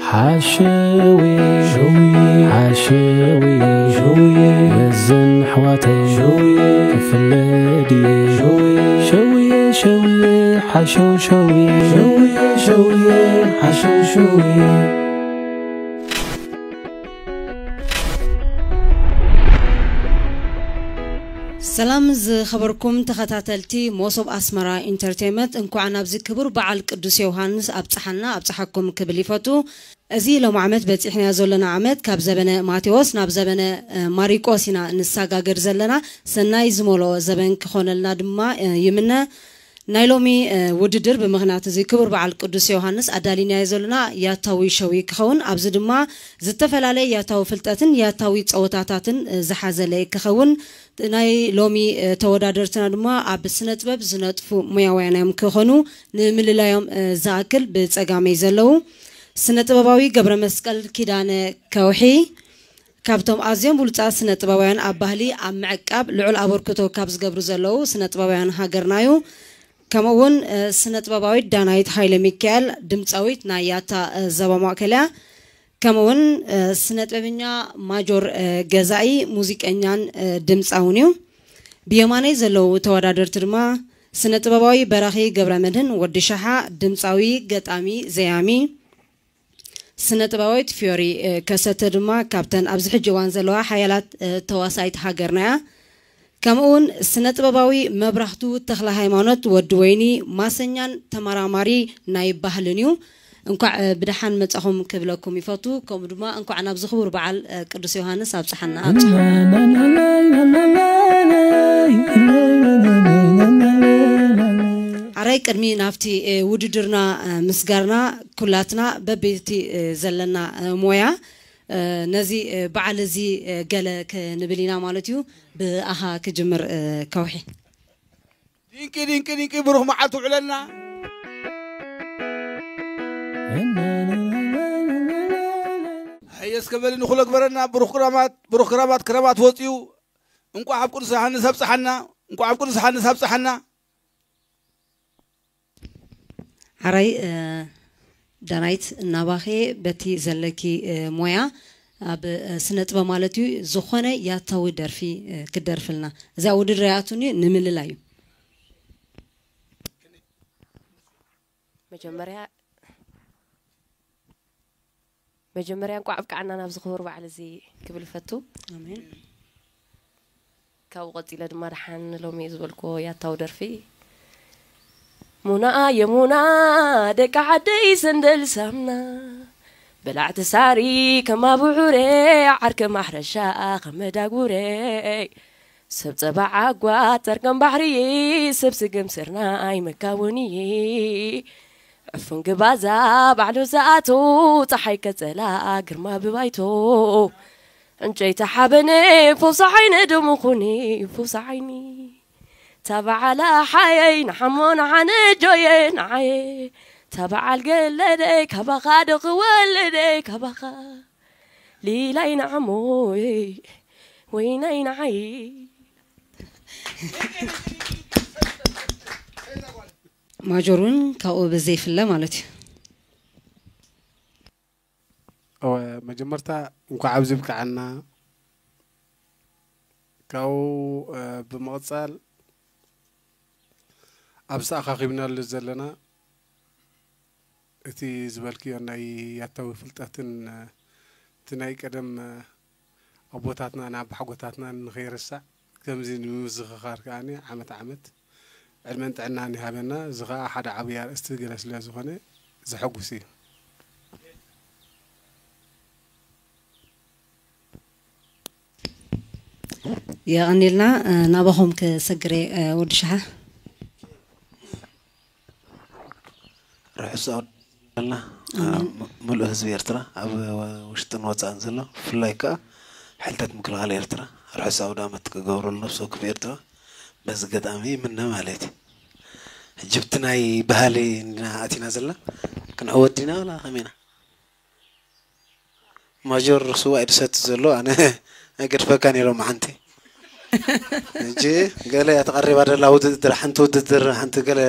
ሓሸዊ ሸውየ ሓሸዊ ሸውየ የዘን ኣሕዋተይ ሸውየ ክፍለ ድየ ሸውየ ሸውየ ሸውየ ሓሸው ሸውየ ሸውየ ሸውየ ሓሸው ሸውየ። ሰላም ዝኸበርኩም ተኸታተልቲ ሞሶብ ኣስመራ ኢንተርቴንመንት፣ እንኳዕ ናብዚ ክቡር በዓል ቅዱስ ዮሃንስ ኣብጽሓና ኣብጽሓኩም ክብል ይፈቱ። እዚ ሎም ዓመት በጺሕናዮ ዘለና ዓመት ካብ ዘበነ ማቴዎስ ናብ ዘበነ፣ እ፣ ማሪቆስ ኢና ንሰጋገር ዘለና። ሰናይ ዝመልኦ ዘበን ክኾነልና ድማ፣ እ፣ ይምነ። ናይ ሎሚ፣ እ፣ ውድድር ብምኽንያት እዚ ክቡር በዓል ቅዱስ ዮሃንስ ኣዳሊናዮ ዘለና ያታዊ ሸዊ ክኸውን፣ ኣብዚ ድማ ዝተፈላለየ ያታዊ ፍልጠትን ያታዊ ጸወታታትን፣ እ፣ ዝሓዘለ ክኸውን። ናይ ሎሚ፣ እ፣ ተወዳደርትና ድማ ኣብ ስነ ጥበብ ዝነጥፉ ሙያውያን እዮም ክኾኑ። ንምልላዮም፣ እ፣ ዝኣክል ብጸጋመይ ዘለዉ ስነ ጥበባዊ ገብረ መስቀል ኪዳነ ከውሒ ካብቶም ኣዝዮም ብሉጻት ስነ ጥበባውያን ኣብ ባህሊ ኣብ ምዕቃብ ልዑል ኣበርክቶ ካብ ዝገብሩ ዘለዉ ስነ ጥበባውያን ሃገርና እዩ። ከምኡ እውን፣ እ፣ ስነ ጥበባዊት ዳናይት ሃይለ ሚካኤል ድምጻዊት ናይ ያታ፣ እ፣ ዘባ ማእከል እያ። ከምኡ እውን፣ እ፣ ስነ ጥበበኛ ማጆር፣ እ፣ ገዛኢ ሙዚቀኛን፣ እ፣ ድምጻውን እዩ። ብየማነይ ዘለዉ ተወዳደርቲ ድማ ስነ ጥበባዊ በራኺ ገብረ መድህን ወዲ ሸሓ፣ ድምጻዊ፣ ገጣሚ፣ ዘያሚ፣ ስነ ጥበባዊት ፊዮሪ፣ እ፣ ከሰተ ድማ ካብተን ኣብዚ ሕጂ እዋን ዘለዋ ሓያላት፣ እ፣ ተዋሳኢት ሃገርና እያ። ከምኡ እውን ስነ ጥበባዊ መብራህቱ ተኽለ ሃይማኖት ወዲ ወይኒ ማሰኛን ተመራማሪ ናይ ባህልን እዩ። እንኳዕ፣ እ፣ ብደሓን መጻኹም ክብለኩም ይፈቱ። ከምኡ ድማ እንኳዕ ናብዚ ክቡር በዓል፣ እ፣ ቅዱስ ዮሃንስ ኣብጽሓና፣ ኣብጽሓ። ሓራይ ቅድሚ ናብቲ፣ እ፣ ውድድርና፣ እ፣ ምስጋርና ኩላትና በቤቲ፣ እ፣ ዘለና፣ እ፣ ሞያ፣ እ፣ ነዚ፣ እ፣ በዓል እዚ፣ እ፣ ገለ ክንብል ኢና ማለት እዩ። ብኣኻ ክጅምር፣ እ፣ ከውሒ። ድንቂ፣ ድንቂ፣ ድንቂ፣ ብሩኽ መዓልቲ ውዕለልና። ሃየ እስከ በሊ ንኹሎ ግበረና። ብሩኽ ክራማት፣ ብሩኽ ክራማት፣ ክራማት ወፂኡ። እንቋዕ ኣብ ቅዱስ ዮሃንስ ኣብፅሓና፣ እንቋዕ ኣብ ቅዱስ ዮሃንስ ኣብፅሓና። ሓራይ፣ እ፣ ዳናይት እናባኸ በቲ ዘለኪ፣ እ፣ ሞያ ኣብ፣ እ፣ ስነ ጥበብ ማለት እዩ፣ ዝኾነ ያታዊ ደርፊ፣ እ፣ ክትደርፍልና። እዛ ውድድር ያቱኒ ንምልላይ እዩ። መጀመርያ፣ መጀመርያ እንቋዕ ኣብቅዓና ናብዚ ክቡር በዓል እዚ ክብል እፈቱ። ኣሜን። ካብኡ ቀጺለ ድማ ደሓን ሎሚ ዝበልክዎ ያታዊ ደርፊ። ሙና የሙና ደቂ ዓደይ ሰንደል ሳምና፣ በላዕቲ ሳሪ ከም ኣብዑረ፣ ዓርከ ማሕረሻ ከም መዳጉረ፣ ሰብ ጸባ ዓጓት ጸርቀም ባሕሪ፣ ሰብ ስገም ስርናይ መካወኒ። ዕፉን ግባዛ ባዕሉ ዝኣቱ፣ ጸሓይ ቀጸላ ግርማ ብባይቶ። ዕንጨይቲ ሓበነ ፈውሲ ዓይነ ደሙ ኹኒ ፈውሲ ዓይኒ። እታ በዓል ኣሓየይ ንሓሞ ንሓነ ጆየ ንዓየ። እታ በዓል ገለደይ ካባኻ ዶ ክወለደይ ካባኻ። ሊላይ ንዓሞይ ወይናይ ንዓይ። ማጆር እውን ካብኡ ብዘይፍለ ማለት እዩ። እወ፣ መጀመርታ እንኳዕ ኣብዚ ብቅዓና። ካብኡ፣ እ፣ ብምቕጻል ኣብዚ ተኣኻኺብናሉ ዘለና እቲ ዝበልክዮ ናይ ያታዊ ፍልጠትን፣ እ፣ እቲ ናይ ቀደም፣ እ፣ ኣቦታትናን ኣባሓጎታትናን ንኸይርሳዕ ከምዚ ንምዝኽኻር ከኣ ዓመት ዓመት ዕድመን ጥዕናን ይሃበና። እዚ ኸኣ ሓደ ዓብዪ ኣርእስቲ ገለ ስለ ዝኾነ ዘሐጉስ እዩ። የቐኒልና፣ እ፣ ናባኹም ክሰግር እየ፣ እ፣ ወዲ ሸሓ። ርሑስ ኣውደ ኣሜን። ም-፣ ምሉእ ህዝቢ ኤርትራ ኣብ ውሽጥን ወጻእን ዘሎ፣ ብፍላይ ከኣ ሓይልታት ምክልኻል ኤርትራ ርሑስ ኣውደ ኣመት ክገብረሉ ነፍሲ ወከፍ ኤርትራ በዚ ኣጋጣሚ ይምነ ማለት እዩ። ሕጂ ብቲ ናይ ባህሊ እንዲና ኣቲና ዘለና፣ ክንዕወት ዲና ወላ ከመይ ኢና? ማጆር ስዋ እዩ ዝሰቲ ዘሎ፣ ኣነ ኣይገድፈካን ኢሎም ሓንቲ። ሕጂ ገለ እያ ተቐሪባ ደላ ውድድር፣ ሓንቲ ውድድር፣ ሓንቲ ገለ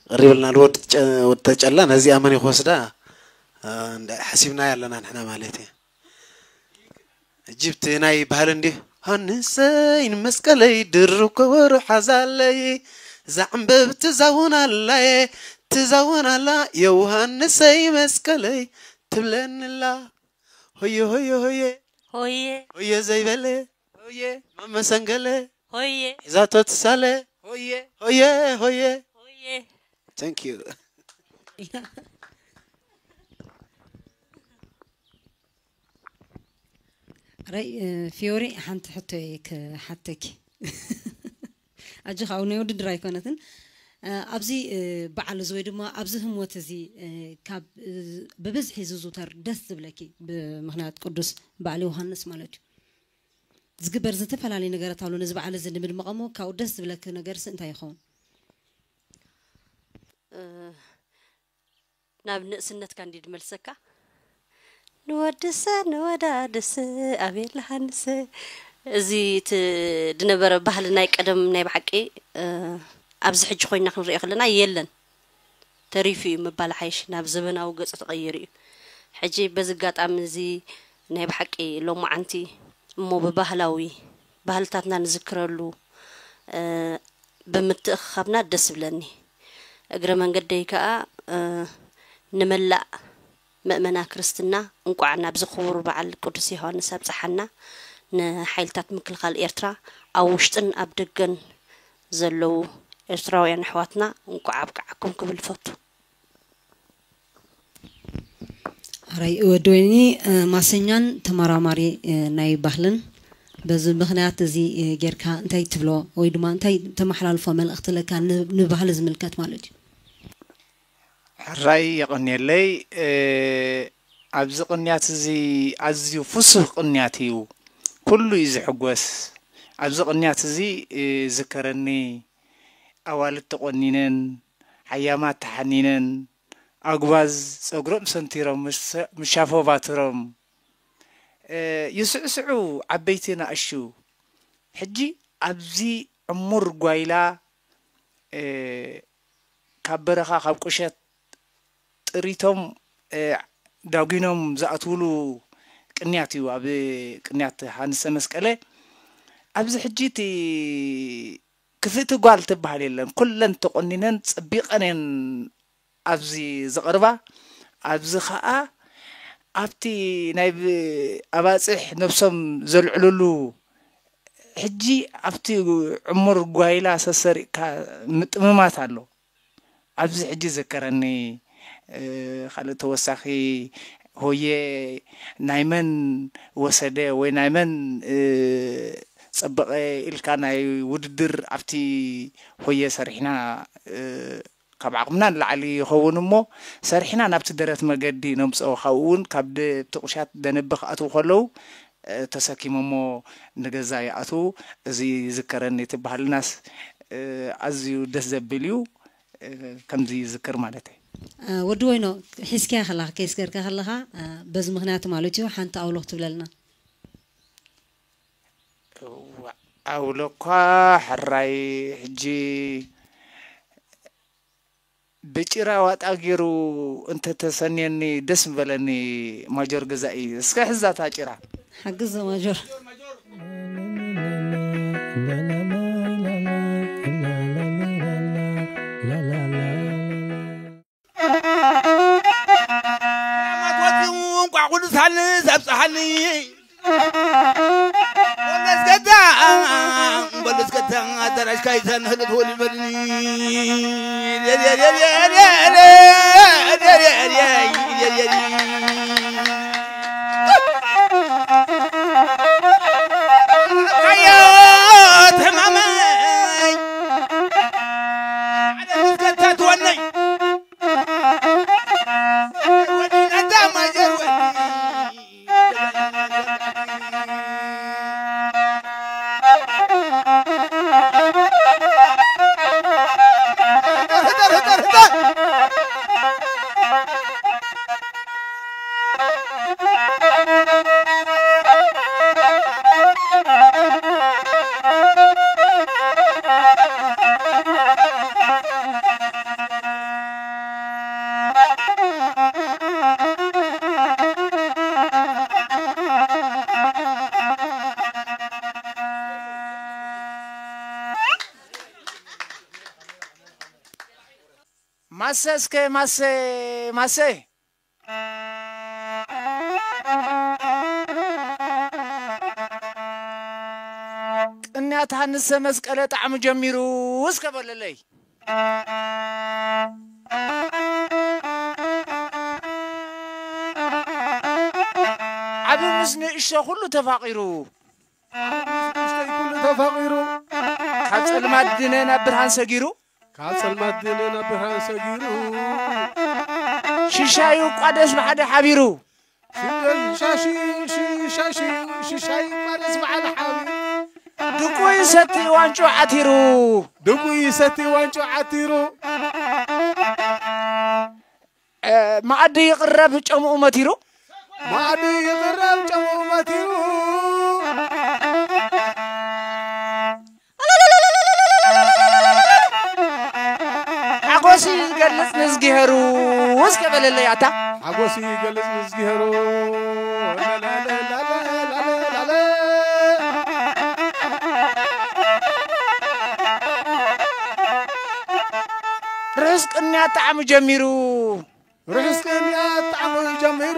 ቀሪብልና፣ ንወዲ ጨ-፣ ወዲ ተጨላ ነዚኣ መን እዩ ክወስዳ? እ፣ እንዳ-፣ ሓሲብና ኣለና ንሕና ማለት እዩ። ሕጂ ብቲ ናይ ባህሊ እንዲ ሃንሰይ ንመስቀለይ ድርብ ከበሮ ሓዛለይ፣ ዛዕምበብ ትዛውን ኣላየ፣ ትዛውን ኣላ፣ ዮሃንሰይ መስቀለይ ትብለንላ። ሆየ ሆየ ሆየ ሆየ ሆየ ዘይበለ ሆየ መመሰንገለ ሆየ ሒዛቶ ትሳለ ሆየ ሆየ ሆየ ሆየ። Thank you። ረይ ፊዮሪ፣ ሓንቲ ሕቶ እየ ክሓተኪ። ኣጆኻ፣ ኣብ ናይ ውድድር ኣይኮነትን። ኣብዚ በዓል እዚ ወይ ድማ ኣብዚ ህሞት እዚ ካብ ብብዝሒ ዝዝውተር ደስ ዝብለኪ፣ ብምኽንያት ቅዱስ በዓል ዮሃንስ ማለት እዩ፣ ዝግበር ዝተፈላለዩ ነገራት ኣሎ፣ ነዚ በዓል እዚ ንምድማቕ እሞ ካብኡ ደስ ዝብለኪ ነገርሲ እንታይ ይኸውን? ናብ ንእስነትካ እንዲ ድመልሰካ። ንወድሰ ንወዳድስ ኣቤል ሃንስ። እዚ እቲ ድነበረ ባህሊ ናይ ቀደም ናይ ብሓቂ ኣብዚ ሕጂ ኮይና ክንሪኦ ከለና የለን፣ ተሪፉ እዩ ምባል ሓይሽ፣ ናብ ዘበናዊ ገፁ ተቐይሩ እዩ። ሕጂ በዚ ኣጋጣሚ እዚ ናይ ብሓቂ ሎማዓንቲ እሞ ብባህላዊ ባህልታትና ንዝክረሉ ብምትእኽኻብና ደስ ይብለኒ። እግረ መንገደይ ከኣ ንመላእ መእመና ክርስትና እንቋዕ ናብዚ ክቡር በዓል ቅዱስ ዮሃንስ ኣብጽሓና። ንሓይልታት ምክልኻል ኤርትራ ኣብ ውሽጥን ኣብ ደገን ዘለዉ ኤርትራውያን ኣሕዋትና እንቋዕ ኣብቅዓኩም ክብል እፈቱ። ኣራይ ወዲ ወይኒ ማሰኛን ተመራማሪ ናይ ባህልን በዚ ምኽንያት እዚ ጌርካ እንታይ ትብሎ ወይ ድማ እንታይ ተመሓላልፎ መልእኽቲ ለካ ንባህሊ ዝምልከት ማለት እዩ? ሕራይ የቐንየለይ። ኣብዚ ቅንያት እዚ ኣዝዩ ፍሱህ ቅንያት እዩ። ኩሉ እዩ ዝሕጎስ። ኣብዚ ቅንያት እዚ ዝከረኒ ኣዋልድ ተቆኒነን፣ ሓያማት ተሓኒነን፣ ኣጉባዝ ጸጉሮም ሰንቲሮም፣ ምስ ሻፎ ባትሮም ይስዕስዑ፣ ዓበይቲ ንኣሽቱ። ሕጂ ኣብዚ ዕሙር ጓይላ ካብ በረኻ ካብ ቁሸት ጥሪቶም ዳጒኖም ዝኣትውሉ ቅንያት እዩ። ኣብ ቅንያት ሃንሰ መስቀለ ኣብዚ ሕጂ እቲ ክፍእቲ ጓል ትበሃል የለን። ኩለን ተቆኒነን ጸቢቐን እየን ኣብዚ ዝቐርባ። ኣብዚ ኸኣ ኣብቲ ናይ ኣባጽሕ ነብሶም ዘልዕልሉ ሕጂ ኣብቲ ዕሙር ጓይላ ሰሰሪቕካ ምጥምማት ኣሎ። ኣብዚ ሕጂ ዘከረኒ ካልእ ተወሳኺ ሆየ ናይ መን ወሰደ ወይ ናይ መን ጸበቐ ኢልካ ናይ ውድድር ኣብቲ ሆየ ሰሪሕና ካብ ዓቕምና ንላዕሊ ይኸውን እሞ ሰሪሕና ናብቲ ደረት መገዲ ነምፅኦ። ካብኡ እውን ካብ ብቲ ቁሻት ደነቢ ክኣትዉ ከለዉ ተሰኪሞሞ ንገዛ ይኣትዉ። እዚ ይዝከረኒ። እቲ ባህልናስ ኣዝዩ ደስ ዘብል እዩ። ከምዚ ይዝክር ማለት እዩ። ወዲ ወይኖ ሒዝካያ ከለኻ ኬስ ገርካ ከለኻ በዚ ምኽንያት ማለት እዩ ሓንቲ ኣውሎ ክትብለልና። እዋ፣ ኣውሎ እኳ ሕራይ ሕጂ ብጭራ ዋጣ ገይሩ እንተተሰንየኒ ደስ ምበለኒ። ማጆር ገዛኢ እስከ ሕዛታ ጭራ። ሓግዞ ማጆር። እንቋዕ ኩሉ ሳልስ ኣብፀሓኒ። ወለስከታ ወለስከታ ኣዳራሽ ካይሳን ህልት ወሊበልኒ። ኣሰ እስከ ማሰ ማሰ ቅንያት ሃንሰ መስቀለ ጣዕሙ ጀሚሩ እስከ በለለይ። ዓቢ ምስ ንእሽቶ ኩሉ ተፋቒሩ። ዓቢ ምስ ንእሽተይ ኩሉ ተፋቒሩ። ካብ ጸልማት ድነ ናብ ብርሃን ሰጊሩ። ካብ ጸልማት ድነ ናብ ብርሃን ሰጊሩ። ሽሻዩ እኳ ደስ ብሓደ ሓቢሩ። ሽሻዩ፣ ሽሻዩ፣ ሽሻዩ እኳ ደስ ብሓደ ሓቢሩ። ድቁ ይሰቲ ዋንጮ ዓቲሩ። ድቁ ይሰቲ ዋንጮ ዓቲሩ። እ፣ መኣዲ ይቕረብ ጨምኡ መቲሩ። መኣዲ ይቕረብ ጨምኡ መቲሩ። ሓጎስ ይገልጽ ንዝጊሄሩ እስከ በለለይ ኣታ። ሓጎስ ይገልጽ ንዝጊሄሩ። ርሑስ ቅንያት ጣዕሙ ጀሚሩ። ርሑስ ቅንያት ጣዕሙ ጀሚሩ።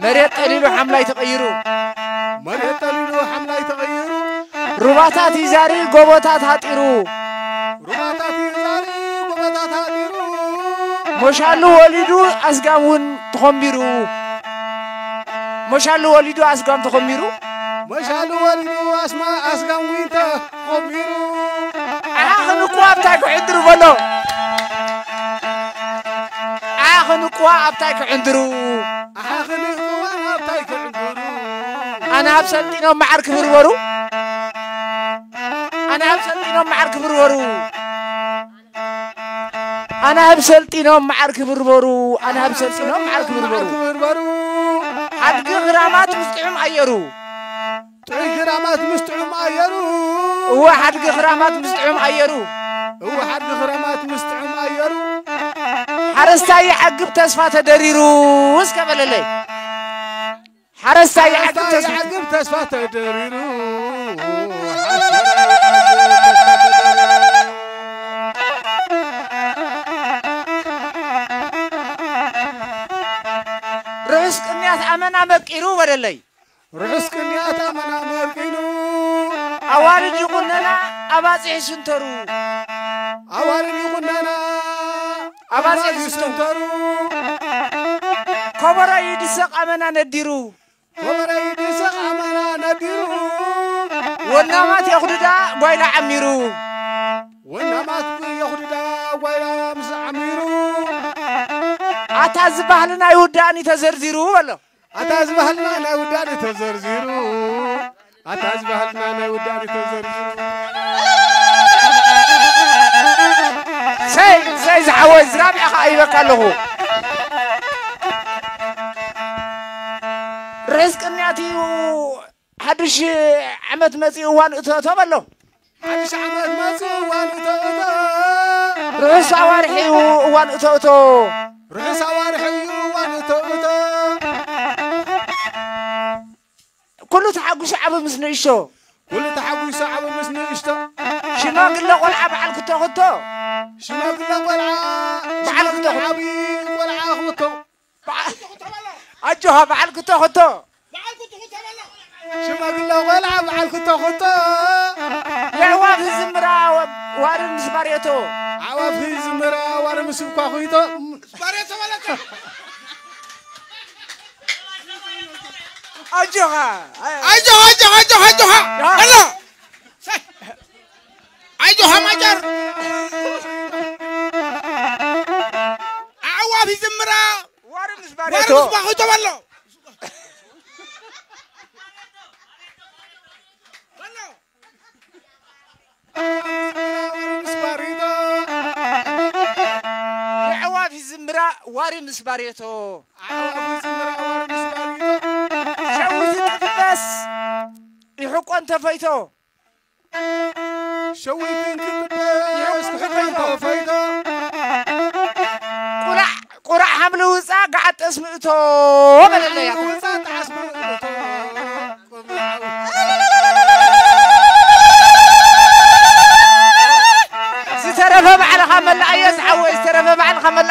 መሬት ጠሊሉ ሓምላይ ተቐይሩ። መሬት ጠሊሉ ሓምላይ ተቐይሩ። ሩባታት ይዛሪ ጎቦታት ሃጢሩ። ሩባታት ይዛሪ ጎቦታት ሃጢሩ። ሞሻሉ ወሊዱ ኣስጋም እውን ተኾምቢሩ። ሞሻሉ ወሊዱ ኣስጋም ተኾምቢሩ። ሞሻሉ ወሊዱ ኣስማ-፣ ኣስጋም እውን ተኾምቢሩ። ኣሓ ክንኩ ኣብታይ ክዕንድሩ በሎ። ኣሓ ክንኩ ኣብታይ ክዕንድሩ። ኣሓ ክንኩ ኣብታይ ክዕንድሩ። ኣነ ኣብ ሰልጢኖም መዓር ክብርበሩ። ኣነ ኣብ ሰልጢኖም መዓር ክብርበሩ። ኣነ ኣብ ሰልጢኖም መዓር ክብርበሩ። ኣነ ኣብ ሰልጢኖም መዓር ክብርበሩ። ክብርበሩ። ሓድጊ ክራማት ምስ ጥዑም ኣየሩ። ጥዑይ ክራማት ምስ ጥዑም ኣየሩ። እወ ሓድጊ ክራማት ምስ ጥዑም ኣየሩ። እወ ሓድጊ ክራማት ምስ ጥዑም ኣየሩ። ሓረስታይ ይዓግብ ተስፋ ተደሪሩ እስከ በለለይ። ሓረስታይ ይዓግብ ሓረስታይ ተስፋ ይዓግብ ተስፋ ተደሪሩ። ሓረስታይ ይዓግብ ተስፋ ተደሪሩ። ርሑስ ቅንያት ኣመና መቂሩ በለለይ። ርሑስ ቅንያት ኣመና መርቂኑ። ኣዋልድ ይቑነና ኣባጽሕ ይስንተሩ። ኣዋልድ ይቑነና ኣባጽሕ ኣባጽሕ ይስንተሩ። ይስንተሩ። ከበሮ ይድሰቕ ኣመና ነዲሩ። ከበሮ ይድሰቕ ኣመና ነዲሩ። ወናማት የኹድዳ ጓይላ ዓሚሩ። ወናማት የኹድዳ ጓይላ ምስ ዓሚሩ። ኣታ እዚ ባህልና ይውዳእን እዩ ተዘርዚሩ በሎ። ኣታ እዚ ባህልና ናይ ውዳኔ ተዘርዚሩ። ኣታ እዚ ባህልና ናይ ውዳኔ ተዘርዚሩ። ሰይ፣ ሰይ ዝሓወይ ዝራቢዕኻ ኣይበካ ኣለኹ። ርሑስ ቅንያት እዩ። ሓድሽ ዓመት መጺኡ እዋን እቶ እቶ በሎ። ሓድሽ ዓመት መጺኡ እዋን እቶ እቶ። ርሑስ ኣዋርሕ እዩ እዋን እቶ እቶ። ርሑስ ኣዋርሕ እዩ እዋን እቶ እቶ። ኩሉ ተሓጒሱ ዓቢ ምስ ንእሽቶ። ኩሉ ተሓጒሱ ዓቢ ምስ ንእሽቶ። ሽማግለ ቆልዓ በዓል ክቶ ክቶ። ሽማግለ ቆልዓ፣ በዓል ሽማግለ ክቶ ክቶ። ዓቢ ቆልዓ ክቶ። በዓ-፣ ኣጆኻ በዓል ክቶ ክቶ። ሽማግለ ቆልዓ በዓል ክቶ ክቶ። የዕዋፍ ዝምራ ወ-፣ ዋሪ ምስ ባሬቶ። ኣዕዋፍ ዝምራ ዋሪ ምስ ኳኹይቶ። ባሬቶ በለካ። ኣጆኻ። ኣጆኻ፣ ኣጆኻ፣ ኣጆኻ፣ ኣጆኻ። ያ። በሎ። ኣጆኻ ማጀር። ኣዕዋፍ ይዝምራ። ዋሪ ምስ ዋሪ ባሬቶ። ምስ ባሬቶ በሎ። በሎ። የዕዋፍ ይዝምራ ዋሪ ምስ ባሬቶ። ኣዕዋፍ ይዝምራ ዋሪ ምስ ባሬቶ። ሸዊት ጥበስ ይሕቆን ተፈይቶ። ሸዊትን ክትበስ ይሕቆን ተፈይቶ። ተፈይቶ። ቁራዕ፣ ቁራዕ ሓምሊ ውፃ ገዓጠስ ምእቶ በለለያ። ውፃ ጣዕስ ምእቶ። ዝተረፈ ባዕልኻ መላእዮ ዝሓወይ፣ ዝተረፈ ባዕልኻ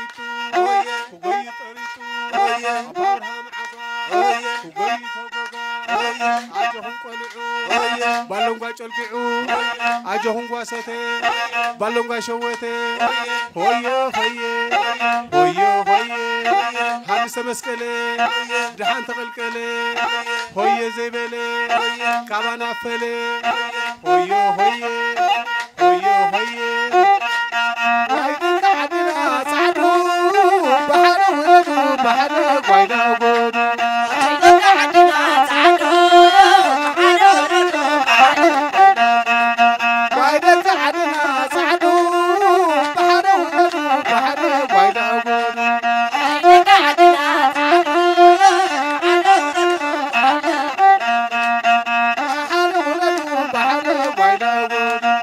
ኣፍጢጡ፣ ሆየ፣ ክጎዩ ጠሪጡ፣ ሆየ፣ ኣቦ ኣብርሃም ዓጋ፣ ሆየ፣ ክጎዩ ተጎጋ፣ ሆየ፣ ኣጆኹም ቆልዑ፣ ሆየ፣ ባሎንጓ ጨልጊዑ፣ ሆየ፣ ኣጆኹም ጓሰተ፣ ሆየ፣ ባሎንጓ ሸወተ፣ ሆየ፣ ሆየ፣ ሆየ፣ ሆየ፣ ሆየ፣ ሆየ፣ ሃምሰ መስቀለ፣ ሆየ፣ ደሓን ተቐልቀለ፣ ሆየ፣ ሆየ ዘይበለ፣ ሆየ፣ ካባና ፈለ፣ ሆየ፣ ሆየ፣ ሆየ፣ ሆየ፣ ሆየ። ዋይ ደቂ ዓድና ጻዕዱ፣ ብሓደ ውረዱ፣ ብሓደ ጓይላ ጎዱ። ዋይ ደቂ ዓድና ጻዕዱ፣ ብሓደ ውረዱ፣ ብሓደ ጓይላ ጎዱ። ዋይ ደቂ ዓድና ጻዕዱ፣ ብሓደ ውረዱ፣ ብሓደ ጓይላ ጎዱ። ዋይ ደቂ ዓድና ጻዕዱ፣ ብሓደ ውረዱ፣ ብሓደ ጓይላ ጎዱ።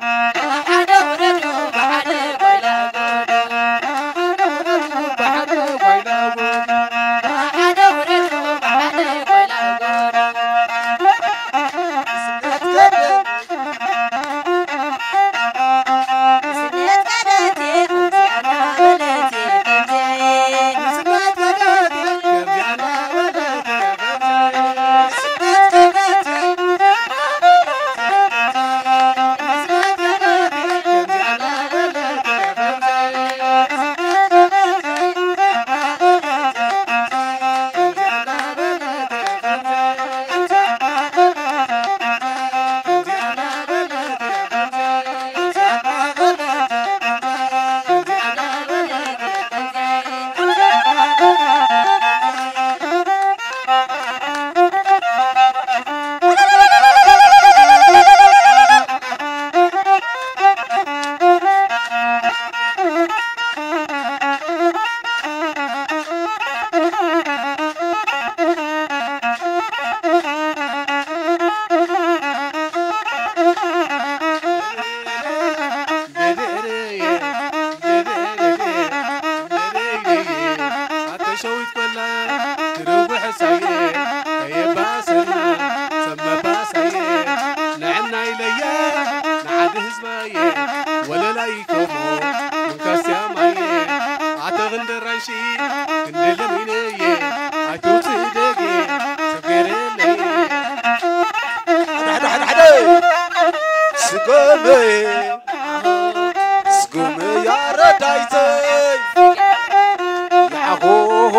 ኣተሸዊት በላ ትርውሕ ሳየ ከየባሰና ሰብ መባሳየ ንዕና ኢለየ ንዓዲ ህዝባየ ወለላይ ኮሞ ምንካስያ ማየ ኣተ ክንዲ ራንሺ ክንዲ ለሚነየ ኣይትውፅእ ደጌ ሰብ ገይረለየ ሓደ ሓደ ሓደ ሓደ ስጎመየ ስጎመ ያረዳይተይ ያሆሆ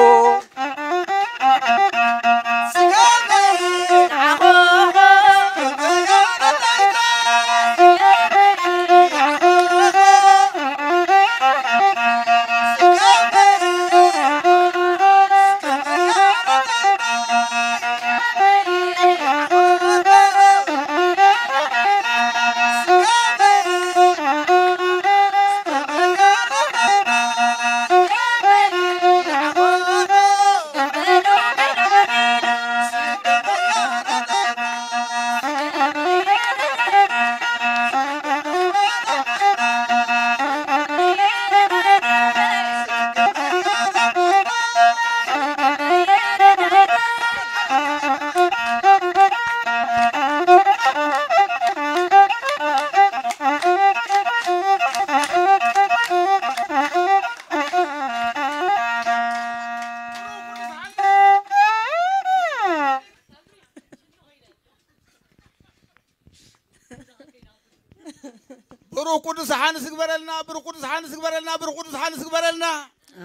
ብሩኽ ቅዱስ ሓንስ ግበረልና፣ ብሩኽ ቅዱስ ሓንስ ግበረልና፣ ብሩኽ ቅዱስ ሓንስ ግበረልና።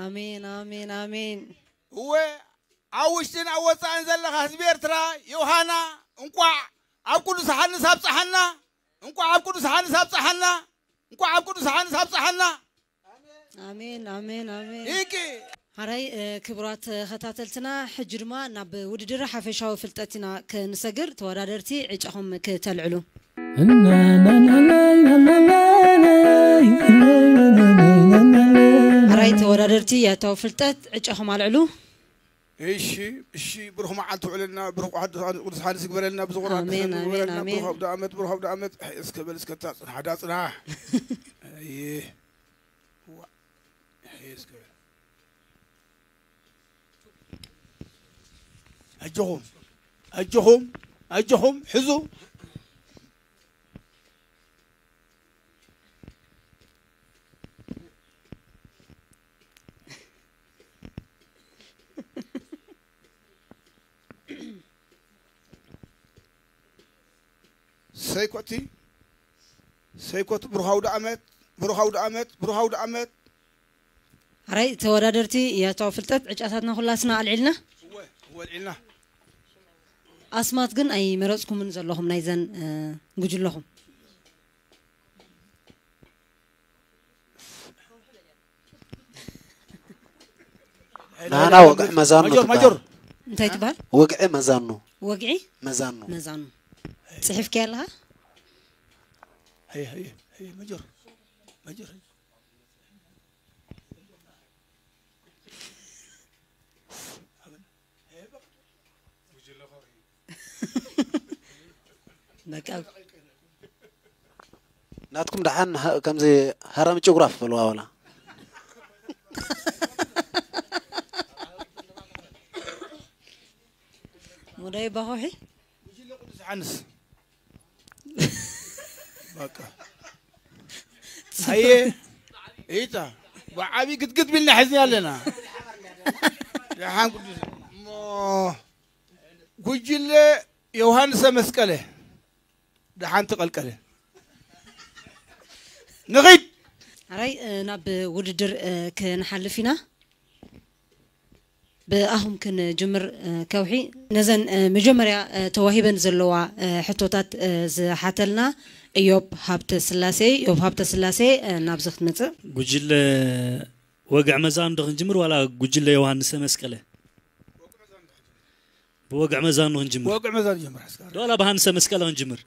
ኣሜን፣ ኣሜን፣ ኣሜን። እወ፣ ኣብ ውሽጥን ኣብ ወፃእን ዘለኻ ህዝቢ ኤርትራ፣ ዮሃና፣ እንቋዕ ኣብ ቅዱስ ሓንስ ኣብፀሓና። እንኳዕ ኣብ ቅዱስ ሓንስ ኣብፀሓና። እንኳዕ ኣብ ቅዱስ ሓንስ ኣብፀሓና። ኣሜን ኣሜን ኣሜን። ይቂ ሓራይ ክቡራት ተኸታተልትና፣ ሕጂ ድማ ናብ ውድድር ሓፈሻዊ ፍልጠት ኢና ክንሰግር። ተወዳደርቲ ዕጫኹም ክተልዕሉ። ሓራይ ተወዳደርቲ ያታዊ ፍልጠት ዕጫኹም ኣልዕሉ። እሺ እሺ። ብሩኽ መዓልቲ ውዕለልና፣ ብሩኽ ቅዱስ ሓንስ ግበረልና። ብዝኾራ ኣሜን፣ ኣሜን፣ ኣሜን። ብሩኽ ኣውደ ዓመት፣ ብሩኽ ኣውደ ዓመት። እስከ በል እስከ እታ ጽንሓ ዳ ጽንሓ። እይ። ዋ። እስከ በል። ኣጆኹም ኣጆኹም ኣጆኹም ሕዙ። ሰይኮቲ ሰይኮቲ ብሩኻዊ ደኣመት ብሩኻዊ ደኣመት ብሩኻዊ ደኣመት። ሓራይ ተወዳደርቲ ያታዊ ፍልጠት ዕጫታትና ኩላትና ኣልዒልና። እወ እወ ኣልዒልና። ኣስማት ግን ኣይመረፅኩምን ዘለኹም ናይዘን ጉጅለኹም። ናና ወግዒ መዛኑ ማጆር ማጆር። እንታይ ትበሃል? ወግዒ መዛኑ ወግዒ መዛኑ መዛኑ። ፅሒፍካያ ኣለኻ? ሀይ ሀይ ሀይ ማጆር ማጆር። በቃ ናትኩም ደሓን ሃ- ከምዚ ሃራሚ ጭጉራፍ በልዋ ዋላ ሙዳይ ባኾሒ። ጉጅለ ቅዱስ ሓንስ። በቃ ኣየ ኢታ ብዓቢ ግድግድ ቢልና ሕዝኒ ኣለና። ደሓን ቅዱስ እሞ ጉጅለ ዮሃንሰ መስቀለ ደሓን ተቐልቀለ። ንኺድ ሓራይ ናብ ውድድር ክንሓልፍ ኢና። ብኣኹም ክንጅምር ከውሒ። ነዘን መጀመርያ ተዋሂበን ዘለዋ ሕቶታት ዝሓተልና እዮብ ሃብተ ስላሴ። እዮብ ሃብተ ስላሴ ናብዚ ክትመፅእ። ጉጅለ ወግዕ መዛኑ ዶ ክንጅምር ዋላ ጉጅለ ዮሃንሰ መስቀለ? ብወግዕ መዛኑ ክንጅምር። ወግዕ መዛኑ ጀምር ሓስካ። ዶ ዋላ ብሃንሰ መስቀለ ክንጅምር?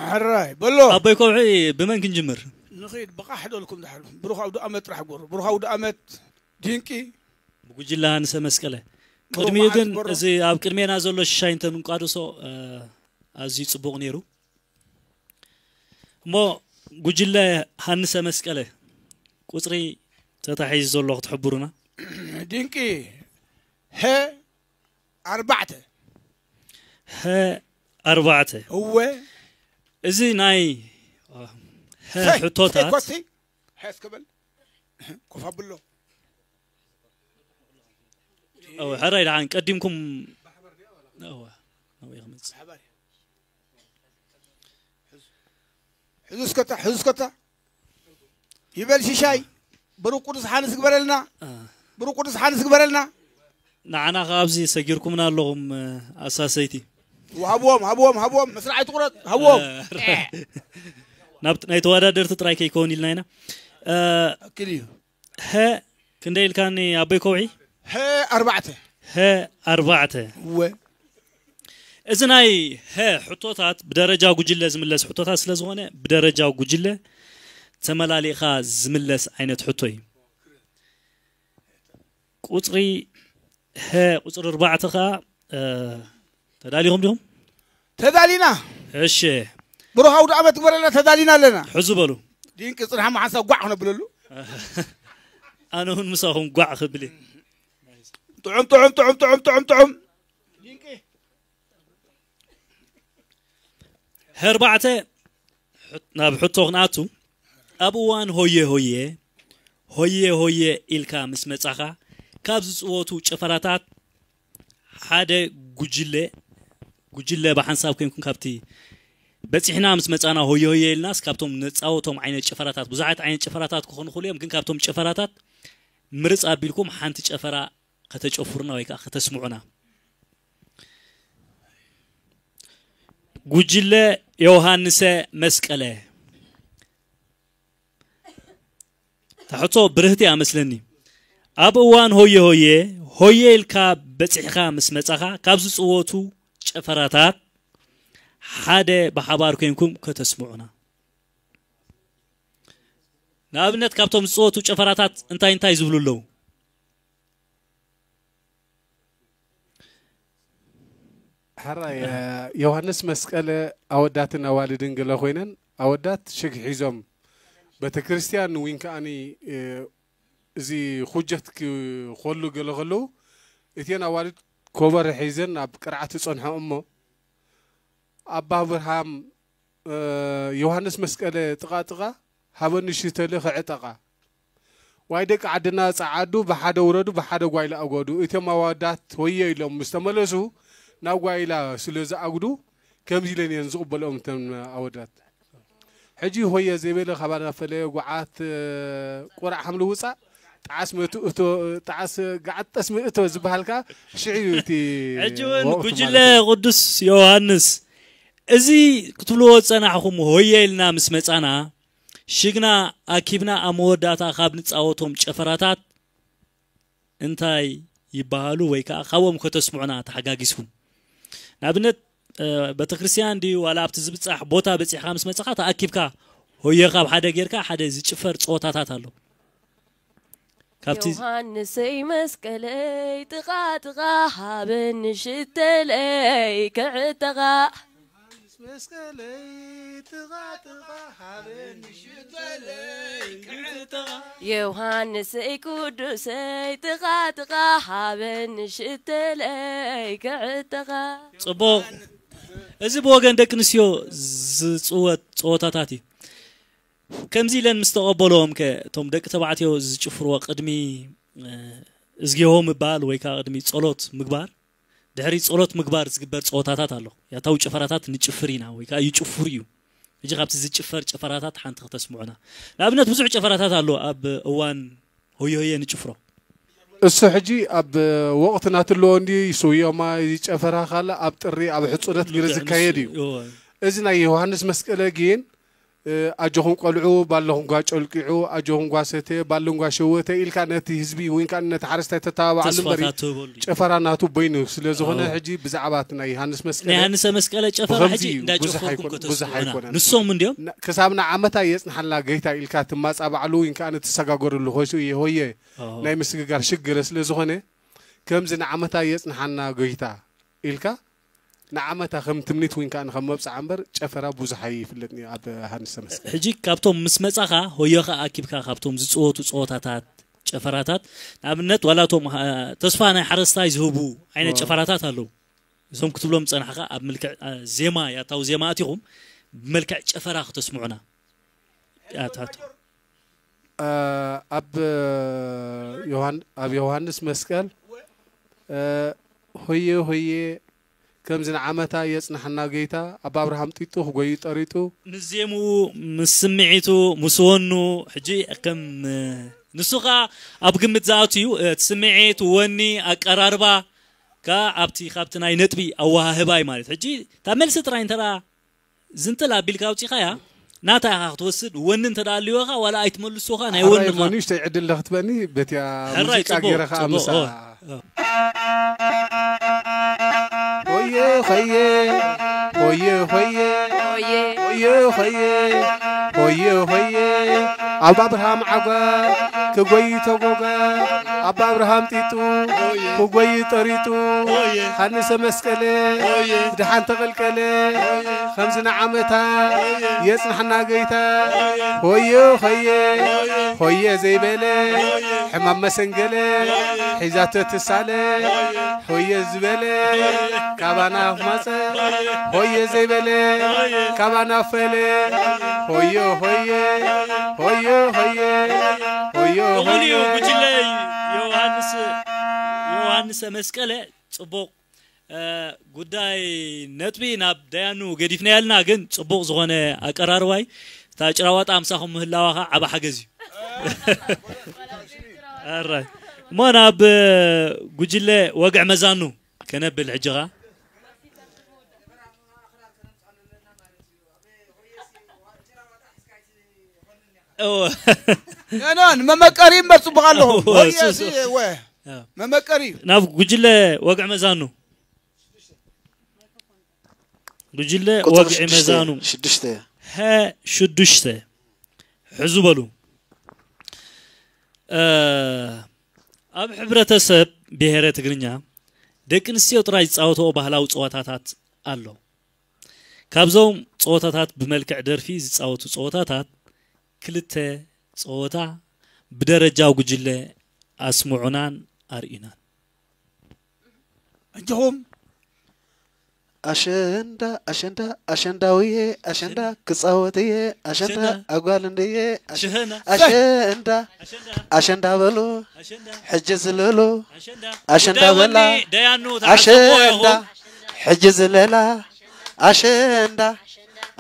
ሕራይ በሎ። ኣቦይ ከውሒ ብመን ክንጅምር? ንኺድ ብቓሕ ዶልኩም ድሓር ብሩኻዊ ደኣመት ጥራሕ ጎሩ ብሩኻዊ ደኣመት ድንቂ ብጉጅለ ሃንሰ መስቀለ። ብሩኽ ቅድሚኡ መዓልቲ ግን ጎሩ። እዚ ኣብ ቅድሜና ዘሎ ሽሻይ እንተንቋድሶ ኣዝዩ ፅቡቕ ነይሩ። እሞ ጉጅለ ሃንሰ መስቀለ ቁፅሪ ተታሒዙ ዘሎ ክትሕብሩና። ድንቂ ሀ ኣርባዕተ ሀ ኣርባዕተ እወ እዚ ናይ ሀ ሰይ- ሕቶታት ሰይኮቲ ሀ እስከ በል ኮፍ ኣብሎ እወ፣ ሕራይ ደሓን ቀዲምኩም እወ፣ ናብኡ ክመፅእ። ሕዙ እስከታ ሕዙ እስከታ ይበል ሽሻይ ብሩክ ቅዱስ ሓንስ ግበረልና ብሩክ ቅዱስ ሓንስ ግበረልና ንዓና ከ ኣብዚ ሰጊርኩምና ኣለኹም ኣሳሰይቲ ሃብዎም ሃብዎም ሃብዎም መስርዓይ ትቁረጥ ሃብዎም ናብ ናይ ተወዳደርቲ ጥራይ ከይከውን ኢልና ኢና ኣክል እዩ ሀ ክንደይ ኢልካኒ ኣቦይ ከውሒ ሀ ኣርባዕተ ሀ ኣርባዕተ እወ እዚ ናይ ሀ ሕቶታት ብደረጃ ጉጅለ ዝምለስ ሕቶታት ስለ ዝኾነ ብደረጃ ጉጅለ ተመላሊእኻ ዝምለስ ዓይነት ሕቶ እዩ ቁፅሪ ሀ ቁፅሪ ኣርባዕተ ከዓ ተዳሊኹም ዲኹም ተዳሊና እሺ ብሩኻዊ ደኣመት ግበረልና ተዳሊና ኣለና ሕዙ በሉ ድንቂ ፅንሓ መሓንሳ ጓዕ ክነብለሉ ኣነ እውን ምሳኹም ጓዕ ክብል እየ ጥዑም ጥዑም ጥዑም ጥዑም ጥዑም ጥዑም ሀርባዕተ ናብ ሕቶ ክንኣቱ ኣብ እዋን ሆየ ሆየ ሆየ ሆየ ኢልካ ምስ መጻኻ ካብ ዝፅወቱ ጭፈራታት ሓደ ጉጅለ ጉጅለ ብሓንሳብ ኮይንኩም ካብቲ በፂሕና ምስ መፃና ሆየ ሆየ ኢልናስ ካብቶም ነፃወቶም ዓይነት ጭፈራታት ብዙሓት ዓይነት ጭፈራታት ክኾኑ ክኽእሉ እዮም ግን ካብቶም ጭፈራታት ምርፅ ኣቢልኩም ሓንቲ ጨፈራ ከተጨፍሩና ወይ ከዓ ከተስምዑና ጉጅለ ዮሃንሰ መስቀለ። ታሕቶ ብርህቲ እያ መስለኒ። ኣብ እዋን ሆየ ሆየ፣ ሆየ ኢልካ በጺሕካ ምስ መጻኻ፣ ካብ ዝጽወቱ ጨፈራታት ሓደ ብሓባር ኮንኩም ከተስምዑና። ንኣብነት ካብቶም ዝጽወቱ ጨፈራታት እንታይ እንታይ ዝብሉ ኣለዉ? ሕራይ፣ ዮሃንስ መስቀለ ኣወዳትን ኣዋልድን ገለ ኮይነን፣ ኣወዳት ሽግ ሒዞም ቤተክርስትያን ዊን ከኣኒ፣ እዚ ሁጀት ክኾሉ ገለ ከለዉ፣ እተን ኣዋልድ ኮበሮ ሒዘን ኣብ ቅርዓት ይጸንሖ እሞ፣ ኣባ ኣብርሃም፣ ዮሃንስ መስቀለ ጥቓ ጥቓ ሃበኒ ሽተለ ክዕጠቓ። ዋይ ደቂ ዓድና ጸዓዱ ብሓደ ውረዱ ብሓደ ጓይላ ኣጎዱ። እቶም ኣወዳት ሆየ ኢሎም ምስ ተመለሱ ናብ ጓይላ ስለ ዝኣጉዱ ከምዚ ኢለን እየን ዝቕበልኦም እተን ኣወዳት። ሕጂ ሆየ ዘይበለ ካባና ፈለየ ጓዓት ቁራዕ ሓምሊ ውጻእ ጣዕስ ምእቶ ጣዕስ ጋዓት ጠስሚ እቶ ዝበሃል ከኣ ሽዑ እዩ እቲ ሕጂ እውን ወቕቱ ጉጅለ ማለት እዩ። ቅዱስ ዮሃንስ እዚ ክትብልዎ ዝጸናሕኹም ሆየ ኢልና ምስ መጻና ሽግና ኣኪብና ኣብ መወዳእታ ካብ ንጻወቶም ጨፈራታት እንታይ ይበሃሉ ወይ ከዓ ካብኦም ከተስምዑና ተሓጋጊዝኩም ንኣብነት ቤተክርስትያን ድዩ ዋላ ኣብቲ ዝብፃሕ ቦታ በፂሕካ ምስ መፅኻ ተኣኪብካ ሆየ ካብ ሓደ ጌርካ ሓደ ዝጭፈር ፀወታታት ኣሎ ካብቲ ዮሃንሰይ መስቀለይ ጥቓ ጥቓ ሃበኒ ሽተለይ ክዕጠቓ መስቀለይ ጥቓ ጥቓ ሃበኒ ሽተለይ ክዕጠቓ ዮሃንሰይ ቅዱሰይ ጥቓ ጥቓ ሃበኒ ሽተለይ ክዕጠቓ ፅቡቕ እዚ ብወገን ደቂ ኣንስትዮ ዝፅወት ፀወታታት እዩ ከምዚ ኢለን ምስ ተቐበልዎም ከ እቶም ደቂ ተባዕትዮ ዝጭፍርዎ ቅድሚ እዝጊሆ ምባል ወይ ከዓ ቅድሚ ፀሎት ምግባር ድሕሪ ጸሎት ምግባር ዝግበር ጸወታታት ኣሎ። ያታዊ ጭፈራታት ንጭፍር ኢና ወይ ከዓ ይጭፍሩ እዩ። ሕጂ ካብቲ ዝጭፈር ጭፈራታት ሓንቲ ክተስምዑና። ንኣብነት ብዙሕ ጭፈራታት ኣሎ ኣብ እዋን ሆየ ሆየ ንጭፍሮ። እሱ ሕጂ ኣብ ወቕቲ ናትለዎ እንዲ ይስውዮማ ይጨፈራ ካላ ኣብ ጥሪ ኣብ ሕጹረት ግረ ዝካየድ እዩ። እዚ ናይ ዮሃንስ መስቀለ ግን ኣጆኹም ቆልዑ ባለኹም ጓ ጨልቂዑ ኣጆኹም ጓ ሰተ ባለን ጓ ሸወተ ኢልካ ነቲ ህዝቢ ወይን ከዓ ነቲ ሓረስታይ ተተባብዓሉ እምበሪ ጨፈራ ትህበሉ እዩ። ጨፈራ ናቱ በይኑ ስለ ዝኾነ ሕጂ ብዛዕባ እቲ ናይ ዮሃንስ መስቀለ ናይ ሃንሰ መስቀለ ጨፈራ ብኸምዚ ሕጂ እዩ። ብዙሕ እንዳጨፈርኩም ኣይኮን- ብዙሕ ከተስምዑና ኣይኮነን። ንሶም እንዲዮም ና- ክሳብ ንዓመታ የጽንሓልና ገይታ ኢልካ ትማጻባዕሉ ወይን ከዓ ነቲ ሰጋገርሉ ሆይ ሆየ ናይ ምስግጋር ሽግረ ስለ ዝኾነ ከምዚ ንዓመታ የጽንሓና ገይታ ኢልካ ንዓመታ ከም ትምኒት ወይን ከዓ ንኸም መብፅዓ እምበር ጨፈራ ብዙሕ ኣይፍለጥን እዩ ኣብ ሃንስ ተመስገን ሕጂ ካብቶም ምስ መጻኻ ሆዮኻ ኣኪብካ ካብቶም ዝፅወቱ ፀወታታት ጨፈራታት ንኣብነት ዋላ እቶም ተስፋ ናይ ሓረስታይ ዝህቡ ዓይነት ጨፈራታት ኣለዉ እዞም ክትብሎም ዝፀናሕኻ ኣብ ምልክዕ ዜማ ያታዊ ዜማ ኣቲኹም ብመልክዕ ጨፈራ ክተስምዑና ኣብ ዮሃን ኣብ ዮሃንስ መስቀል ሆየ ሆየ ከምዚ ንዓመታ የጽንሓና ገይታ ኣብ ኣብርሃም ጢጡ ክጎዩ ጠሪጡ ምስ ዜምኡ ምስ ስምዒቱ ምስ ወኑ ሕጂ ከም ንሱ ኸዓ ኣብ ግምት ዝኣቱ እዩ እቲ ስምዒት ወኒ ኣቀራርባ ከ ኣብቲ ካብቲ ናይ ነጥቢ ኣወሃህባይ ማለት ሕጂ እታ መልሲ ጥራይ እንተ ዝንጥል ኣቢልካ ኣውፂኻያ ናታ ኢኻ ክትወስድ ወኒ እንተ ኣልወኻ ዋላ ኣይትመልሶኻ ናይ ወኒ ኸዓ ንሽተይ ዕድል ክትበኒ በቲያ ሕራይ ሙዚቃ ገይረ ከዓ ምሳ ሆየ ሆየ ሆየ ሆየ ሆየ ሆየ ሆየ ሆየ ኣብ ኣብርሃም ዓጓ ክጎይ ተጎጋ ኣብ ኣብርሃም ጢጡ ክጎይ ጠሪጡ ሃንሰ መስቀለ ብድሓን ተቐልቀለ ከምዚ ንዓመታ የጽንሓና ገይታ ሆየ ሆየ ሆየ ዘይበለ ሕማም መሰንገለ ሒዛቶ ትሳለ ሆየ ዝበለ ካባና ክመፀ ሆየ ዘይበለ ካባና ፈለ ሆየ ሆየ ሆየ ሆየ ሆየ እሙን እዩ ሆየ ጉጅለ ዮሃንስ ዮሃንስ መስቀለ ጽቡቕ ጉዳይ ነጥቢ ናብ ደያኑ ገዲፍና ያልና ግን ጽቡቕ ዝኾነ ኣቀራርባይ እታ ጭራዋጣ ኣምሳኹም ምህላዋኻ ዓብ ሓገዝ እዩ ኣራይ እሞ ናብ ጉጅለ ወግዕ መዛኑ ከነብል ሕጅኻ እወ። ኖ፣ ኖ፣ ንመመቀሪ እምበር ጽቡቕ ኣለኹም። እወ፣ ወይ እሱ፣ እዚ፣ እሱ። እወ። እወ። መመቀሪ እዩ። ናብ ጉጅለ ወግዒ መዛኑ። ጉጅለ ቁፅሪ ወግዒ ሽዱሽተ፣ መዛኑ። ሽዱሽተ። ሀ ሽዱሽተ። ሕዙ በሉ። እ፣ ኣብ ሕብረተሰብ ብሄረ ትግርኛ ደቂ ኣንስትዮ ጥራይ ዝፃወትኦ ባህላዊ ፀወታታት ኣሎ። ካብዞም ፀወታታት ብመልክዕ ደርፊ ዝፃወቱ ፀወታታት ክልተ ፀወታ ብደረጃ ጉጅለ ኣስምዑናን ኣርእዩናን። ኣጆኹም። ኣሸንዳ ኣሸንዳ ኣሸንዳውየ ኣሸንዳ ክፃወትየ ኣሸንዳ ኣሸንዳ። ኣጓል እንድየ ኣሸ- ሽህና። ኣሸንዳ ኣሸንዳ። ኣሸንዳ በሉ ኣሸንዳ። ሕጂ ዝልሉ ኣሸንዳ። ኣሸንዳ ጉዳይ በላ ወኒ ደያኑ ተዓሰቦ ኣሸንዳ ኢኹም። ሕጂ ዝለላ ኣሸንዳ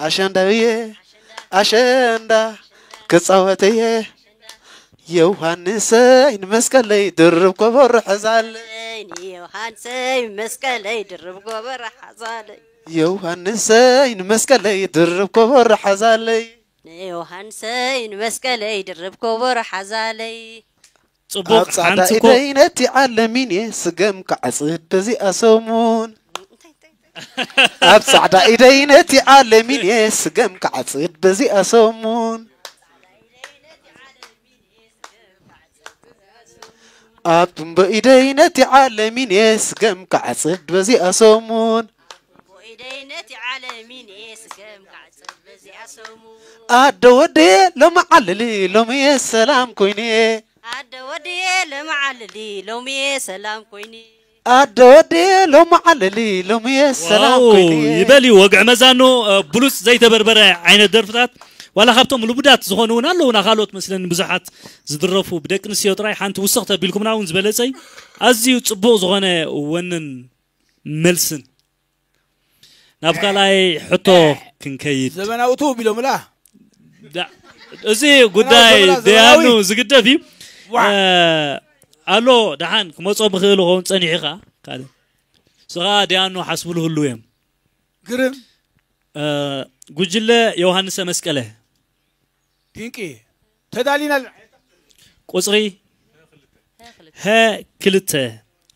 ኣሸንዳውየ ኣሸንዳ ክፃወትየ ዮሃንሰይ ንመስቀለይ ድርብ ኮቦሮ ሕዛለይ ዮሃንሰይ መስቀለይ ድርብ ጎበር ሓዛለይ ዮሃንሰይ ንመስቀለይ ድርብ ኮቦሮ ሓዛለይ ንዮሃንሰይ ንመስቀለይ ድርብ ኮቦር ሓዛለይ ጽቡቕ ኣብ ጻዕዳ ሓንቲ እኮ ኢደይ ነቲ ዓለሚን እየ ስገም ክዓጽድ በዚኣ ሰሙን ኣብ ጻዕዳ ኢደይ ነቲ ዓለሚን እየ ስገም ክዓጽድ በዚኣ ሰሙን ኣብ ትንቦ ኢደይ ነቲ ዓለሚን እየ ስገም ክዓጽድ በዚኣ ሰሙን ኢደይ ነቲ ዓለሚን እየ ስገም ክዓጽድ በዚኣ ሰሙን ኣደ ወደየ ሎሚ ዓልሊ ሎሚ እየ ሰላም ኮይነ ኣደ ወድየ ለመዓልሊ ሎሚየ ሰላም ኮይኒ ኣደ ወደየ ሎሚ ዓልሊ ሎሚ እየ ሰላም ዋው፣ ኮይነ ይበል እዩ ወግዒ መዛኑ። እ፣ ብሉጽ ዘይተበርበረ ዓይነት ደርፍታት ዋላ ካብቶም ልሙዳት ዝኾኑ እውን ኣለውና ካልኦት መስለኒ ብዙሓት ዝድረፉ ብደቂ ኣንስትዮ ጥራይ ሓንቲ ውስኽ ተቢልኩምና እውን ዝበለጸ እዩ። ኣዝዩ ጽቡቕ ዝኾነ ወንን መልስን ናብ ካልኣይ ሕቶ ክንከይድ ዘመናዊ ትው ቢሎምላ ዳ- እዚ ጉዳይ ዘመናዊ፣ ደያኑ ዘመናዊ። ዝግደፍ እዩ። ዋ። እ፣ ኣሎ ደሓን ክመጾ ምኽእል ኸውን ጸኒሑ ኢኻ ካልእ ስኻ ደያኑ ሓስብሉ ህሉ እዮም። ግርም እ፣ ጉጅለ ዮሃንሰ መስቀለ ድንቂ ተዳሊና ቁጽሪ ሀ ክልተ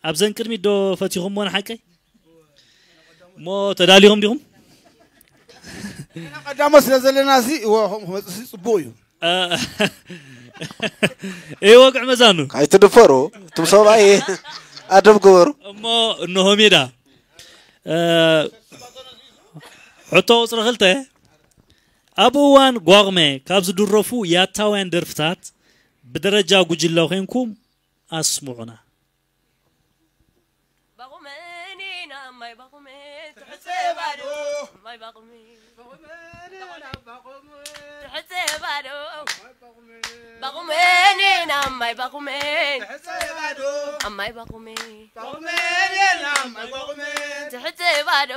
ኣብዘን ቅድሚት ዶ ፈቲኹሞ ንሓቀይ እሞ ተዳሊኹም ዲኹም? ቀዳሞ ስለ ዘለና ሲ እዎ ከምኡ ክመፅእ ሲ ፅቡቅ እዩ እ፣ እየ ወግዒ መዛኑ ካይትድፈሩ እቱም ሰብኣይ ኣደብ ግበሩ እሞ እንሆ ሜዳ እ፣ ሕቶ ቁፅሪ ክልተ ኣብ እዋን ጓቕመ ካብ ዝድረፉ ያታውያን ደርፍታት ብደረጃ ጉጅለ ኮንኩም ኣስምዑና። ባቑመኒና ማይ ባቑመ ትሕፀ ባዶ ማይ ባቑመ ትሕፀ ባዶ ባቑመኒና ማይ ባቑመ ኣማይ ባቑመ ትሕፀ ባዶ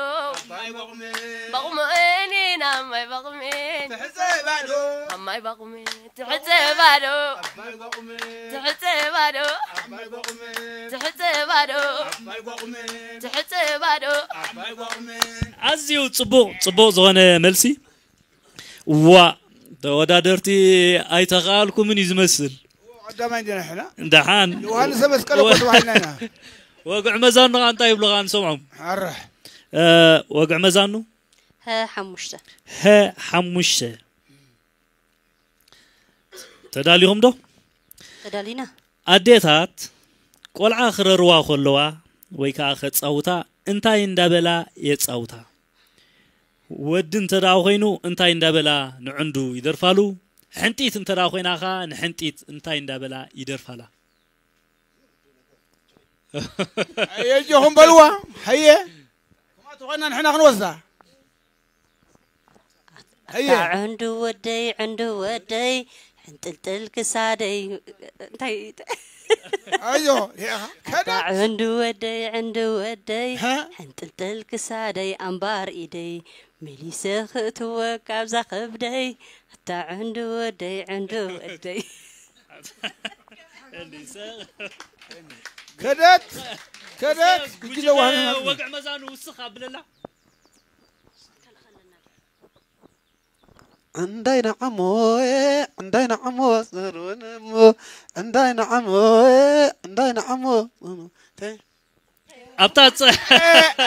ባቑመኒና ማይ ባቑመ ኣማይ ባቑመ ትሕፀ ባዶ ትሕፀ ባዶ ትሕፀ ባዶ ትሕፀ ባዶ ኣዝዩ ጽቡቕ ጽቡቕ ዝኾነ መልሲ። ዋ ተወዳደርቲ ኣይተኸኣልኩምን እዩ ዝመስል። ቀዳማይ እንዲና ሕና ደሓን ዮሃንስ መስቀል እኮ ተባሂልና ኢና ወግዒ መዛኑ ኸዓ እንታይ ይብሉኻ ንሰምዖም። ኣራሕ እ፣ ወግዒ መዛኑ ሀ ሓሙሽተ ሀ ሓሙሽተ ተዳሊኹም ዶ? ተዳሊና ኣዴታት ቆልዓ ክረርዋ ከለዋ ወይ ከዓ ከጻውታ እንታይ እንዳበላ የጻውታ? ወዲ እንተ ደኣ ኮይኑ እንታይ እንዳበላ ንዕንዱ ይደርፋሉ? ሕንጢት እንተ ደኣ ኮይና ኸዓ ንሕንጢት እንታይ እንዳበላ ይደርፋላ? ኣየጆኹም በልዋ። ሀየ ከማቱ ኮይና ንሕና ክንወስዳ። ሀየ ኣታ ዕንዱ ወደይ ዕንዱ ወደይ ሕንጥልጥል ክሳደይ እንታይ ኣዮ ሪኢኻ ኣታ ከዳት ዕንዱ ወደይ ዕንዱ ወደይ ሀ? ሕንጥልጥል ክሳደይ ኣምባር ኢደይ መሊሰ ክእትወ ካብዛ ከብደይ ኣታ ዕንዱ ወደይ ዕንዱ ወደይ ከደት ከደት ጉጅለ ዋህና ወግዕ መዛኑ ውስኽ ኣብለላ። እንዳይ ንዓሞ እንዳይ ንዓሞ ዘርወነሞ እንዳይ ንዓሞ እንዳይ ንዓሞ ተ- ኣብታ ጸ-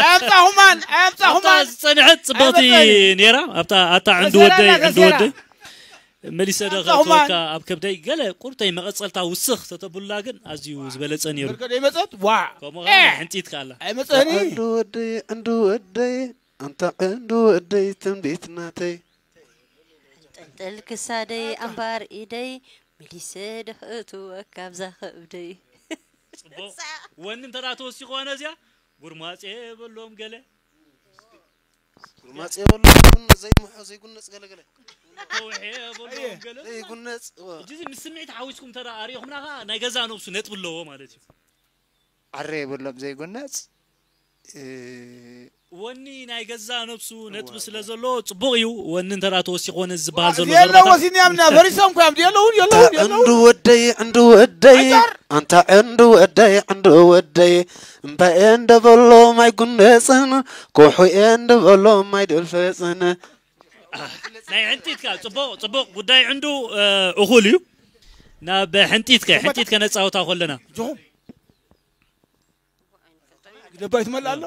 ኣምፃኹማን ኣብታ ኣምፃኹማን ዝጸንሐት ጽብቕቲ ኣይመጸኒ። ነይራ። ኣብታ ኣታ ዕንዱ ተሰራ ወደይ እና ዕንዱ ተሰራ። ወደይ መሊሰ ዶ ኣምፃኹማን። ከእትወካ ኣብ ከብደይ ገለ ቁርብተይ መቐጸልታ ውስኽ ተተብሉላ ግን ኣዝዩ ዝበለጸ ነይሩ። በርከደ ይመፀት ዋ ከምኡ ኸዓ ናይ ሕንጢት ከኣላ ኣይመፀኒ ዕንዱ ወደይ ዕንዱ ወደይ ኣንታ ዕንዱ ወደይ ትንቢት ናተይ ጠልጠል ክሳደይ ኣምባር ኢደይ መሊሰ ደኽእቱ ካብዛ ከብደይ ጽቡቕ ወኒ እንተ ተወሲኹ ኾነ እዚኣ ጉርማጽ የበሎም ገለ ጉርማጽ የበሎም ዘይምሖ ዘይጉነጽ ገለገለ ከውሒ የበሎም ገለ ዘይጉነጽ እዚ ምስ ስምዒት ሓዊስኩም እንተ ኣሪኦኹምና ኸዓ ናይ ገዛ ነብሱ ነጥቢ ኣለዎ ማለት እዩ። ዓረ የብሎም ዘይጉነጽ እ፣ ወኒ ናይ ገዛ ነብሱ ነጥቢ ስለ ዘለዎ ጽቡቕ እዩ። ወኒ እንተ ተወሲኹ ኾነ ዝበሃል ዘሎ የለው ዘረባታት ወሲኒ ያምና ፈሪሶም እኮ እዮም የለውን የለውን የለውን ዕንዱ ወደይ ዕንዱ ወደይ ኣንታ ዕንዱ ወደይ ዕንዱ ወደይ እምባኤ እንደበሎም ኣይጉነጽን ኮሑኤ እንደበሎም ኣይደልፈጽን ናይ ሕንጢትካ ጽቡቕ ጽቡቕ ጉዳይ ዕንዱ እ፣ እኹል እዩ። ናብ ሕንጢትከ ሕንጢትከ ነጻወታ ኮለና ጅኹም ግደባ ይትመልእ ኣሎ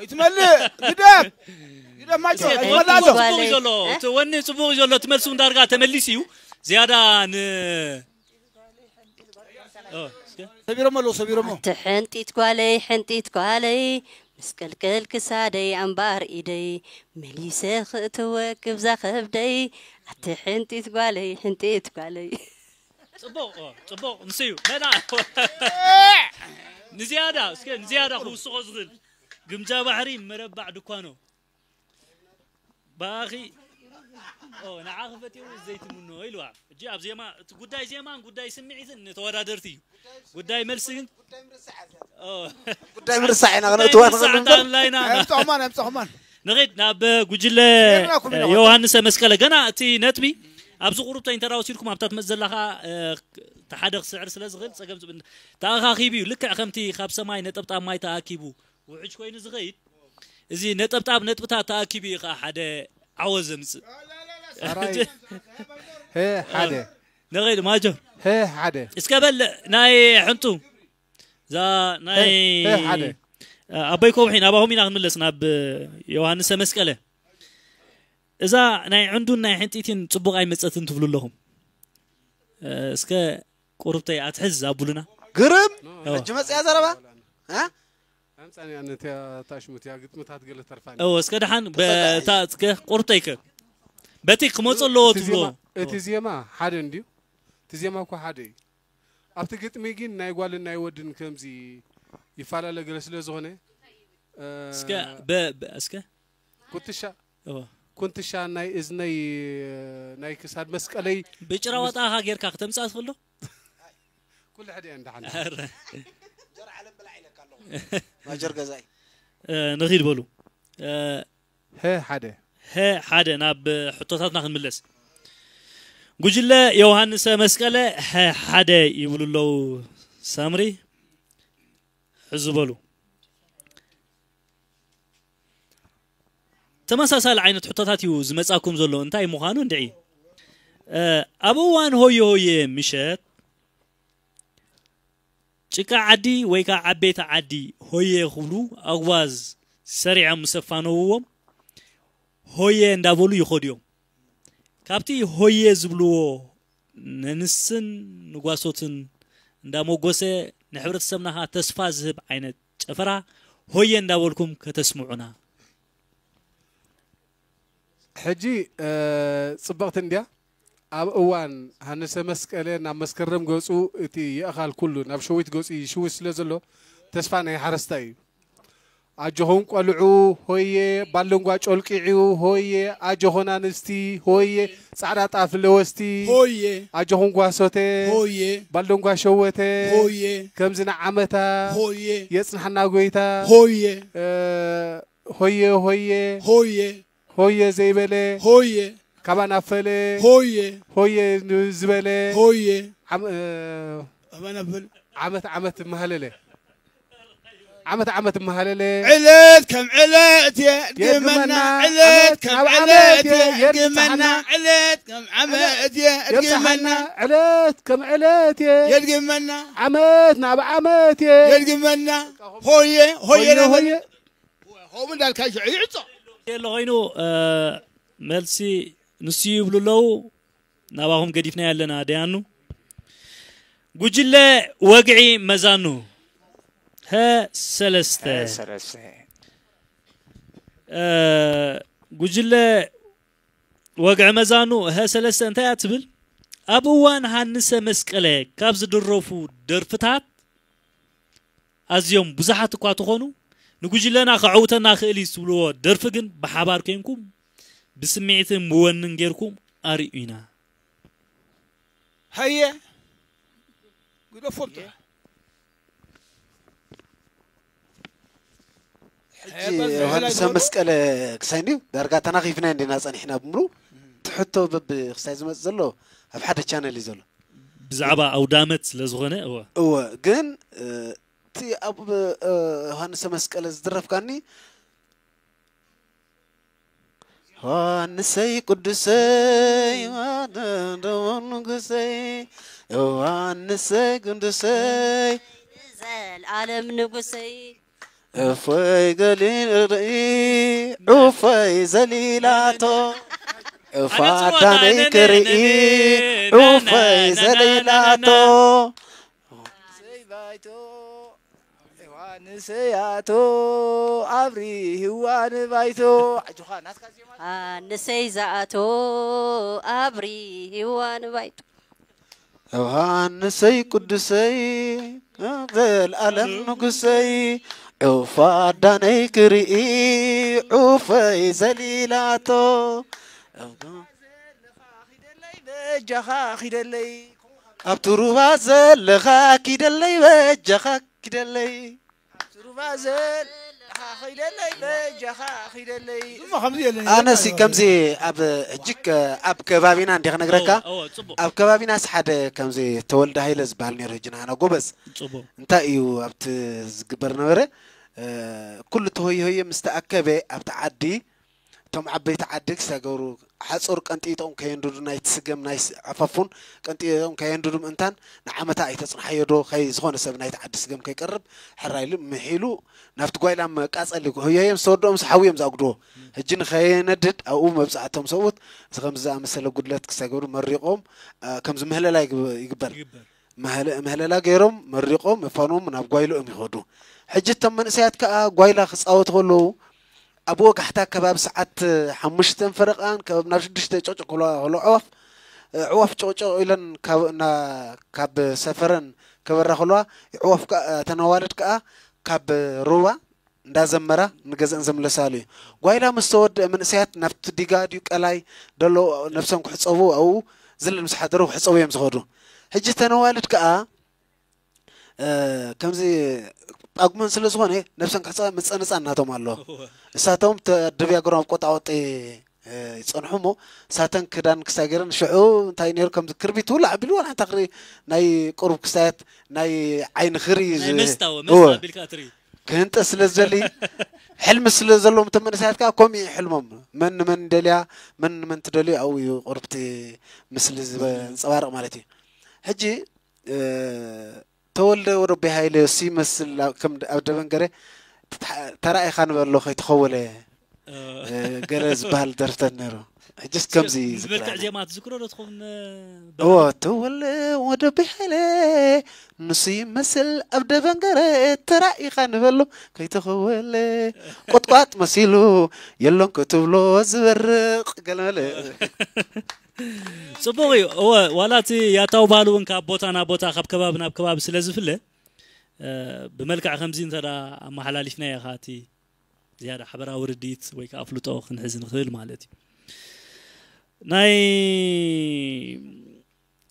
ይትመልእ ግደብ ግደብ ማይቶ እስከ እቲ ይትመልእ ወኒ ኣሎ ጽቡቕ እዩ ዘሎ እቲ ወኒ ጽቡቕ እዩ ዘሎ እቲ መልሲ እውን ዳርጋ ተመሊሱ እዩ። ዝያዳ ን ኦ፣ እስከ ሰቢሮም ኣለዉ ሰቢሮሞ ኣቲ ሕንጢት ጓለይ ሕንጢት ጓለይ ምስቀልቀል ክሳደይ ኣምባር ኢደይ መሊሰ ክእትወ ክብዛ ከብደይ ኣቲ ሕንጢት ጓለይ ሕንጢት ጓለይ ጽቡቕ ኦ፣ ጽቡቕ ንሱ እዩ መዳ ንዝያዳ እስከ ንዝያዳ ክውስኾ ዝኽእል ግምጃ ባሕሪ መረባዕ ድኳኖ ብኣኺ ኦ፣ ንዓኺ ፈጢሩ ዘይትምኖ ኢልዋ። ሕጂ ኣብ ዜማ እቲ ጉዳይ ዜማን ጉዳይ ስምዒትን ንተወዳደርቲ እዩ። ጉዳይ መልሲ ግን ኦ፣ ጉዳይ ምርሳዕ ኢና ጉዳይ ክነእትዋ ምርሳዕ ንኽእል እንዳ እምበር ንላይና ኣምፀኹማን ኣምፀኹማን ንኺድ ናብ ጉጅለ ጌርናኩም ኢና። ዮሃንሰ መስቀለ ገና እቲ ነጥቢ ኣብዚ ቁሩብተይ እንተ ወሲድኩም ኣብታ ትመጽእ ዘላ ኸዓ እቲ ሓደ ክስዕር ስለ ዝኽእል ጸገም ዝብል ተኣኻኺቡ እዩ። ልክዕ ከምቲ ካብ ሰማይ ነጠብጣብ ማይ ተኣኪቡ ውሕጅ ኮይኑ ዝኸይድ እዚ ነጠብጣብ ነጥብታት ተኣኪቡ እዩ ከዓ ሓደ ዓወት ዘምፅእ ኣራይ ሀ ሓደ ንኸይድ ማጆር ሀ ሓደ እስከ በል ናይ ሕንጡ እዛ ናይ ሀ ሓደ ኣቦይ ከውሒ ናባኹም ኢና ክንምለስ ናብ ዮሃንሰ መስቀለ እዛ ናይ ዕንዱን ናይ ሕንጢትን ፅቡቕ ኣይመፀትን ትብሉ ኣለኹም እስከ ቁርብተይ ኣትሕዝ ኣቡሉና ግርም ሕጂ መፅያ ዘረባ እ? ኣምፃንያ ነቲያ ታሽሙትያ ግጥምታት ገለ ተርፋኒ እዎ እስከ ደሓን በታ እስከ ቁርብተይከ በቲ ክመፁ ኣለዎ እቲ ትብሎ ዜማ- እቲ ዜማ ሓደ እንድዩ እቲ ዜማ እኮ ሓደ እዩ ኣብቲ ግጥሚ ግን ናይ ጓልን ናይ ወድን ከምዚ ይፈላለ ገለ ስለ ዝኾነ እ፣ እስከ በ- በ- እስከ ኩትሻ እዎ ኩንትሻ ናይ እዝነይ ናይ ክሳድ መስቀለይ ብጭራ ዋጣኻ ጌርካ ክተምፅኣ ትኽእል ዶ ኩሉ ሕደ እየ እንዳሓን ማጀር ገዛኢ እ፣ ንኺድ በሉ እ፣ ሀ ሓደ ሀ ሓደ ናብ ሕቶታትና ክንምለስ ጉጅለ ዮሃንሰ መስቀለ ሀ ሓደ ይብሉ ኣለዉ ሳምሪ ሕዚ በሉ ተመሳሳሊ ዓይነት ሕቶታት እዩ ዝመፃኩም ዘሎ እንታይ ምዃኑ እንድዒ እ፣ ኣብ እዋን ሆየ ሆየ ምሸት ጭቃ ዓዲ ወይ ከዓ ዓበይቲ ዓዲ ሆየ ክብሉ ኣጉባዝ ሰሪዖም ምስ ኣፋነውዎም ሆየ እንዳበሉ ይኸዱ እዮም። ካብቲ ሆየ ዝብልዎ ነንስን ንጓሶትን እንዳመጎሰ ንሕብረተሰብና ከዓ ተስፋ ዝህብ ዓይነት ጨፈራ ሆየ እንዳበልኩም ከተስምዑና። ሕጂ እ፣ ፅብቕቲ እንድያ ኣብ እዋን ሃነሰ መስቀለ ናብ መስከረም ገፁ እቲ የእኻል ኩሉ ናብ ሸዊት ገፁ ይሽውስ ስለ ዘሎ ተስፋ ናይ ሓረስታይ እዩ ኣጆኹም ቆልዑ ሆየ ባልደንጓ ጮልቂዑ ሆየ ኣጆኹን ኣንስቲ ሆየ ፃዕዳ ጣፍ ለወስቲ ሆየ ኣጆኹም ጓሶተ ሆየ ባልደንጓ ሸወተ ሆየ ከምዚ ንዓመታ ሆየ የፅንሓና ጎይታ ሆየ እ፣ ሆየ ሆየ ሆየ ሆየ ዘይበለ ሆየ ካባና ፈለ ሆየ ሆየ ዝበለ ሆየ ዓም- እ፣ ኣባና በል ዓመት ዓመት መሃለለ ዓመት ዓመት መሃለለ ዕለት ከም ዕለት እየ ድግመና የድግመና፣ ዕለት ዓመት ከም ናብ ዕለት ዓመት እየ እየ ድግመና የብጽሓና። ዕለት ከም ዓመት እየ ድግመና የብጽሓና፣ ዕለት ከም ዕለት እየ የድግመና ዓመት ናብ ዓመት እየ የድግመና ሆየ ሆየ ሆየ ለበል ሆየ ሆም እንዳልካ ሽዑ ይዕጾ የለ ኮይኑ እ፣ መልሲ ንሱ ይብሉ ኣለዉ። ናባኹም ገዲፍና ያለና ደያኑ ጉጅለ ወግዒ መዛኑ ሀ ሰለስተ ሰለስተ እ፣ ጉጅለ ወግዒ መዛኑ ሀ ሰለስተ እንታይ እያ ትብል? ኣብ እዋን ሃንሰ መስቀለ ካብ ዝድረፉ ደርፍታት ኣዝዮም ብዙሓት እኳ ተኾኑ ንጉጅለና ከዐውተና ክእል እዩ ዝብልዎ ደርፊ ግን ብሓባር ኮይንኩም ብስምዒትን ብወንን ጌርኩም ኣርእዩና። ሃየ ግደፎም ጥራሕ ሕጂ ዮሃንስ ኣብ መስቀለ ክሳይ እንድዩ ዳርጋ ተናኺፍና እንዲና ጸኒሕና ብምሉ ትሕቶ በብ ክሳይ ዝመጽእ ዘሎ ኣብ ሓደ ቻነል እዩ ዘሎ። ብዛዕባ ኣውዳመት ስለ ዝኾነ እወ እወ ግን እ፣ እቲ ኣብ እ፣ ዮሃንስ መስቀለ ዝድረፍካኒ ዮሃንሰይ ቅዱሰይ ንጉሰይ ዮሃንሰይ ቅዱሰይ ዘልኣለም ንጉሰይ እፎይ ገሊል ርኢ ዑፈይ ዘሊላቶ እፋዳነይ ክርኢ ዑፈይ ዘሊላቶ ዮሃንሰይ ኣቶ ኣብሪህዋ ንባይቶ ኣጆኻ ናትካ ዜማ ዮሃንሰይ ዝኣቶ ኣብሪህዋ ንባይቶ ዮሃንሰይ ቅዱሰይ ዘልኣለም ንጉሰይ ዑፋዳነይ ክርኢ ዑፈይ ዘሊላቶ በጃኻ ኺደለይ ኣብቲ ሩባ ዘለኻ ኪደለይ በጃኻ ኪደለይ ሩባ ዘለኻ ኺደለይ በጃኻ ኺደለይ ኣነሲ ከምዚ ኣብ ሕጂ ከ- ኣብ ከባቢና እንዲ ክነግረካ እወ፣ እወ፣ ጽቡቕ። ኣብ ከባቢናስ ሓደ ከምዚ ተወልደ ሃይለ ዝበሃል ነይሩ። ሕጂ ንዓና ጎበዝ ጽቡቕ። እንታይ እዩ ኣብቲ ዝግበር ነበረ? እ፣ ኩሉ ተሆይሆየ ምስ ተኣከበ ኣብቲ ዓዲ እቶም ዓበይቲ ዓዲ ክሳገሩ ሓፁር ቀንጢጦም ከየንድዱ ናይቲ ስገም ናይ ስ- ዓፋፉን ቀንጢጦም ከየንድዱ ምእንታን ንዓመታ ኣይተፅንሓዮ ዶ ከይ ዝኾነ ሰብ ናይቲ ዓዲ ስገም ከይቀርብ ሕራይሉ ምሒሉ ናብቲ ጓይላ መቃፀሊ ሆዮዮም ዝተወድኦም ምስ ሓዊ እዮም ዝኣጉድዎ። ሕጂ ንኸየነድድ ኣብኡ መብፃዕቶም ሰብኡት እዚ ከምዚ ዝኣመሰለ ጉድለት ክሳገሩ መሪቖም እ፣ ከምዚ ምህለላ ይግብ- ይግበር። ይግበር። መህለ- ምህለላ ገይሮም መሪቖም እፋኖም ናብ ጓይልኦም ይኸዱ። ሕጂ እቶም መንእሰያት ከዓ ጓይላ ክፃወቱ ከለዉ ኣብ ወጋሕታ ከባቢ ሰዓት ሓሙሽተን ፈረቓን ከባቢ ናብ ሽዱሽተ ጨቅጨቅ ክብላ ከሎ ኣዕዋፍ ኣዕዋፍ ጨቅጨቅ ኢለን ካብ እና- ካብ ሰፈረን ከበራ ከለዋ ኣዕዋፍ ከዓ እተን ኣዋልድ ከዓ ካብ ሩባ እንዳዘመራ ንገዝአን ዝምለሳሉ እዩ። ጓይላ ምስ ተወድአ መንእሰያት ናብቲ ዲጋ ድዩ ቀላይ ደሎ ነብሶም ክሕፀቡ ኣብኡ ዝልል ምስ ሓደሩ ክሕፀቡ እዮም ዝኸዱ። ሕጂ እተን ኣዋልድ ከዓ እ፣ ከምዚ ጳጉመን ስለ ዝኾነ ነብሰን ክሕፀባ ምፀንፃን ናቶም ኣሎ። እሳቶም ተደብያገሮም ኣብ ቆጣቆጢ እ፣ ይፀንሑ እሞ እሳተን ክዳን ክሳይ ገይረን ሽዑ እንታይ ነይሩ ከምዚ ክርቢት ውላዕ ኣቢሉ ዋላ ሓንቲ ክሪ ናይ ቁሩብ ክሳያት ናይ ዓይኒ ክሪ ናይ ዝ- መስታወ እወ። መስታ ኣቢልካ ትርኢ ክህንጠ ስለ ዝደሊ ሕልሚ ስለ ዘለዎም እቶም መንእሰያት ከዓ ከምኡ እዩ ሕልሞም። መን ንመን ደልያ መን ንመን ትደልዩ ኣብኡ እዩ ቁርብቲ ምስሊ ዝንፀባረቕ ማለት እዩ። ሕጂ እ፣ ተወልደ ወረቤ ሃይለ ሲ መስል ኣብ- ከም ኣብ ደበንገረ ተራኢኻ ንበሎ ከይተኸወለ እ፣ ገለ ዝበሃል ደርፍታት ነይሩ። ሕጅስ ከምዚ ብመልክዕ ዝክራለ ዜማ ትዝክሮ ዶ ትኸውን እዎ ተወለ ወደ ብሓለ ንሱ ይመስል ኣብ ደበንገረ ተራኢኻ ንበሎ ከይተኸወለ ቁጥቋጥ መሲሉ የሎን ክትብሎ ዝበርቕ ገለመለ ጽቡቕ እዩ። እወ ዋላ እቲ ያታው ባህሊ እውን ካብ ቦታ ናብ ቦታ ካብ ከባቢ ናብ ከባቢ ስለ ዝፍለ እ፣ ብመልክዕ ከምዚ እንተ ኣመሓላሊፍና ኢኻ እቲ ዝያዳ ሓበራዊ ርድኢት ወይ ከዓ ኣፍልጦ ክንሕዝ ንኽእል ማለት እዩ። ናይ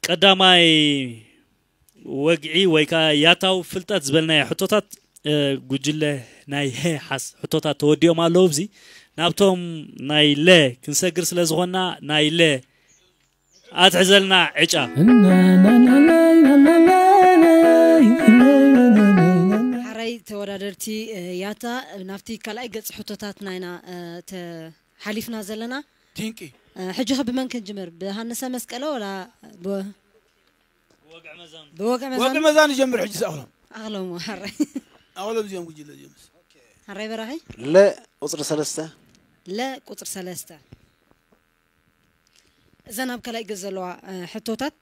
ቀዳማይ ወግዒ ወይ ከዓ ያታው ፍልጠት ዝበልናዮ ሕቶታት እ፣ ጉጅለ ናይ ሄ ሓስ ሕቶታት ተወዲኦም ኣለዉ። እዚ ናብቶም ናይ ለ ክንሰግር ስለ ዝኾንና ናይ ለ ኣትሕዘልና ዕጫ ሓረይ ተወዳደርቲ፣ እ፣ ያታ፣ ናብቲ ካልኣይ ገጽ ሕቶታትና ኢና፣ እ፣ ተ-፣ ሓሊፍና ዘለና። ቲንቂ እ፣ ሕጂ ኸ ብመን ክንጅምር? ብሃንሰ መስቀለ ወላ ብ-፣ ብወግዒ መዛኑ? ወግዒ መዛኑ ጀምር። ሕጂ ኣቕሎም ኣቕሎሞ፣ ሓራይ። ኣቕሎም እዚኦም ጉጅለ እዚኦም። ሓራይ በራኺ? ለ ቁፅሪ ሰለስተ። ለ ቁፅሪ ሰለስተ። እዘን ኣብ ካልኣይ ገጽ ዘለዋ፣ እ፣ ሕቶታት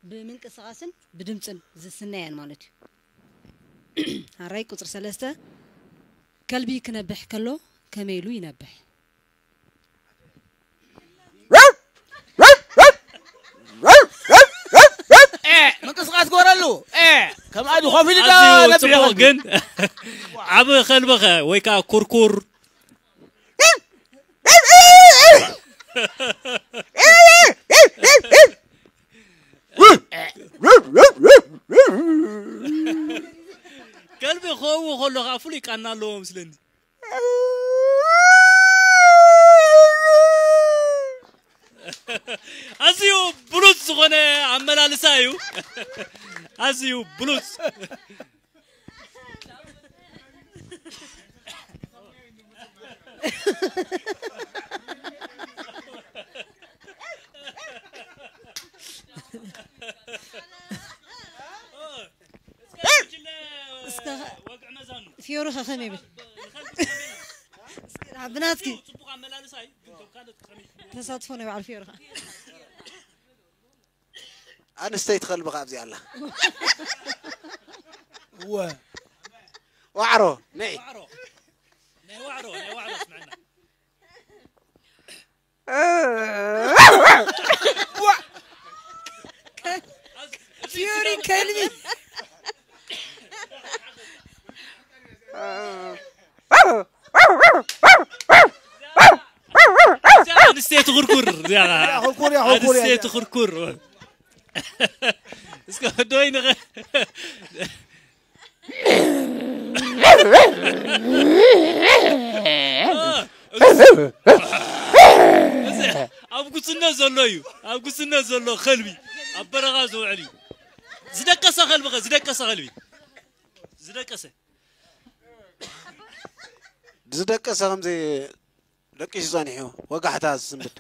ብምንቅስቓስን ብድምፅን ዝስነያን ማለት እዩ። ሓራይ ቁፅሪ ሰለስተ፣ ከልቢ ክነብሕ ከሎ ከመይ ኢሉ ይነብሕ? እ፣ ምንቅስቃስ ግበረሉ። እ፣ ከም ኣዱ ኮፍ ኢሉ ዶ ኣዝዩ ነብሕ ጽቡቕ ይኸዱ? ግን ዓብ ከልብኸ ወይ ከዓ ኩርኩር ከልቢ ክኸውን ከሎ ከዓ ፍሉይ ቃና ኣለዎ ምስለኒ ኣዝዩ ብሉጽ ዝኾነ ኣመላልሳ እዩ ኣዝዩ ብሉጽ እስከ ፊዮሪ ከ ከመይ ይብል? እስኪ ብናትኪ ተሳትፎ ናይ በዓል ፊዮሪ ከ ኣንስተይቲ ከልቢ ካብዚ ኣላ እወ ዋዕሮ ነይ ናይ ዋዕሮ ናይ ዋዕሮ ስምዕና ፊዮሪ ከልቢ ኣንስተይቲ ኩርኩር ኩርኩር እያ፣ ኩርኩር እያ። ኣንስተይቲ ኩርኩር እስከ ዶይ ንኸ ኣብ ጉስነት ዘሎ እዩ ኣብ ጉስነት ዘሎ ከልቢ ኣብ በረኻ ዝውዕል እዩ ዝደቀሰ ከልቢ ከ ዝደቀሰ ከልቢ ዝደቀሰ ዝደቀሰ ከምዚ ደቂሱ ጸኒሑ ወጋሕታ ዝስንብድ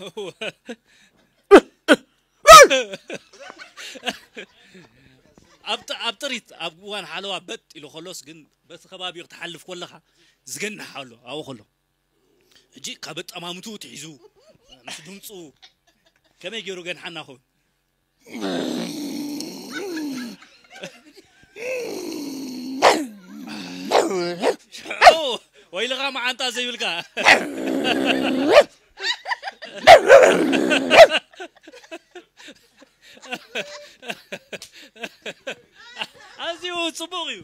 ኣብ ጥ- ኣብ ጥሪት ኣብ እዋን ሓለዋ በጥ ኢሉ ከሎስ ግን በቲ ከባቢ ክትሓልፍ ከለኻ ዝገንሕ ኣሎ ኣብኡ ከሎ ሕጂ ካብ ኣጠማምትኡ ትሒዙ ምስ ድምፁ ከመይ ገይሩ ገንሓና ኸውን ሽዑ ወይልኻ መዓንጣ ዘይብልካ ኣዝዩ ፅቡቕ እዩ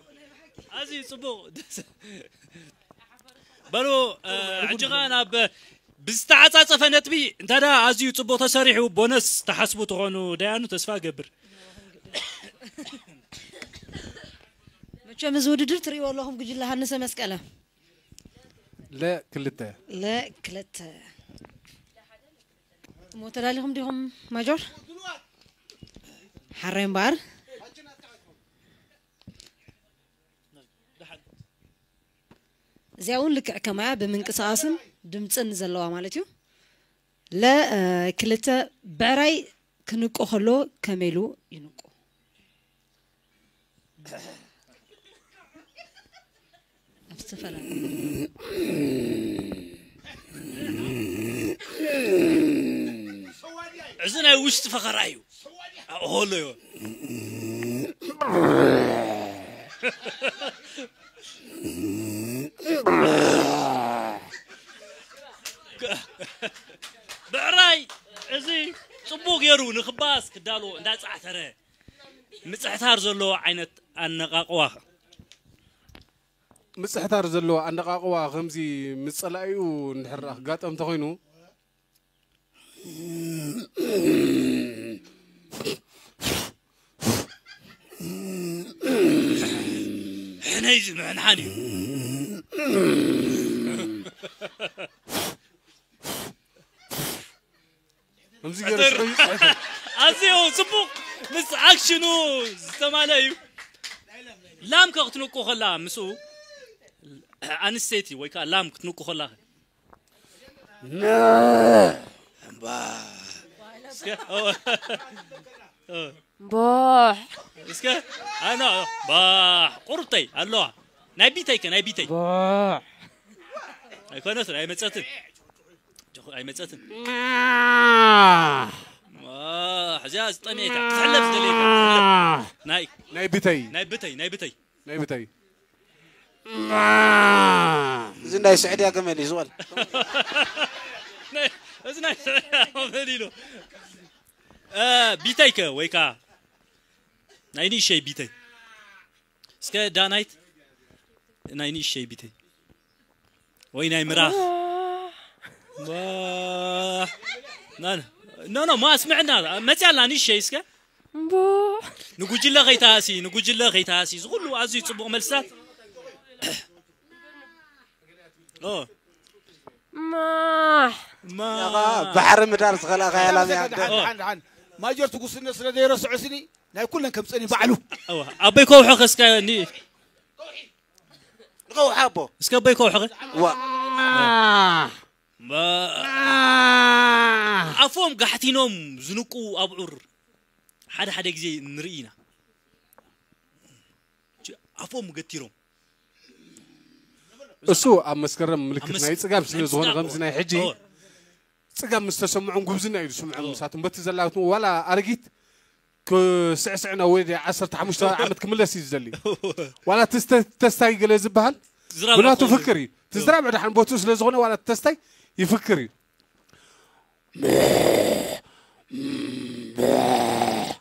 ኣዝዩ ፅቡቕ በሉ ሕጂ ኸ ናብ ብዝተዓፃፀፈ ነጥቢ እንተ ኣዝዩ ፅቡቕ ተሰሪሑ ቦነስ ተሓስቡ ትኾኑ ደያኑ ተስፋ ገብር መቸም እዚ ውድድር ትርእይዎ ኣለኹም ጉጅለ ሃንሰ መስቀለ ለ ክልተ ለ ክልተ እሞ ተዳሊኹም ዲኹም ማጆር ሓራይ እምበኣር እዚኣ እውን ልክዕ ከማያ ብምንቅስቃስን ድምፅን ዘለዋ ማለት እዩ ለ ክልተ ብዕራይ ክንቆ ከሎ ከመይ ኢሉ ይንቆ ኣብ ዝተፈላለዩ እዚ ናይ ውሽጢ ፈኸራ እዩ ኣሆሎ ብዕራይ እዚ ፅቡቅ ገይሩ ንክባስ ክዳሎ እንዳፃዕተረ ምፅሕታር ዘለዎ ዓይነት ኣነቃቅዋ ምፅሕታር ዘለዎ ኣነቃቅዋ ከምዚ ምስ ፀላኢኡ እንድሕር ክጋጠም ተኮይኑ ሕነይ ዝምሕንሓን እዩ ከምዚ ገይሩ ሽዑ ይፅሕት ኣዝዩ ፅቡቅ ምስ ኣክሽኑ ዝተማለ እዩ ላም ከ ክትንቁ ከላ ምስኡ ኣንስተይቲ ወይ ከዓ ላም ክትንቁ ከላ እስከ ኦ፣ ኦ፣ ቦሕ እስከ ኣና ባሕ ቁርብተይ ኣለዋ ናይ ቢተይ ከ ናይ ቢተይ ቦሕ ኣይኮነትን ኣይመፀትን ኣይመፀትን እዚኣ ዝጠምየካ ክትሕለብ ዝደለየካ ናይ ናይ ብተይ ናይ ብተይ ናይ ብተይ ናይ ብተይ እዚ ናይ ስዕድያ ገመል እዩ ዝበል እዚ ናይ ስዕድያ ገመል ኢሉ ቢተይ ከ ወይ ከዓ ናይ ንእሸይ ቢተይ እስከ ዳናይት ናይ ንእሸይ ቢተይ ወይ ናይ ምራኽ ኖ ኖ ማ ስምዕና መፅያ ኣላ ንእሸይ እስከ ንጉጅለ ከይተሃሲ ንጉጅለ ከይተሃሲ ዝኩሉ ኣዝዩ ፅቡቕ መልስታት ማሕ ማ ባሕሪ ምዳር ዝኸላኸያ ላምያ ማጀር ትጉስነት ስለ ዘይረስዖ ስኒ ናይ ኩለን ከም ፀኒ ባዕሉ ኣቦይ ከውሖ ከስካ ንኸውሓ ኣቦ እስከ ኣቦይ ከውሖ ዋ ኣፎም ጋሕቲኖም ዝንቁ ኣብዑር ሓደ ሓደ ግዜ ንርኢ ኢና ኣፎም ገቲሮም እሱ ኣብ መስከረም ምልክት ናይ ፅጋብ ስለ ዝኾነ ከምዚ ናይ ሕጂ ፅጋብ ምስ ተሰምዖም ጉብዝና እዩ ዝስምዖም ንሳቶም በቲ ዘላትም ዋላ ኣረጊት ክስዕስዕና ወይ ዓሰርተ ሓሙሽተ ዓመት ክምለስ እዩ ዝደሊ ዋላ ተስታይ ገለ ዝበሃል ብናቱ ፍክር እዩ ትዝራብ ዕድሓን ቦትኡ ስለ ዝኾነ ዋላ ተስታይ ይፍክር እዩ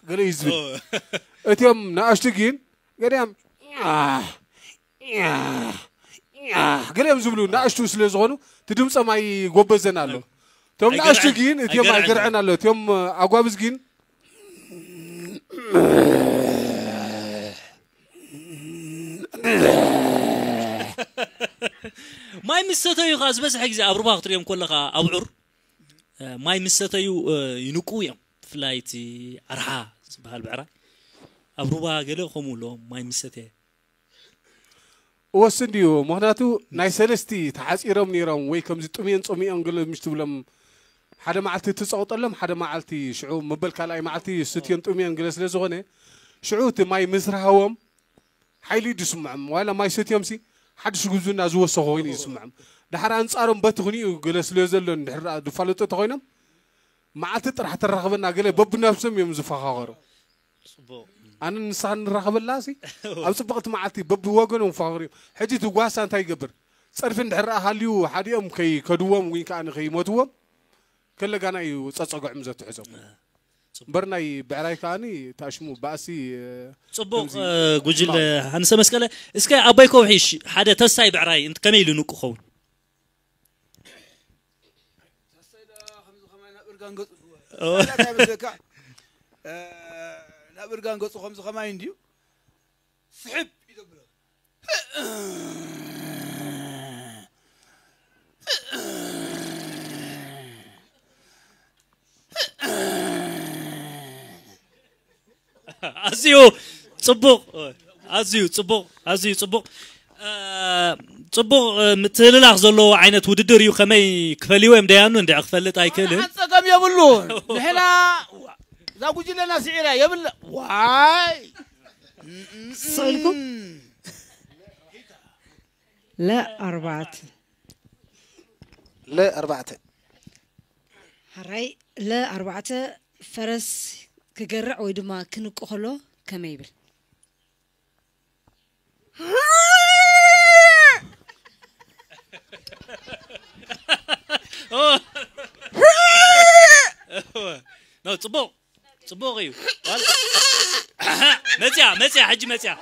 ገለ እዩ ዝብል እቲኦም ንኣሽቱ ግን ገዲኦም ገሊኦም ዝብሉ ንኣሽቱ ስለ ዝኾኑ እቲ ድምፆም ኣይጎበዘን ኣሎ እቶም ንኣሽቱ ግን እቲኦም ኣይገርዐን ኣሎ እቲኦም ኣጓብዝ ግን ማይ ምስ ሰተዩ ከዓ ዝበዝሐ ግዜ ኣብ ሩባ ክትሪኦም ከለካ ኣብዑር ማይ ምስ ሰተዩ ይንቁ እዮም ብፍላይ እቲ ኣርሓ ዝበሃል ብዕራይ ኣብ ሩባ ገለ ከምኡ ኣለዎም ማይ ምስ ሰተየ እወስ እንድዩ ምክንያቱ ናይ ሰለስቲ ተሓፂሮም ነይሮም ወይ ከምዚ ጥምየን ፀሚኦም ገለ ምሽ ትብሎም ሓደ መዓልቲ ትፀቕጠሎም ሓደ መዓልቲ ሽዑ መበል ካልኣይ መዓልቲ ስትዮን ጥምየን ገለ ስለ ዝኾነ ሽዑ እቲ ማይ ምስ ረሃቦም ሓይሊ እዩ ዝስምዖም ዋላ ማይ ሰትዮም ሲ ሓድሽ ጉብዝና ዝወሰኹ ኮይኑ እዩ ዝስምዖም ድሓር ኣንፃሮም በቲ ኩንኡ ገለ ስለ ዘሎ እንድሕር ዝፋለጡ ተኮይኖም መዓልቲ ጥራሕ ተራኽበና ገለ በብነብሶም እዮም ዝፈኻኸሩ ኣነ ንስኻ ንራኸበላ ሲ ኣብ ፅብቕቲ መዓልቲ በብወገኖም ፈኻኽሩ እዮም ሕጂ እቲ ጓሳ እንታይ ይገብር ፀርፊ እንድሕር ሃልዩ ሓዲኦም ከይከድዎም ወይ ከዓ ከይሞትዎም ከለጋና እዩ ፀፀግዖም ዘትሕዞም እምበር ናይ ብዕራይ ከዓኒ ታሽሙ ባእሲ ፅቡቕ ጉጅለ ሃንሰ መስቀለ እስከ ኣቦይ ከውሒ ሓደ ተስታይ ብዕራይ ከመይ ኢሉ ንቁ ኸውን ናብ እርጋን ገፁ ከምዚ ከማይ እንድዩ ስሕብ ይደብሎ ኣዝዩ ፅቡቕ ኣዝዩ ፅቡቕ ኣዝዩ ፅቡቕ ፅቡቕ ምትህልላኽ ዘለዎ ዓይነት ውድድር እዩ ከመይ ክፈልይዎ እዮም ደያኑ እንድዕ ክፈልጥ ኣይክእልን ጸገም የብሉን ንሕና እዛ ጉጅለና ስዒራ የብለ ዋይ ስእልኩም ለኣርባዕተ ለኣርባዕተ ሕራይ ለኣርባዕተ ፈረስ ክገርዕ ወይ ድማ ክንቁ ከሎ ከመይ ይብል ኖ ፅቡቕ ፅቡቕ እዩ መፅያ መፅያ ሕጂ መፅያ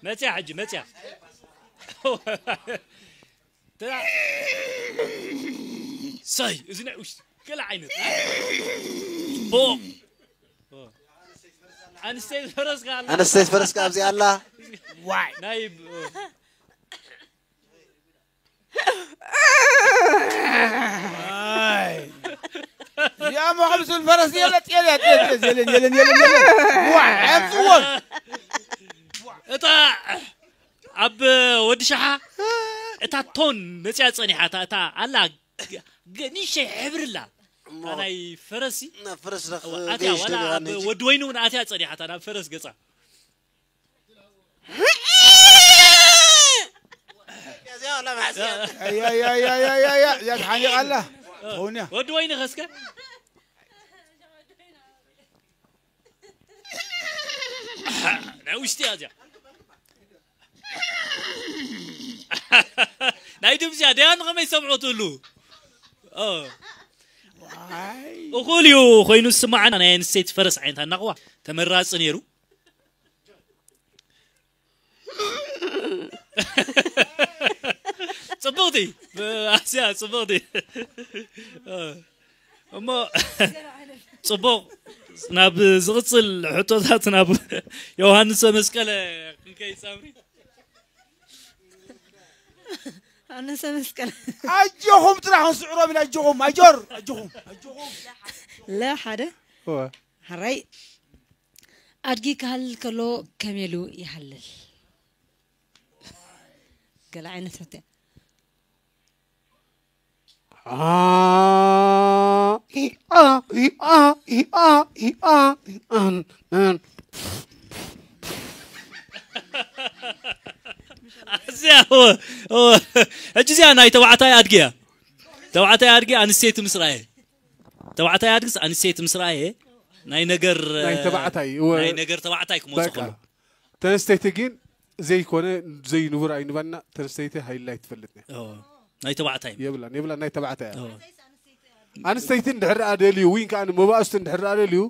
መፅያ ሕጂ መፅያ ሳይ እዚ ናይ ውሽጢ ገለ ዓይነት ፅቡቕ ኣንስተይቲ ፈረስካ ኣላ ኣንስተይቲ ፈረስካ ኣብዚኣ ኣላ ዋይ ናይ يا محمد الفرس يلا يلا يلا يلا يلا يلا يلا واحد صور እታ ሸሓ እታ ቶን መፅያ ፀኒሓ እታ እታ ኣላ ገ- ገ- ንእሽተይ ሕብርላ እሞ እታ ናይ ፈረሲ ናብ ፈረስ ረኽ ኣትያ ገይሽ ዋላ ደሊኻ ኣብ ነጂ ወዲ ወይኑ እውን ኣትያ ፀኒሓ እታ ናብ ፈረስ ገፃ እዚኣ ዋላ ማሕስያ ኣያ ኣያ ኣያ ኣያ ኣያ እዚኣ ተሓኒቓ ኣላ ትኸውን እያ። ወዲ ወይኒ ኸስከ ናይ ውሽጢ እያ እዚኣ። ናይ ድምፂ እያ ደያን ከመይ ሰምዖ ትህሉ እኹል እዩ ኮይኑ ዝስማዓና ናይ ኣንስተይቲ ፈረስ ዓይነት ኣናቕዋ ተመራፂ ነይሩ። ጽብቕቲ ኣስያ ጽብቕቲ። እሞ ጽቡቕ ናብ ዝቕጽል ሕቶታት ናብ ዮሃንስ መስቀለ ክንከይ ጻምሪ። ኣነሰ መስቀል ኣጆኹም ጥራሕ ስዕሮም ኢላ ኣጆኹም ኣጆር ኣጆኹም ኣጆኹም ለ ሓደ እወ። ሕራይ ኣድጊ ክሃልል ከሎ ከመይ ኢሉ ይሃልል? ገለ ዓይነት ሕቶ እያ። እዚኣ እወ፣ እወ። ሕጂ እዚኣ ናይ ተባዕታይ ኣድጊ እያ። ተባዕታይ ኣድጊ ኣንስተይቲ ምስ ረኣየ። ተባዕታይ ኣድግስ ኣንስተይቲ ምስ ረኣየ ናይ ነገር ናይ ተባዕታይ እወ። ናይ ነገር ተባዕታይ ክመፁ በቃ ከሎ ተንስተይቲ ግን ዘይኮነ ዘይንቡር ኣይንበልና ተንስተይቲ ሃይላ ኣይትፈልጥን እያ ኦ፣ ናይ ተባዕታይ የብላን የብላን ናይ ተባዕታይ እያ ኦ፣ ኣንስተይቲ እንድሕር ደኣ ደልዩ ወይ ከዓ መባእስቲ እንድሕር ደኣ ደልዩ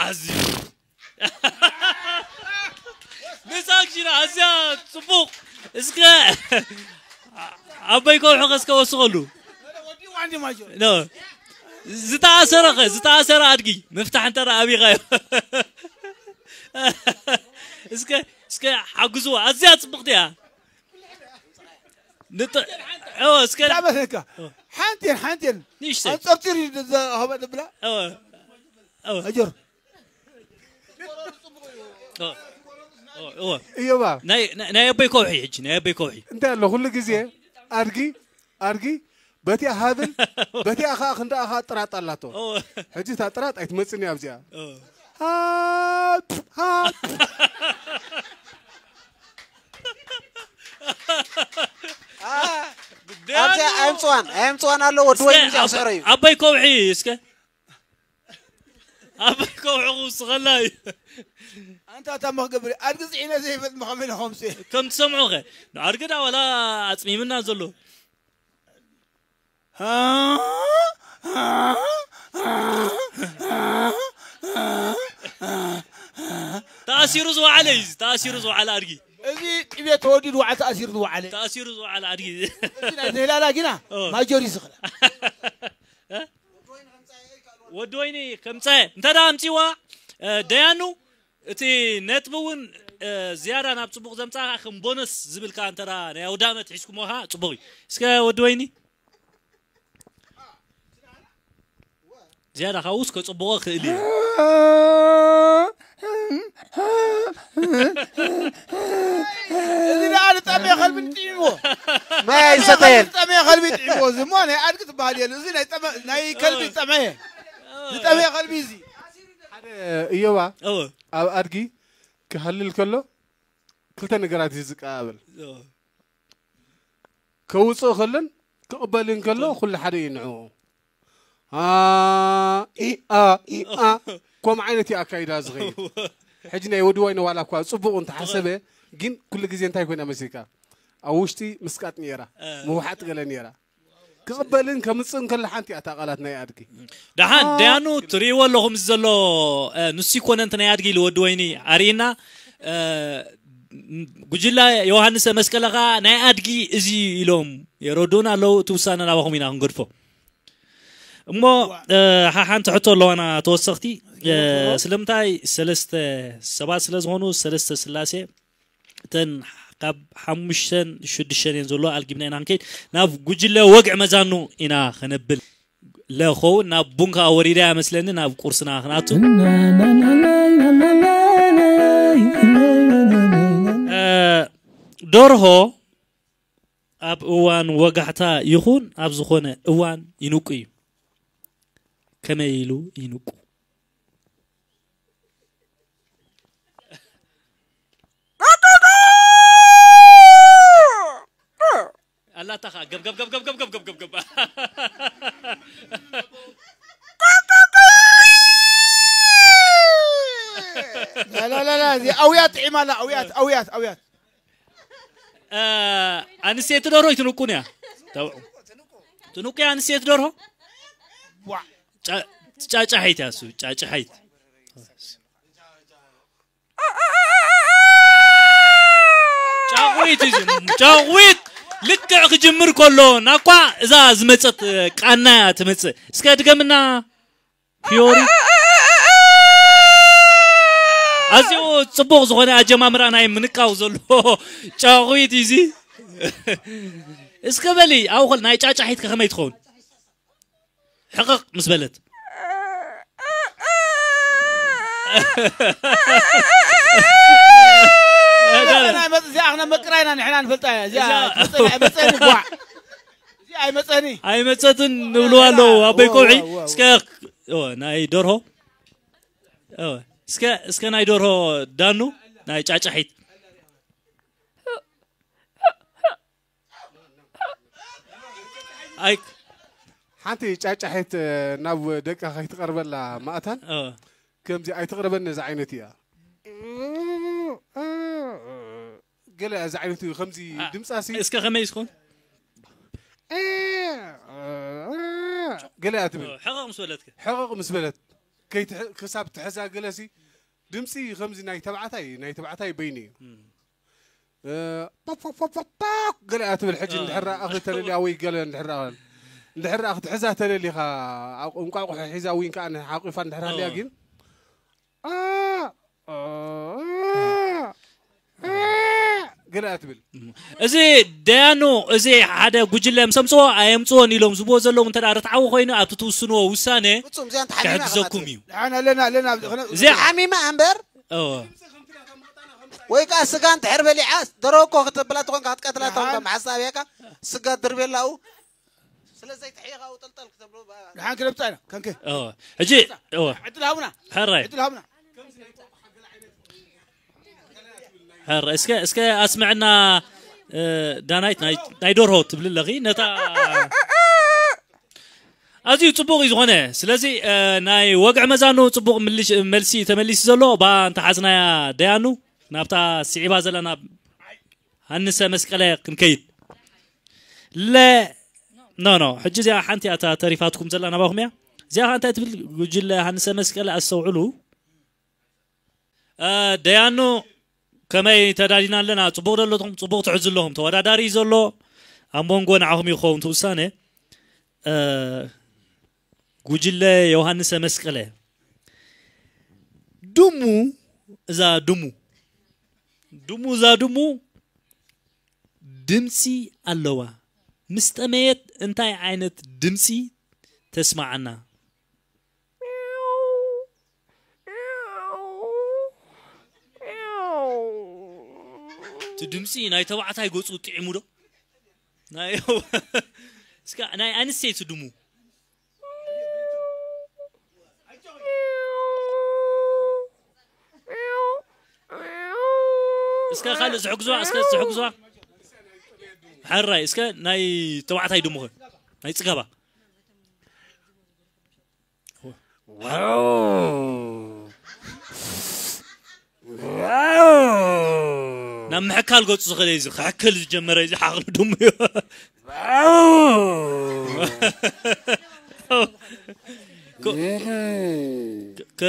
ኣዝዩ ንሳክሽን ኣዝያ ፅቡቕ እስከ ኣበይ ከውሒ ከስከ ወስኸሉ ዝተኣሰረ ኸ ዝተኣሰረ ኣድጊ ምፍታሕ እንተ ኣቢኻዮ እስከ እስከ ሓግዝዋ ኣዝያ ፅብቕቲ እያ ንጠ- እወ፣ እስከ ዳበሰካ ሓንቴን ሓንቴን ንእሽተይ ኣንፀርፂር ዘኸበ ብላ እወ፣ እወ፣ ኣጆር እወ፣ እወ። እዮባ ናይ ናይ- ናይ ኣቦይ ከውሒ ሕጂ ናይ ኣቦይ ከውሒ እንታይ ኣሎ ኩሉ ግዜ ኣድጊ ኣድጊ በቲኣ ሃብል በቲኣ ከዓ ክንዳኣ ከዓ ጥራጥ ኣላቶ እወ፣ ሕጂ እታ ጥራጥ ኣይትመፅን እያ ኣብዚኣ እወ። ሃፕ ሃፕ ኣብዚኣ ኣየምፅዋን ኣየምፅዋን ኣሎ ወዲ ወይ ምዚኣ ክስዕሮ እዩ ኣቦይ ከውሒ እስከ ኣቦይ ከውሒ ክውስኸላ እዩ ኣንታ እታ መክገብር ኣድጊ ፅዒነ ዘይፈጥ መኸመ ኢለ ከምስ ከም ትሰምዑ ኸ ንኣድግዳ ዋላ ኣፅሚምና ዘሎ ተኣሲሩ ዝወዓለ እዩ ተኣሲሩ ዝወዓለ ኣድጊ እዚ ቅቤ ተወዲድ ዋዓ ተኣሲሩ ዝወዓለ ተኣሲሩ ዝወዓለ ኣድጊ እዚ ናይ ዘህላላ ጊና ኦ። ማጆር ይስኽላ ወዲ ወይኒ ከምፀ እንተ ደኣ ኣምፅዋ ደያኑ እቲ ነጥቢ እውን ዝያዳ ናብ ፅቡቕ ዘምፃእካ ከም ቦነስ ዝብልካ እንተ ደኣ ናይ ኣውዳመት ሒዝኩሞ ከዓ ፅቡቕ እዩ እስከ ወዲ ወይኒ ዝያዳ ካብኡስ ከፅቡቖ ክእል እዩ እዚ ደኣ ንጠመየ ከልቢ ንጥዒምዎ ማይ ኣይሰተየን ጠመየ ከልቢ ጥዒምዎ እዚ እሞ ናይ ኣድጊ ትበሃል የለ እዚ ናይ ጠመ- ናይ ከልቢ ጠመየ ዝጠመየ ከልቢ እዚ እዮባ እወ ኣብ ኣድጊ ክሃልል ከሎ ክልተ ነገራት እዩ ዝቀባበል እወ ከውፅእ ከሎን ክቕበልን ከሎ ኩሉ ሓደ እዩ ንዕኡ ኣ፣ ኢ፣ ኣ፣ ኢ፣ ኣ። ከምኡ ዓይነት እዩ ኣካይዳ ዝኸይድ ሕጂ ናይ ወዲ ዋይነ ዋላ እኳ ፅቡቕ እንተሓሰበ ግን ኩሉ ግዜ እንታይ ኮይና መሲልካ ኣብ ውሽጢ ምስቃጥ ነይራ ምውሓጥ ገለ ነይራ ክቕበልን ከምፅእን ከሎ ሓንቲ እያ እታ ቃላት ናይ ኣድጊ ደሓን ደያኑ ትርእይዎ ኣለኹም እዚ ዘሎ እ፣ ንሱ ይኮነ እንተ ናይ ኣድጊ ኢሉ ወዲ ወይኒ ኣርእና እ፣ ጉጅለ ዮሃንስ መስቀለ ኸዓ ናይ ኣድጊ እዚ ኢሎም የረድኡና ኣለዉ እቲ ውሳነ ናባኹም ኢና ክንገድፎ እሞ እ፣ ሓ- ሓንቲ ሕቶ ኣለዋና ተወሰኽቲ እ፣ ስለምንታይ ሰለስተ ሰባት ስለ ዝኾኑ ሰለስተ ስላሴ እተን ካብ ሓሙሽተን ሽዱሽተን እየን ዘለዎ ኣልጊብና ኢና ክንከይድ ናብ ጉጅለ ወግዒ መዛኑ ኢና ከነብል ለኸውን ናብ ቡን ከዓ ወሪዳ እያ መስለኒ፣ ናብ ቁርስና ክንኣቱ። እ፣ ደርሆ ኣብ እዋን ወጋሕታ ይኹን ኣብ ዝኾነ እዋን ይንቁ እዩ። ከመይ ኢሉ ይንቁ? ኣላታ ኸዓ ገብ ገብ ገብ ገብ ገብ ገብ ገብ ገብ ገብ። ላ ላ ላ ላ፣ እዚ ኣውያት ጥዒማ ኣላ፣ ኣውያት፣ ኣውያት፣ ኣውያት። እ፣ ኣንስተይቲ ደርሆ ኣይትንቁን እያ። ተው። ትንቁ እያ ኣንስተይቲ ደርሆ? ቧዕ። ጫ-፣ ጫጫ ሓይት እያ እሱ፣ ጫጫ ሓይት። ጫቑዊት እዩ፣ ጫቑዊት ልክዕ ክጅምር ከሎ ናኳ እዛ ዝመጸት ቃና እያ ትመጽእ። እስከ ድገምና ፊዮሪ። ኣዝዩ ጽቡቕ ዝኾነ ኣጀማምራ ናይ ምንቃው ዘሎ ጫቑዊት እዩ እዚ። እስከ በሊ፣ ኣብኡ ከል ናይ ጫጫሒት ከ ከመይ ትኸውን? ሕቕቕ ምስ በለት። እዚኣ ክነ መቅራ ኢና ንሕና ንፈልጣ እያ። እዚኣ እዚኣ ትመጸኒ፣ ኣይመጸኒ፣ ቧዕ። እዚኣ ኣይመጸኒ። ኣይመጸትን ንብሉ ኣለዉ ኣቦይ እወ፣ ከውሒ። እወ፣ እወ። እስከ፣ እወ፣ ናይ ደርሆ። እወ። እስከ፣ እስከ ናይ ደርሆ ዳኑ፣ ናይ ጫጫሒት። ኣይ ሓንቲ ጫጫሒት፣ እ፣ ናብ ደቃ ከይትቐርበላ ማእታን፣ እ። ከምዚ ኣይትቕረበኒ፣ እዚ ዓይነት እያ። ገለ እዚ ዓይነት እዩ፣ ከምዚ ኣ፣ ድምጻሲ እስከ ከመይ እስኹን? ገለ እያ ትብል። እ፣ ሕቕቕ ምስ በለትከ? ሕቕቕ ምስ በለት፣ ከይትሕ-፣ ክሳብ ትሕዛ ገለሲ፣ ድምጺ ከምዚ ናይ ተባዕታይ፣ ናይ ተባዕታይ በይኑ እዩ። እም። እ፣ ፖክ፣ ፖክ፣ ፖክ፣ ፖክ፣ ፖክ፣ ገለ እያ ትብል። ሕጂ እ። እንድሕር ደኣ እኽሊ ተለልያ ወይ ገለ እንድሕር ደኣ፣ እንድሕር ደኣ ክትሕዛ ተለሊኻ፣ ኣብ እንቋቑሖ ሒዛ ወይ ከኣ ሓቂፋ እንድሕር ሃልያ እ። ግን፣ ኣ፣ ኣ፣ ኣ፣ ገለ እያ ትብል። እም። እዚ ደያኑ፣ እዚ ሓደ ጉጅለ ምስ ኣምጽዎ ኣየምጽዎን ኢሎም ዝብዎ ዘለዉ እንተ ደኣ ርትዓዊ ኮይኑ፣ ኣብቲ ትውስንዎ ውሳነ ፍጹም እዚኣ እንተሓሚማ ክሕግዘኩም ከምኣ እዩ። ንሕና ኣለና፣ ኣለና፣ ኣብዚ ኸነ-፣ እዚኣ ሓሚማ እምበር እወ። ወይ ከኣ ስጋ እንድሕር በሊዓ፣ ደርሆ እኮ ክተብላ ተኾንካ ክትቀትላ ተኾንካ፣ ደሓን። መሓሳብ እያካ፣ ስጋ ድርቤላኡ፣ ስለ ዘይትሕይኻ ውጥልጠል ክተብሎ ባ-፣ ደሓን ክነብጻ ኢና፣ ከንከ። እወ። ሕጂ፣ እወ። ዕድል ሃቡና። ሕራይ። ዕድል ሃቡና። ሕራይ። እስከ፣ እስከ ኣስምዕና፣ እ፣ ዳናይት ናይ፣ ናይ ደርሆ ትብሊ ኣለኺ። ነታ ኣዝዩ ጽቡቕ እዩ ዝኾነ። ስለዚ፣ እ፣ ናይ ወግዒ መዛኑ ጽቡቕ ምልሽ-፣ መልሲ ተመሊሱ ዘሎ። እባ እንተሓዝናያ ደያኑ፣ ናብታ ስዒባ ዘላ ናብ ሃንሰ መስቀለ ክንከይድ። ለ-፣ ኖ፣ ኖ፣ ሕጂ እዚኣ ሓንቲ እያ እታ ተሪፋትኩም ዘላ ናባኹም እያ። እዚኣ ኸኣ እንታይ ትብል? ጉጅለ ሃንሰ መስቀለ ኣስተውዕሉ። እ፣ ደያኑ ከመይ ተዳሊና ኣለና? ጽቡቕ ዶ ኣለኹም? ጽቡቕ ትሕዙ ኣለኹም። ተወዳዳሪ እዩ ዘሎ። ኣብ መንጎ ንዓኹም እዩ ክኸውን እቲ ውሳነ። እ፣ ጉጅለ ዮሃንሰ መስቀለ። ድሙ፣ እዛ ድሙ። ድሙ፣ እዛ ድሙ ድምጺ ኣለዋ። ምስ ጠመየት እንታይ ዓይነት ድምጺ ተስምዓና? እቲ ድምጺ ናይ ተባዕታይ ገጹ ጥዒሙ ዶ? ናይ፣ እስከ ናይ ኣንስተይቲ ድሙ። እስከ ካልእ ዝሕግዙዋ፣ እስከ ዝሕግዙዋ። ሕራይ፣ እስከ ናይ ተባዕታይ ድሙ ኸ? ናይ ጽጋባ። ዋው! ዋው! ናብ ምሕካል ገጹ ዝኸደ እዩ፣ እዚ ክሕክል ዝጀመረ እዚ ሓቕሉ ድሙ እዩ። ዋው! ኮ-፣ እህ። ከ-፣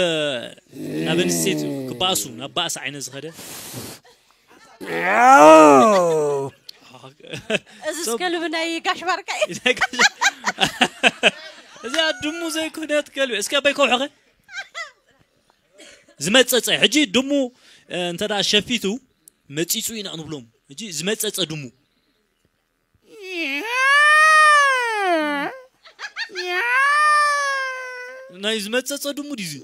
ናብ ኣንስተይቲ ክባእሱ፣ ናብ ባእሲ ዓይነት ዝኸደ። ዋው! እዚ ሰብ እስከ ልብ ናይ ጋሽ ባርካ እዩ። እዚኣ ድሙ ዘይኮነት ከልቢ። እስከ ኣባይ ከውሕኸ? ዝመጸጸ። ሕጂ ድሙ፣ እ፣ እንተ ደኣ ሸፊቱ፣ መጺጹ ኢና ክንብሎም። ሕጂ ዝመጸጸ ድሙ። ናይ ዝመጸጸ ድሙ ድዩ እዚ?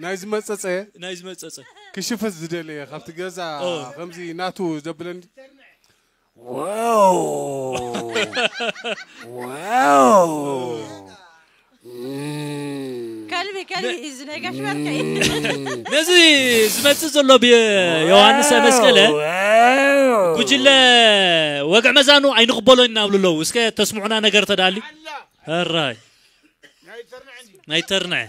ናይ ዝመጸጸ ናይ ዝመጸጸ ክሽፈት ዝደለየ ካብቲ ገዛ ኦ። ከምዚ ናቱ ዘብለኒ ዋው ዋው ከልቢ ከልቢ እዚ ናይ ጋሽ በርከ እዩ። ነዚ ዝመጽእ ዘሎ ብ- ዮሃንስ መስቀለ ጉጅለ ወግዕ መዛኑ ኣይንቕበሎን ኢና ብሉ ኣለዉ። እስከ ተስምዑና ነገር ተዳሊ። ሕራይ ናይ ተርንዐ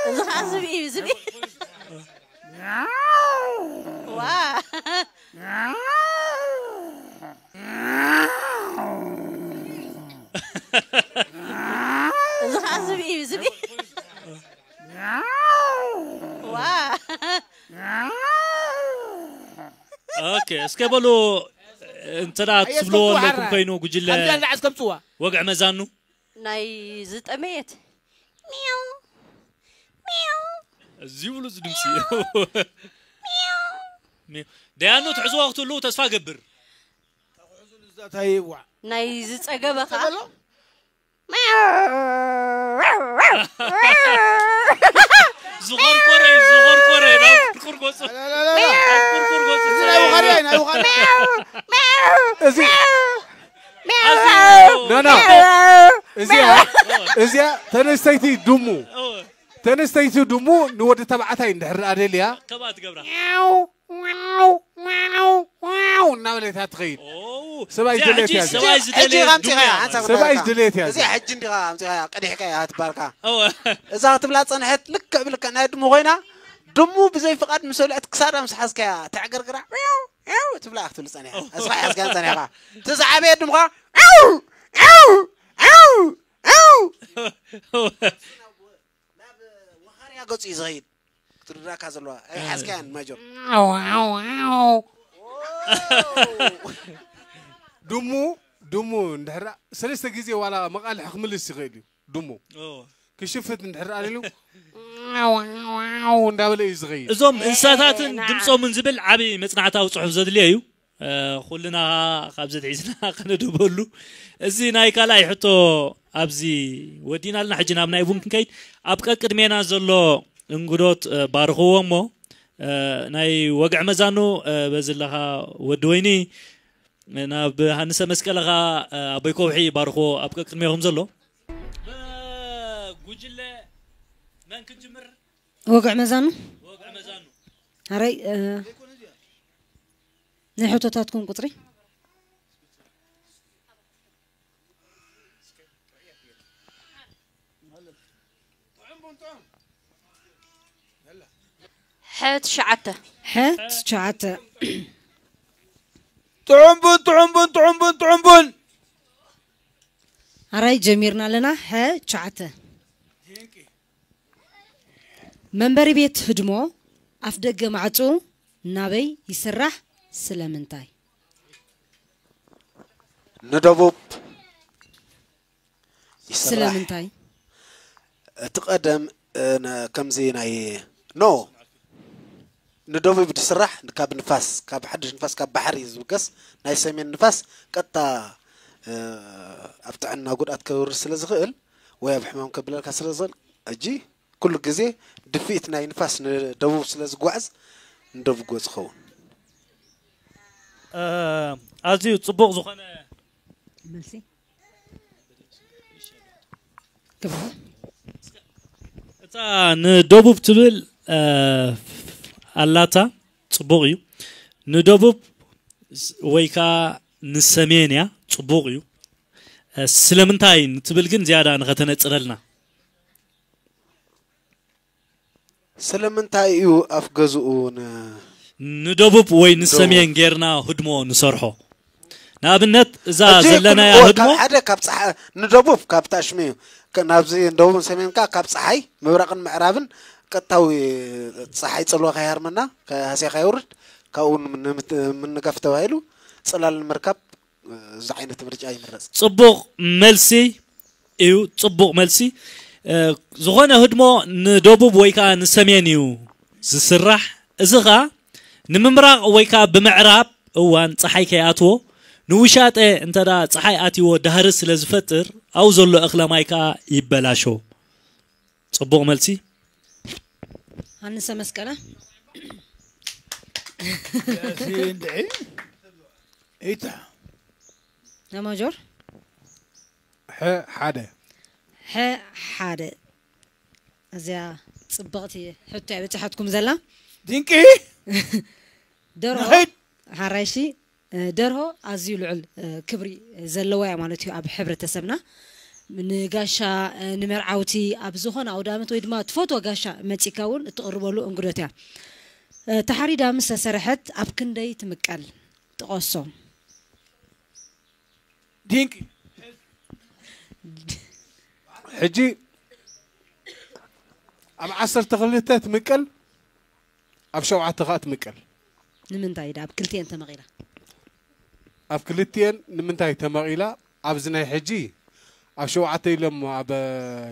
እዚ ከዓ ዝብኢ እዩ ዝብኢ። ዋ እዚ ከዓ ዝብኢ እዩ ዝብኢ። ዋ ኦኬ እስከ በሉ እንተ ደኣ ትብልዎ ኣለኩም ኮይኑ ጉጅለ ከምዚኣ እንዳዓስ ከምፅዋ ወግዕ መዛኑ ናይ ዝጠመየት ሚው ሚው እዚ ብሉ እዚ ድምፂ ደያኑ ትሕዝዋ ክትህልው ተስፋ ገብር እንታይ ይዋ ናይ ዝፀገበ ከዓ ዝቆርቆረ እዩ ዝቆርቆረ ናብ ቁርቁር ገፁ ናብ ቁርቁር ገፁ ናይ ውኻርያ ናይ ውኻርያ እዚ ኣዝዩ ኖ ኖ እዚኣ እዚኣ ተነስተይቲ ድሙ ተነስተይቲ ድሙ ንወዲ ተባዕታይ እንድሕር ደኣ ደልያ ከምኣ ትገብራ ዋው ዋው ዋው እናበለት እያ ትኸይድ ሰብኣይ ዝደልየት እያ እዚኣ። ሰብኣይ ዝደልየ ሕጂ ከምፂኻ ሓንሳብ ሰብኣይ ዝደልየት እያ እዚ እዚኣ። ሕጂ እንዲኻ ኣምፂኻያ ቀዲሕካያ ትባልካ እወ እዛ ክትብላ ፀንሐት ልክዕ ብልክዕ ናይ ድሙ ኮይና ድሙ ብዘይ ፍቓድ ምስ በልዐት ክሳዳ ምስ ሓዝካያ ተዕገርግራ ው ትብላ ክትብል ፀኒሓ እስኻ ሓዝካያን ፀኒሕካ ትዝዓበየ ድምኻ ው ው ው ው ናብ ወኻርያ ገፁ እዩ ዝኸይድ ክትርዳካ ዘለዋ ኣይሓዝካያን ማጆር ድሙ ድሙ እንድሕር ሰለስተ ግዜ ዋላ መቃልሕ ክምልስ ይኽእል እዩ ድሙ ክሽፍት እንድሕር ኣሊሉ እንዳበለ እዩ ዝኸይድ እዞም እንስሳታትን ድምፆምን ዝብል ዓብዪ መፅናዕታዊ ፅሑፍ ዘድልዮ እዩ ኩልና ካብዚ ትሒዝና ከነድበሉ እዚ ናይ ካልኣይ ሕቶ ኣብዚ ወዲናልና ሕጂ ናብ ናይ ቡን ክንከይድ ኣብ ቀቅድሜና ዘሎ እንግዶት ባርኽዎ እሞ ናይ ወግዕ መዛኑ በዚ ኣለኻ ወዲ ወይኒ ናብ ሃንሰ መስቀለኻ ኣቦይ ከውሒ ባርኽዎ ኣብ ቀቅድሜኹም ዘሎ ጉጅለ መን ክንጅምር ወግዕ መዛኑ ወግዕ መዛኑ ኣረይ ናይ ሕቶታትኩም ቁፅሪ ሐ ትሽዓተ ሐ ትሽዓተ ጥዑምቡን ጥዑምቡን ጥዑምቡን ጥዑምቡን ኣራይ ጀሚርና ኣለና ሐ ትሽዓተ መንበሪ ቤት ህድሞ ኣፍ ደገ ማዕፁ ናበይ ይስራሕ ስለምንታይ ንደቡብ ይስራሕ ስለምንታይ እቲ ቀደም እ፣ ነ- ከምዚ ናይ ኖ ንደቡብ ዝስራሕ ካብ ንፋስ ካብ ሓድሽ ንፋስ ካብ ባሕሪ እዩ ዝብገስ ናይ ሰሜን ንፋስ ቀጥታ እ፣ ኣብ ጥዕና ጉድኣት ከውርድ ስለ ዝኽእል ወይ ኣብ ሕማም ከብለልካ ስለ ዝኽእል ሕጂ ኩሉ ግዜ ድፍኢት ናይ ንፋስ ንደቡብ ስለ ዝጓዓዝ ንደቡብ ጎ ዝኸውን ኣዝዩ ፅቡቕ ዝኾነ መልሲ ግብረ እታ ንደቡብ ትብል ኣላታ ፅቡቕ እዩ ንደቡብ ወይ ከዓ ንሰሜን እያ ፅቡቕ እዩ ስለምንታይ ንትብል ግን ዝያዳ ንኸተነፅረልና ስለምንታይ እዩ ኣፍ ገዝኡ ን ንደቡብ ወይ ንሰሜን ጌርና ህድሞ ንሰርሖ ንኣብነት እዛ ዘለናያ ህድሞ ሓደ ካብ ፀሓ ንደቡብ ካብ ታሽሚ እዩ ናብዚ ደቡብን ሰሜን ከዓ ካብ ፀሓይ ምብራቕን ምዕራብን ቀጥታዊ ፀሓይ ፅልዋ ከይሃርመና ሃስያ ከየውርድ ካብኡ ንምንጋፍ ተባሂሉ ፅላል ንምርካብ እዚ ዓይነት ምርጫ ይምረፅ ፅቡቕ መልሲ እዩ ፅቡቕ መልሲ ዝኾነ ህድሞ ንደቡብ ወይ ከዓ ንሰሜን እዩ ዝስራሕ እዚ ከዓ ንምምራቕ ወይ ከዓ ብምዕራብ እዋን ጸሓይ ከይኣትዎ፣ ንውሻጠ እንተ ደኣ ጸሓይ ኣትይዎ ዳህሪ ስለ ዝፈጥር፣ ኣብኡ ዘሎ እኽለ ማይ ከኣ ይበላሾ። ጽቡቕ መልሲ። ሃንሰ መስቀለ። እዚ እንድዒ ኢታ ነማጆር ሐ ሓደ ሐ ሓደ። እዚኣ ጽብቕቲ ሕቶ እያ በጺሓትኩም ዘላ። ድንቂ ደርሆ ንኸይድ ሓራይሺ፣ እ፣ ደርሆ ኣዝዩ ልዑል፣ እ፣ ክብሪ ዘለዋ እያ ማለት እዩ ኣብ ሕብረተሰብና። ንጋሻ፣ እ፣ ንመርዓውቲ ኣብ ዝኾነ ኣውደ ኣመት ወይ ድማ ትፈትዎ ጋሻ መጺእካ እውን እትቕርበሉ እንግዶት እያ። እ፣ ተሓሪዳ ምስ ተሰርሐት ኣብ ክንደይ ትምቀል? ጥቐሶ። ድንቂ ሕጂ ኣብ ዓሰርተ ክልተ ትምቀል ኣብ ሸውዓተ ከዓ ትምቀል ንምንታይ ዳ ኣብ ክልቲኤን ተመቒላ? ኣብ ክልቲኤን ንምንታይ ተመቒላ ኣብዚ ናይ ሕጂ ኣብ ሸውዓተ ኢሎም ኣብ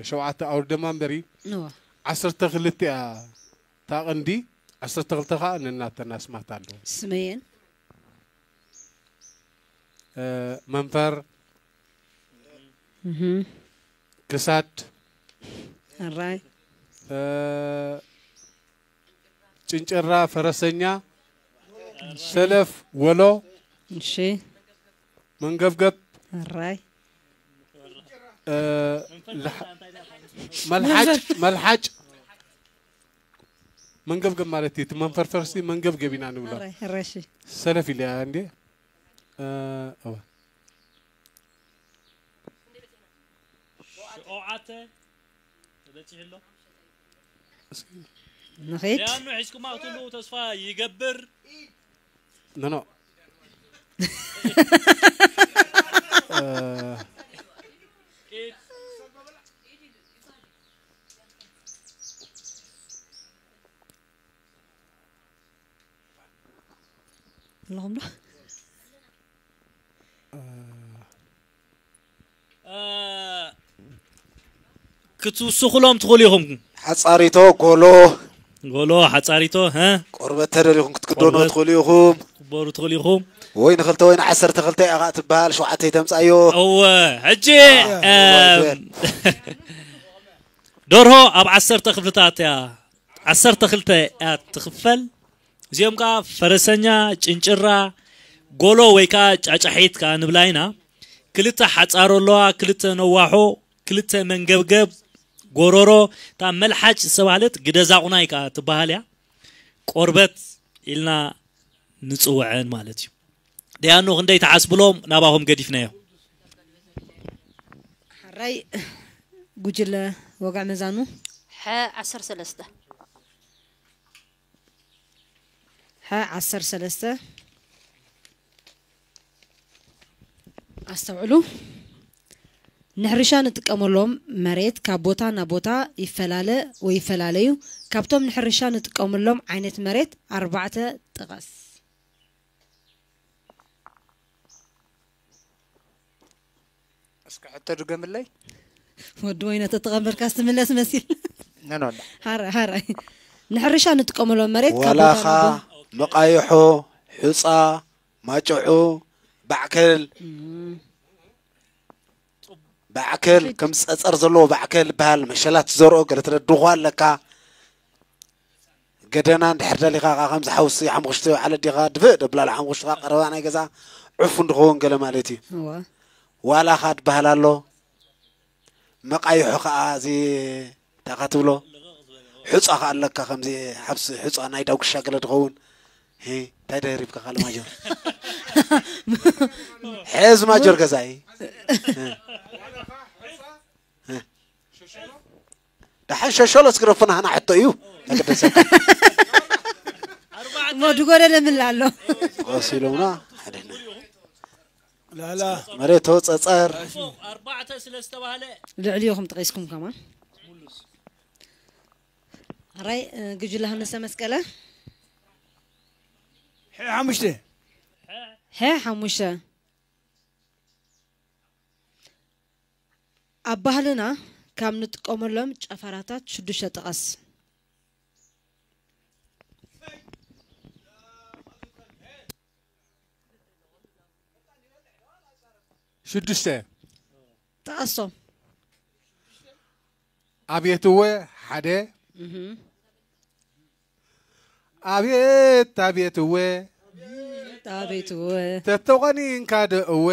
ሸውዓተ ኣውርደማ እምበሪ እወ። ዓሰርተ ክልተ እያ እታ ቀንዲ ዓሰርተ ክልተ ከዓ ነናተን ኣስማት ኣለዎ ስመየን እ፣ መንፈር እህም። ክሳድ ኣራይ እ፣ ጭንጭራ ፈረሰኛ ሰለፍ ወሎ እሺ መንገብገብ ኣራይ እ፣ ልሓ- መልሓጭ መልሓጭ መንገብገብ ማለት እዩ እቲ መንፈርፈርሲ መንገብገብ ኢና ንብሎ ኣራይ ኣራይ እሺ ሰለፍ ኢለያ እንዴ እ፣ እወ። ሸውዓተ ተበፂሑ ኣሎ። ንኸይድ ደያኑ ሒዝኩማ ክትህልዉ ተስፋ ይገብር። ኖ ኖ እ፣ ኣለኹም ዶ? እ፣ ክትውስኹሎም ትኽእሉ ኢኹም። ሓፃሪቶ ጎሎ ጎሎ ሓፃሪቶ ሀ ቆርበት ተደሊኹም ክትክደኖ ቆርበት። ትኽእሉ ኢኹም። ክበሩ ትኽእሉ ኢኹም። ወይ ንክልተ ወይ ንዓሰርተ ክልተ ኢኻ ትበሃል ሸውዓተ ተምፃዮ። እወ ሕጂ እወ፣ እም፣ ደርሆ ኣብ ዓሰርተ ክፍልታት እያ ዓሰርተ ክልተ እያ ትኽፈል። እዚኦም ከዓ ፈረሰኛ፣ ጭንጭራ፣ ጎሎ ወይ ከዓ ጫጫሒት ከዓ ንብላ ኢና። ክልተ ሓፃሮ ኣለዋ፣ ክልተ ነዋሖ፣ ክልተ መንገብገብ፣ ጎሮሮ፣ እታ መልሓጭ ዝተባህለት ግደ ዛቑናይ ከዓ ትበሃል እያ። ቆርበት ኢልና ንፅውዐን ማለት እዩ። ደያኑ ክንደይ ትሓስብሎም ናባኹም ገዲፍናዮ። ሓራይ ጉጅለ ወግዒ መዛኑ ሐ ዓሰርተ ሰለስተ ሐ ዓሰርተ ሰለስተ ኣስተውዕሉ። ንሕርሻ ንጥቀመሎም መሬት ካብ ቦታ ናብ ቦታ ይፈላለ ወይ ይፈላለዩ። ካብቶም ንሕርሻ ንጥቀመሎም ዓይነት መሬት ኣርባዕተ ጥቐስ። እስኪ ሕቶ ድገምለይ። ወዲ ወይነ ተተቐበልካ ስትምለስ መሲል ነኖላ ሓራይ ሓራይ ንሕርሻ ንጥቀመሎም መሬት ካብ ቦታ ዋላኻ ናብ ቦታ መቃይሖ ሑፃ ማጨዑ ባዕከል ባዕከል ከም ፀፀር ዘለዎ ባዕከል ይበሃል መሸላት ዘርኦ ገለ ተደድኾ ኣለካ ገደና እንድሕር ደሊኻ ከዓ ከምዚ ሓውሲ ሓሙኽሽቲ ዓለት ዲኻ ድፍእ ደብላሉ ሓሙኽሽትኻ ቀረባ ናይ ገዛ ዕፉን ድኸውን ገለ ማለት እዩ እወ ዋላኻ ትበሃል ኣሎ መቃይሖ ከዓ እዚ ታኻ ትብሎ ሑፃ ከዓ ኣለካ ከምዚ ሓብሲ ሑፃ ናይ ዳጉሻ ገለ ድኸውን ሂ፣ እንታይ ደሪብካ ካለ ማጆር ሕዝ ማጆር ገዛኢ ደሓን ሸሸሎ ስግረፉና ሃና ሕቶ እዩ ተገደሰ እሞ ድጎደለ ምላ ኣሎ ወሲሎምና ሓደና ላላ መሬቶ ፀፀር ኣርባዕተ ስለ ዝተባህለ ልዕሊ ኢኹም ጠቂስኩም ከማን ኣራይ እ፣ ግጅላ ሃንሰ መስቀለ ሐ ሓሙሽተ ሐ ሓሙሽተ ኣብ ባህልና ካብ ንጥቀመሎም ጨፈራታት ሽዱሽተ ጥቐስ። ሽዱሽተ። ጠቐሶም። ኣብየትወ ሓደ። ኣብየት ኣብየትወ ኣቤትወ። ተተቆኒንካ ደእወ።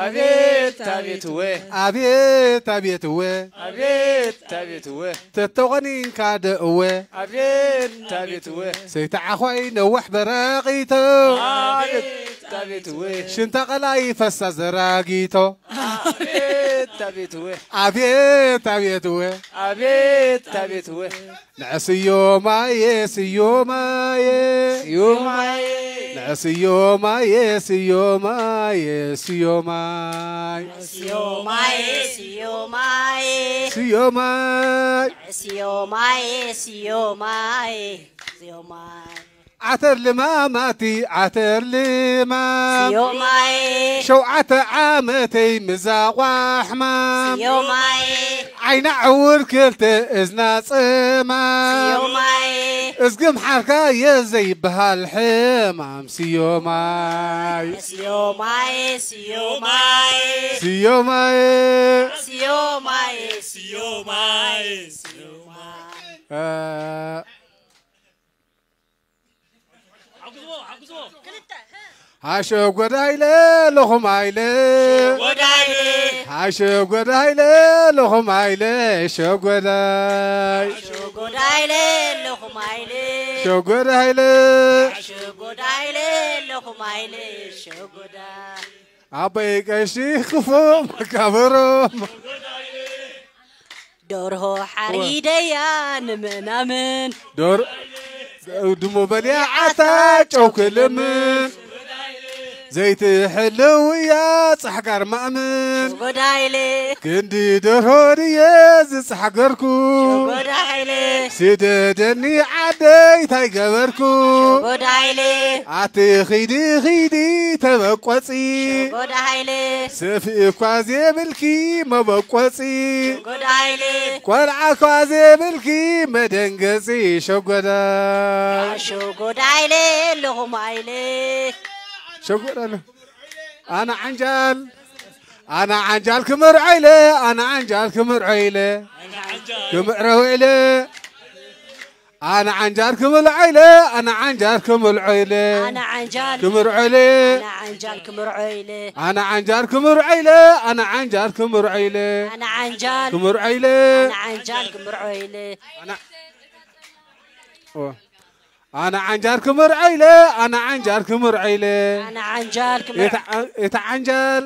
ኣቤት ኣቤት እወ ኣብየት ኣብየትወ ኣቤት ኣቤት እወ ተተቆኒንካ ደእወ። ኣቤት ኣቤት እወ ሰይተዓኾይ ነዋሕ በራቂቶ ኣቤት ኣቤት እወ ሽንታ ቀላይ ፈሳ ዘራጊቶ። ኣቤት ኣቤት እወ ኣብየት ኣብየትወ ኣቤት ኣቤት እወ ንዕስዮማየ ስዮማየ ስዮማየ ንዕስዮማየ ስዮማየ ስዮማይ ስዮማየ ስዮማየ ስዮማይ ስዮማየ ስዮማየ ስዮማየ ዓተር ልማማቲ ዓተር ልማም ስዮማየ ሸውዓተ ዓመተይ ምዛቋሕማ ስዮማየ ዓይና ዕውር ክልተ እዝና ጸማም ስዮማየ እዝግም ሓርካየ ዘይበሃል ሕማም ስዮማይ ስዮማየ ስዮማየ ስዮማይ ስዮማየ ስዮማይ እ፣ ሓግዝዎ ሓግዝዎ ሃሸጎዳይለ ለኹማይለ ወዳይለ ሃሸጎዳይለ ለኹማይለ ሸጎዳይ ሸጎዳይለ ለኹማይለ ሸጎዳይለ ሸጎዳይለ ለኹማይለ ሸጎዳ ኣበይ ቀሺ ክፉ መካብሮ ደርሆ ሓሪደያ ንምናምን ዶር ድሞ በልያ ዓታ ጨው ክልምን ዘይትሕልው እያ ጻሕጋር ማእምን ሸጎዳይለ ክንዲ ደርሆ ድየ ዝጻሕገርኩ ሸጎዳይለ ስደደኒ ዓደይ ታይ ገበርኩ ሸጎዳይለ ኣቲ ኺዲ ኺዲ ተበቆጺ ሸጎዳይለ ሰፍኢ እኳ ዘይብልኪ መበቆጺ ሸጎዳይለ ቆልዓ እኳ ዘይብልኪ መደንገጺ ሸጎዳ ሸጎዳይለ ለኹማይለ ሸጎዳ ኣነ ዓንጃል ኣነ ዓንጃል ክምርዖ ኢለ ኣነ ዓንጃል ክምርዖ ኢለ ክምዕረው ኢለ ኣነ ዓንጃል ክምልዖ ኢለ ኣነ ዓንጃል ክምልዖ ኢለ ኣነ ዓንጃል ክምርዖ ኢለ ኣነ ዓንጃል ክምርዖ ኢለ ኣነ ዓንጃል ክምርዖ ኢለ ኣነ ዓንጃል ክምርዖ ኢለ ኣነ ዓንጃል ክምርዖ ኢለ ኣነ ዓንጃል ክምርዖ ኢለ ኣነ ኦ። ኣነ ዓንጃል ክምርዖ ኢለ ኣነ ዓንጃል ክምርዖ ኢለ ኣነ ዓንጃል ክምርዖ እታ እታ ዓንጃል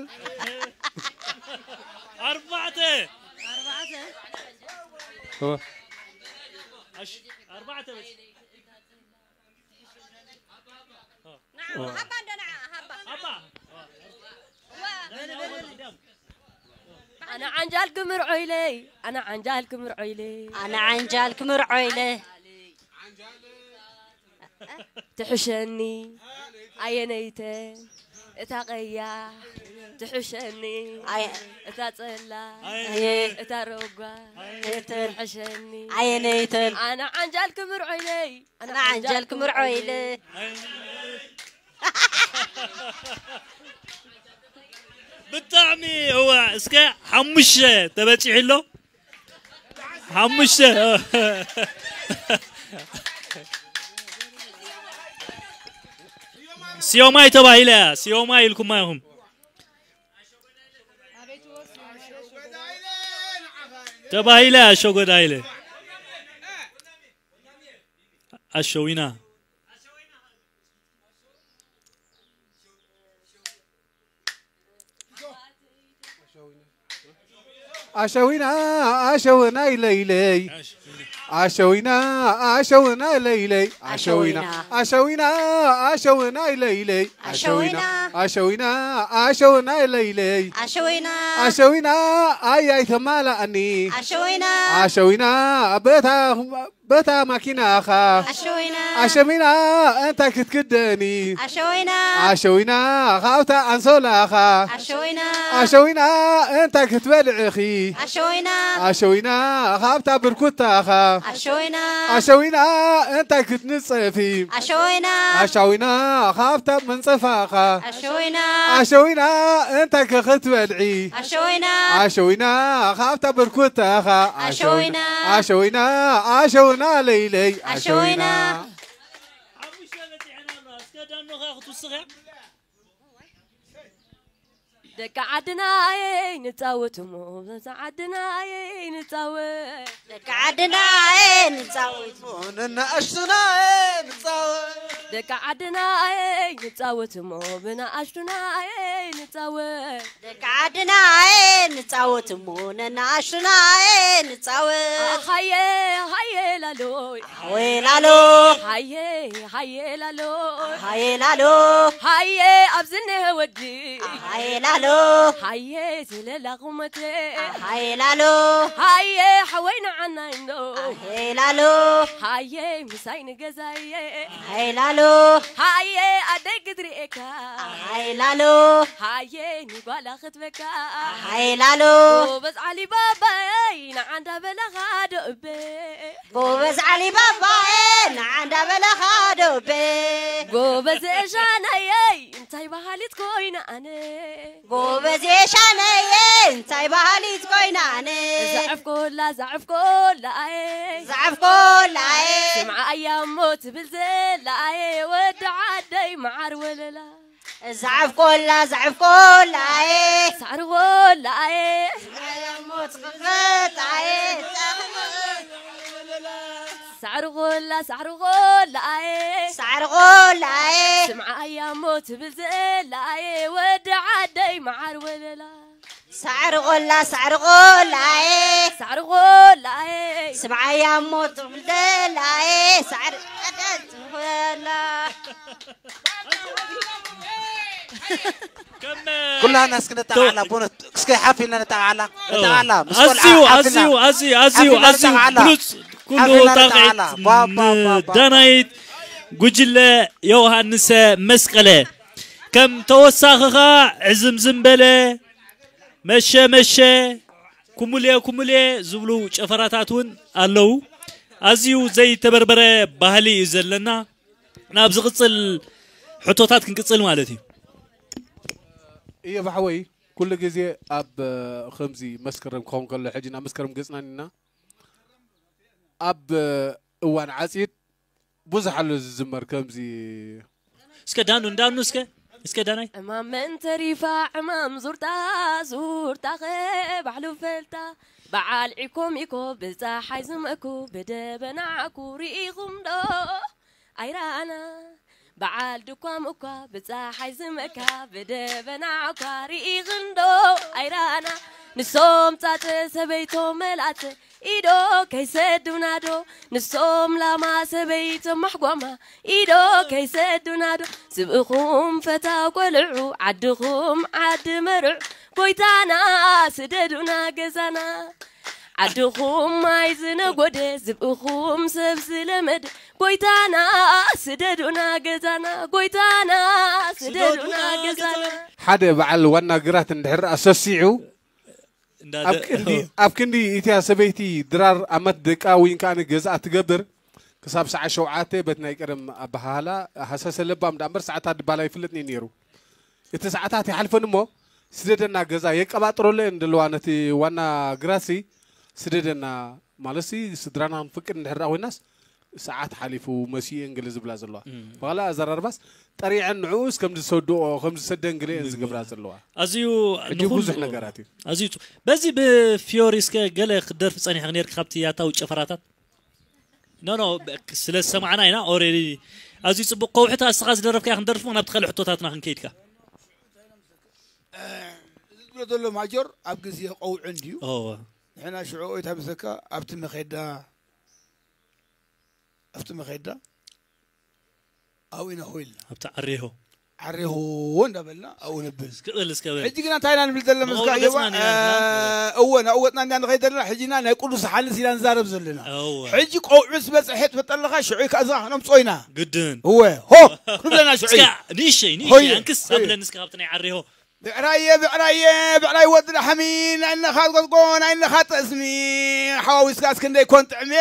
ኣርባዕተ ኦ። ኣሽ- ኣርባዕተ በስ ኣባ ኣነ ዓንጃል ክምርዖ ኢለይ ኣነ ዓንጃል ክምርዖ ኢለይ ኣነ ዓንጃል ክምርዖ ኢለ ትሕሸኒ ኣየነይተ እታ ቀያ ትሕሸኒ ኣየ- እታ ጸላ ኣየ- እታ ረጓ እተን ትሕሸኒ ኣየነይተን ኣነ ዓንጃል ክምርዖ ኢለይ ኣነ ዓንጃል ክምርዖ ኢለ ብጣዕሚ እዋ እስከ ሓሙሽተ ተበፂሑ ኣሎ ሓሙሽተ ሲዮማይ ተባሂለ እያ ሲዮማይ ኢልኩማ ኢኹም ተባሂለ ኣሸጎዳ ኢለ ኣሸዊና ኣሸዊና ኣሸውና ኢለይለይ ኣሸዊና ኣሸውና ኢለይለይ ኣሸዊና ኣሸዊና ኣሸውና ኢለይለይ ኣሸዊና ኣሸዊና ኣሸውና ኢለይለይ ኣሸወይና ኣሸዊና ኣያይ ተማላኣኒ ኣሸወይና ኣሸዊና በታ በታ ማኪናኻ ኣሸዊና ኣሸሚና እንታይ ክትክደኒ ኣሸዊና ኣሸዊና ካብታ ኣንሶላኻ ኣሸዊና ኣሸዊና እንታይ ክትበልዕኺ ኣሸዊና ኣሸዊና ካብታ ብርኩታኻ ኣሸዊና ኣሸዊና እንታይ ክትንጸፊ ኣሸዊና ኣሻዊና ካብታ መንጸፋኻ ኣሸዊና ኣሸዊና እንታይ ክትበልዒ ኣሸዊና ኣሸዊና ካብታ ብርኩታኻ ኣሸዊና ኣሸዊና ኣሸውና ለይለይ ኣሸዊና ኣሸዊና ሓሙሽተ በፂሐና ኣሎ። እስከ ዳኖኻ ክትውስኽ እያ። ደቂ ዓድና ኣየ ንጻወት እሞ በዛ ዓድና ኣየ ንጻወት ደቂ ዓድና ኣየ ንጻወት እሞ ነናእሽቱና ኣየ ንጻወት ደቂ ዓድና ኣየ ንጻወት እሞ ብናኣሽቱና ኣየ ንጻወት ደቂ ዓድና ኣየ ንጻወት እሞ ነናኣሽቱና ኣየ ንጻወት ሃየ ሃየ ላሎይ ሃወይ ላሎ ሃየ ሃየ ላሎይ ሃየ ላሎ ሃየ ኣብዚ እኒሀ ወዲ ሃየ ላሎ ሃየ ዝለላ ቁመተ ሃየ ላሎ ሃየ ሓወይ ንዓና እንዶ ሃየ ላሎ ሃየ ምሳይ ንገዛየ ሃየ ላሎ ሃየ ኣደይ ክትርኤካ ሃየ ላሎ ሃየ ንጓላ ክትበካ ሃየ ላሎ ጎበዝ ዓሊ ባባይ ንዓንዳ በለኻ ዶ እበ ጎበዝ ዓሊ ባባየ ንዓንዳ በለኻ ዶ እበ ጎበዝ ሻናየይ እንታይ በሃሊት ኮይና ኣነ ጎበዝ ሻነየ እንታይ በሃሊት ኮይና ኣነ ዛዕፍ ኮላ ዛዕፍ ኮላ ኣየ ዛዕፍ ኮላ ኣየ ስምዓ ኣያ እሞ ትብል ዘላ ኣየ ወዲ ዓደይ መዓር ወለላ ዛዕፍ ኮላ ዛዕፍ ኮላ ኣየ ሳዕሪ ኮላ ኣየ ስምዓ ኣያ እሞ ትኽፈት ኣየ ሳዕሪ ቆላ ሳዕሪ ቆላ ኣየ ሳዕሪ ቆላ ኣየ ስምዓ ኣያ እሞ ትብል ዘላ ኣየ ወዲ ዓደይ መዓር ወለላ ሳዕሪ ቆላ ሳዕሪ ቆላ ኣየ ሳዕሪ ቆላ ኣየ ስምዓ ኣያ እሞ ትብል ዘላ ኣየ ሳዕሪ ቆላ ኩላና እስኪ ነጣቃላ ቦነት እስኪ ሓፍ ኢልና ነጣቃላ ነጣቃላ ምስ ቆልዓ ኣዝዩ ኣዝዩ ኣዝዩ ኣዝዩ ኣዝዩ ብሉፅ ኩሉ ጣቂት ዳናይት ጉጅለ ዮሃንሰ መስቀለ ከም ተወሳኺ ኸዓ ዕዝምዝም በለ መሸ መሸ ኩሙልየ ኩሙልየ ዝብሉ ጨፈራታት እውን ኣለዉ ኣዝዩ ዘይተበርበረ ባህሊ እዩ ዘለና ናብ ዝቕፅል ሕቶታት ክንቅፅል ማለት እዩ እየ ባሕወይ ኩሉ ግዜ ኣብ ከምዚ መስከረም ክኸውን ከሎ ሕጂ ናብ መስከረም ገፅና ኢና ኣብ እዋን ዓፂድ ብዙሕ ኣሎ ዝዝመር ከምዚ እስከ ዳኑ እንዳኑ እስከ እስከ ዳናይ ዕማመን ተሪፋ ዕማም ዙርጣ ዙርጣ ኸ ባዕሉ ፈልጣ በዓል ዒኮም ኢኮ ብፀሓይ ዝመእኩ ብደበና ዓኩ ርኢኹም ዶ ኣይረኣና በዓል ድኳም እኳ ብፀሓይ ዝመእካ ብደበና ዓኳ ርኢኽንዶ ኣይረኣና ንሶም ፃፀ ሰበይቶ መልኣተ ኢዶ ከይሰዱናዶ ንሶም ላማ ሰበይቶም ማሕጓማ ኢዶ ከይሰዱናዶ ስብእኹም ፈታው ቆልዑ ዓድኹም ዓዲ መርዑ ጎይታና ስደዱና ገዛና ዓድኹም ማይ ዝነጎደ ዝብእኹም ሰብ ዝለመደ ጎይታና ስደዱና ገዛና ጎይታና ስደዱና ገዛና ሓደ በዓል ዋና ግራት እንድሕር ኣሰሲዑ ኣብ ክንዲ እቲያ ሰበይቲ ድራር ኣመት ደቃ ወይን ከኣ ገዛኣ ትገብር ክሳብ ሰዓት ሸውዓተ በት ናይ ቀደም ኣበሃህላ ሃሰሰ ለባም ደኣ እምበር ሰዓታት ድባል ኣይፍለጥን እዩ ነይሩ እቲ ሰዓታት ይሓልፈን እሞ ስደደና ገዛ የቀባጥረሉ እየን ዘለዋ ነቲ ዋና ግራሲ ስደደና ማለት ስድራና ክንፍቅድ እንድሕር ኮይናስ ሰዓት ሓሊፉ መሲኡ እየን ገለ ዝብላ ዘለዋ በላ ኣዘራርባስ ጠሪዐን ንዕኡስ ከም ዝሰድኦ ከም ዝሰደን ገለ እየን ዝገብራ ዘለዋ ኣዝዩ ሕጂ ብዙሕ ነገራት እዩ ኣዝዩ በዚ ብፊዮሪ እስከ ገለ ክደርፊ ጸኒሕክ ነርክ ካብቲ ያታዊ ጨፈራታት ኖ ኖ ስለ ዝሰማዕና ኢና ኦሬዲ ኣዝዩ ፅቡቅ ከውሕታ እስኻ ዝደረፍካ ክንደርፍ ናብቲ ካልእ ሕቶታትና ክንከይድካ ዝብሎ ዘሎ ማጆር ኣብ ግዜ ቀውዒ እንድዩ ንሕና ሽዑ ኦይታ ምሰካ ኣብቲ መኼዳ ኣብቲ መኼዳ ኣብኡ ኢና ኮይልና ኣብቲ ዓሬሆ ዓሪኹዎ እንዳበልና ኣብኡ ነብል። ክእል እስከ በል ሕጂ ግና እንታይ ኢና ንብል ዘለና መስካ መቐውዒ እየዋ ገጽና ኢና ኢና። እወ ናብኡ ወፅና እንዳ ንኸይድ ዘለና ሕጂ ኢና ናይ ቅዱስ ሓንስ ኢና ንዛረብ ዘለና እወ ሕጂ ቀውዒ ምስ በፅሐ ትፈጠለኻ ሽዑ ከኣ እዛ ክነምፅኦ ኢና ግድን እወ ሆ ክብለና ሽዑ እስካ ንእሸይ ንእሸይ ሆየ፣ ኣንክስ ሆየ። ኣብለኒ እስካ ካብቲ ናይ ዓሪሆ ብዕራየ ብዕራየ ብዕራይ ወዲ ላሕሚ ናይ እነኻ ጎዝጎ ናይ እነኻ ጠስሚ ሓዋዊስካ እስክንደይ ኮን ጥዕሚ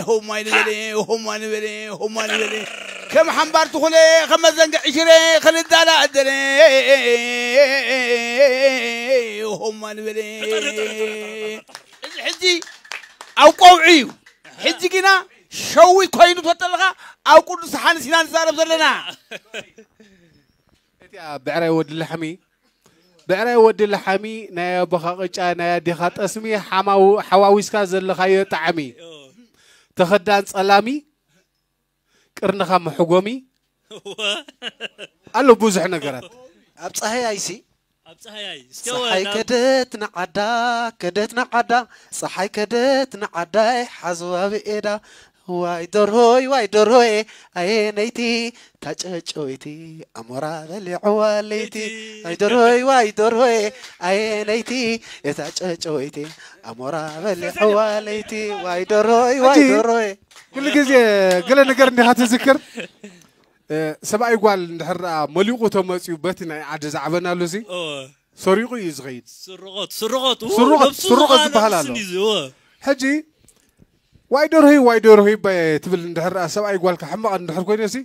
ሆማ ንበለ ሆማ ንበለ ሆማ ንበለ ከም ሓምባር ትኹለ ከም መዘንግዕ ሽረ ክንዳላ ኣደለ ሆማ ንበለ እዚ ሕጂ ኣብ ቀውዒ እዩ ሕጂ ግና ሸዊት ኮይኑ ትወጠለኻ ኣብ ቅዱስ ሓንስ ኢና ንዛረብ ዘለና እቲኣ ብዕራይ ወዲ ላሕሚ ብዕራይ ወዲ ላሓሚ ናይ ኣቦኻ ቅጫ ናይ ኣዴኻ ጠስሚ ሓማው- ሓዋዊስካ ዘለኻዮ ጣዕሚ ተኸዳን ጸላሚ ቅርንኻ መሕጎሚ ኣሎ ብዙሕ ነገራት ኣብ ፀሃይ ኣይሲ ኣብ ፀሃያይ እስከ ፀሓይ ናብ- ከደት ንዓዳ ከደት ንዓዳ ፀሓይ ከደት ንዓዳይ ሓዝዋ ብኤዳ ዋይ ደርሆይ ዋይ ደርሆይ ኣየነይቲ ታጨጨወይቲ ኣሞራ በሊዕዋ ለይቲ ዋይ ደርሆይ ዋይ ደርሆይ ኣየነይቲ እታ ጨጨወይቲ ኣሞራ በሊዕዋ ለይቲ ዋይ ደርሆይ ዋይ ሕጂ- ደርሆይ ኩሉ ግዜ ገለ ነገር እንዲኻ ትዝክር እ፣ ሰብኣይ ጓል እንድሕር ደኣ መሊቑ ተመፅዩ በቲ ናይ ዓዲ ዛዕበናሉ ሲ ኦ፣ ሰሪቑ እዩ ዝኸይድ ስርቆት ስርቆት ኡ፣ ስርቆት- ነብሱ ስርቆት ዝኾነ ዝበሃል ነብሱ ኣሎ። እዩ ዝእወ። ሕጂ ዋይ ደርሆይ ዋይ ደርሆይ በ- ትብል እንድሕር ደኣ ሰብኣይ ጓልካ ሕማቕ እንድሕር ኮይነ ሲ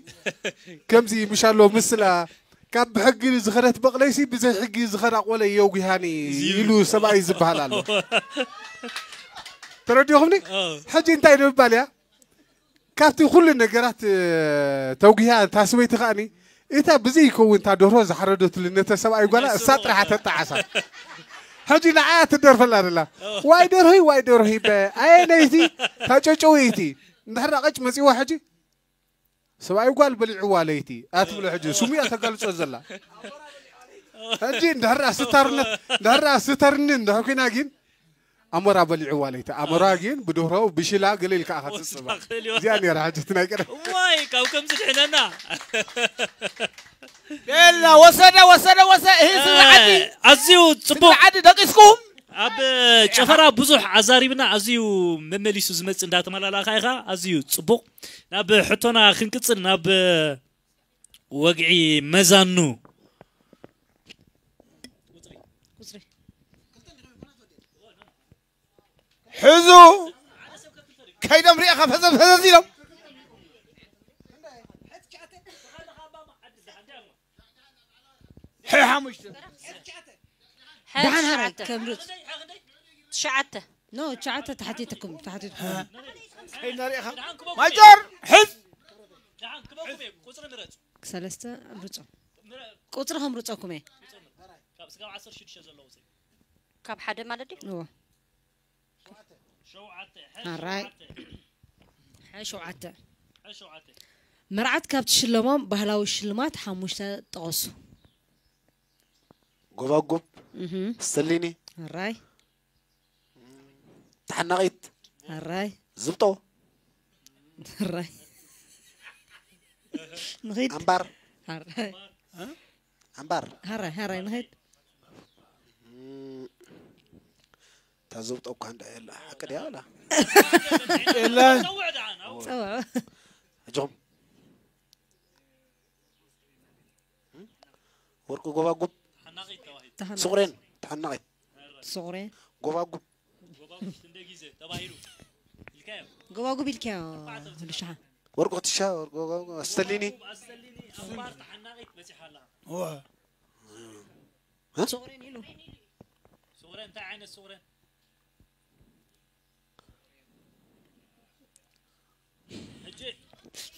ከምዚ ምሻሎ ምስላ ካብ ብሕጊ ዝኸደት በቕለይሲ ብዘይ ሕጊ ዝኸዳ ቆለ የውጊሃኒ እዚ- ኢሉ ሰብኣይ ዝበሃል ኣሎ ተረዲኹምኒ ኦ፣ ሕጂ እንታይ ንምባል እያ ካብቲ ኩሉ ነገራት እ፣ ተውጊሃ እታ ሰበይቲ ከዓኒ እታ ብዘይ ይከውን እታ ደርሆ ዝሓረደትሉ ነተ ሰብኣይ ጓላ እሳ ጥራሓ ተጣዓሳ ሕጂ ንዓያ ትደርፈላ ደላ ዋይ ደርሆይ ዋይ ደርሆይ በ ኣየነይቲ ታጨጨወይቲ እንድሕር ቀጭ መፂዋ ሕጂ ሰብኣይ ጓል በሊዕዋ ለይቲ ኣትብሎ ሕጂ ስሙ እያ ተጋልጾ ዘላ ሕጂ እንድሕር ስታርነት እንድሕር ስተርኒ እንድሕር ኮይና ግን ኣሞራ በሊዕዋ ለይቲ ኣሞራ ግን ብድህሮ ብሽላ ገለ ኢልካ ኢኻ ትፅባ እዚኣ ነራ ሕጂ እቲ ናይ ቀደም እዋይ ካብ ከምዚ ድሕነና ቤላ ወሰደ ወሰደ ወሰደ ይህ ስድሪ ዓዲ ኣዝዩ ስድሪ ፅቡቅ ዓዲ ደቂስኩም ኣብ ጨፈራ ብዙሕ ኣዛሪብና ኣዝዩ መመሊሱ ዝመፅእ እንዳተመላላእካ ኢኻ ኣዝዩ ፅቡቅ ናብ ሕቶና ክንቅፅል ናብ ወግዒ መዛኑ ቁፅሪ ሕዙ ከይዶም ሪእኻ ፈዘዝ ፈዘዝ ኢሎም ሕሓሙሽተ ሓ- ደሓን ሃረይ ትሽዓተ። ከምርፅ ትሽዓተ ኖ ትሽዓተ ተሓቲትኩም ተሓቲትኩም ከይድና ሪእኻ ማጆር ሕዝ ሰለስተ ምርፆ ቁፅሪ ከምርፀኩም እየ ካብ ሓደ ማለት ድዩ እዎ ኣራይ ሓ ሸውዓተ መርዓት ካብ ትሽለሞም ባህላዊ ሽልማት ሓሙሽተ ጥቐሱ ጎባጉብ እህ ስተሊኒ ኣራይ ተሓናቒት ኣራይ ዝብጦ ኣራይ ንኺድ ኣምባር ኣራይ ኣምባር ኣራይ ኣራይ ንኺድ እታ ዝብጦ እኳ እንዳ የላ ሓቂ ድያ ወላ የለን ፀውዕ ኣጆኹም ወርቂ ጎባጉብ ተሃና- ስቑሬን ተሓናቒት ስቑሬን ጎባጉብ ጎባጉብ ኢልካዮ ልሻሓ ወርቂ ክትሻ ወርቂ ጎባጉብ ኣስተሊኒ ስቑሬን ኢሉ ስቑሬን እንታይ ዓይነት ስቑሬን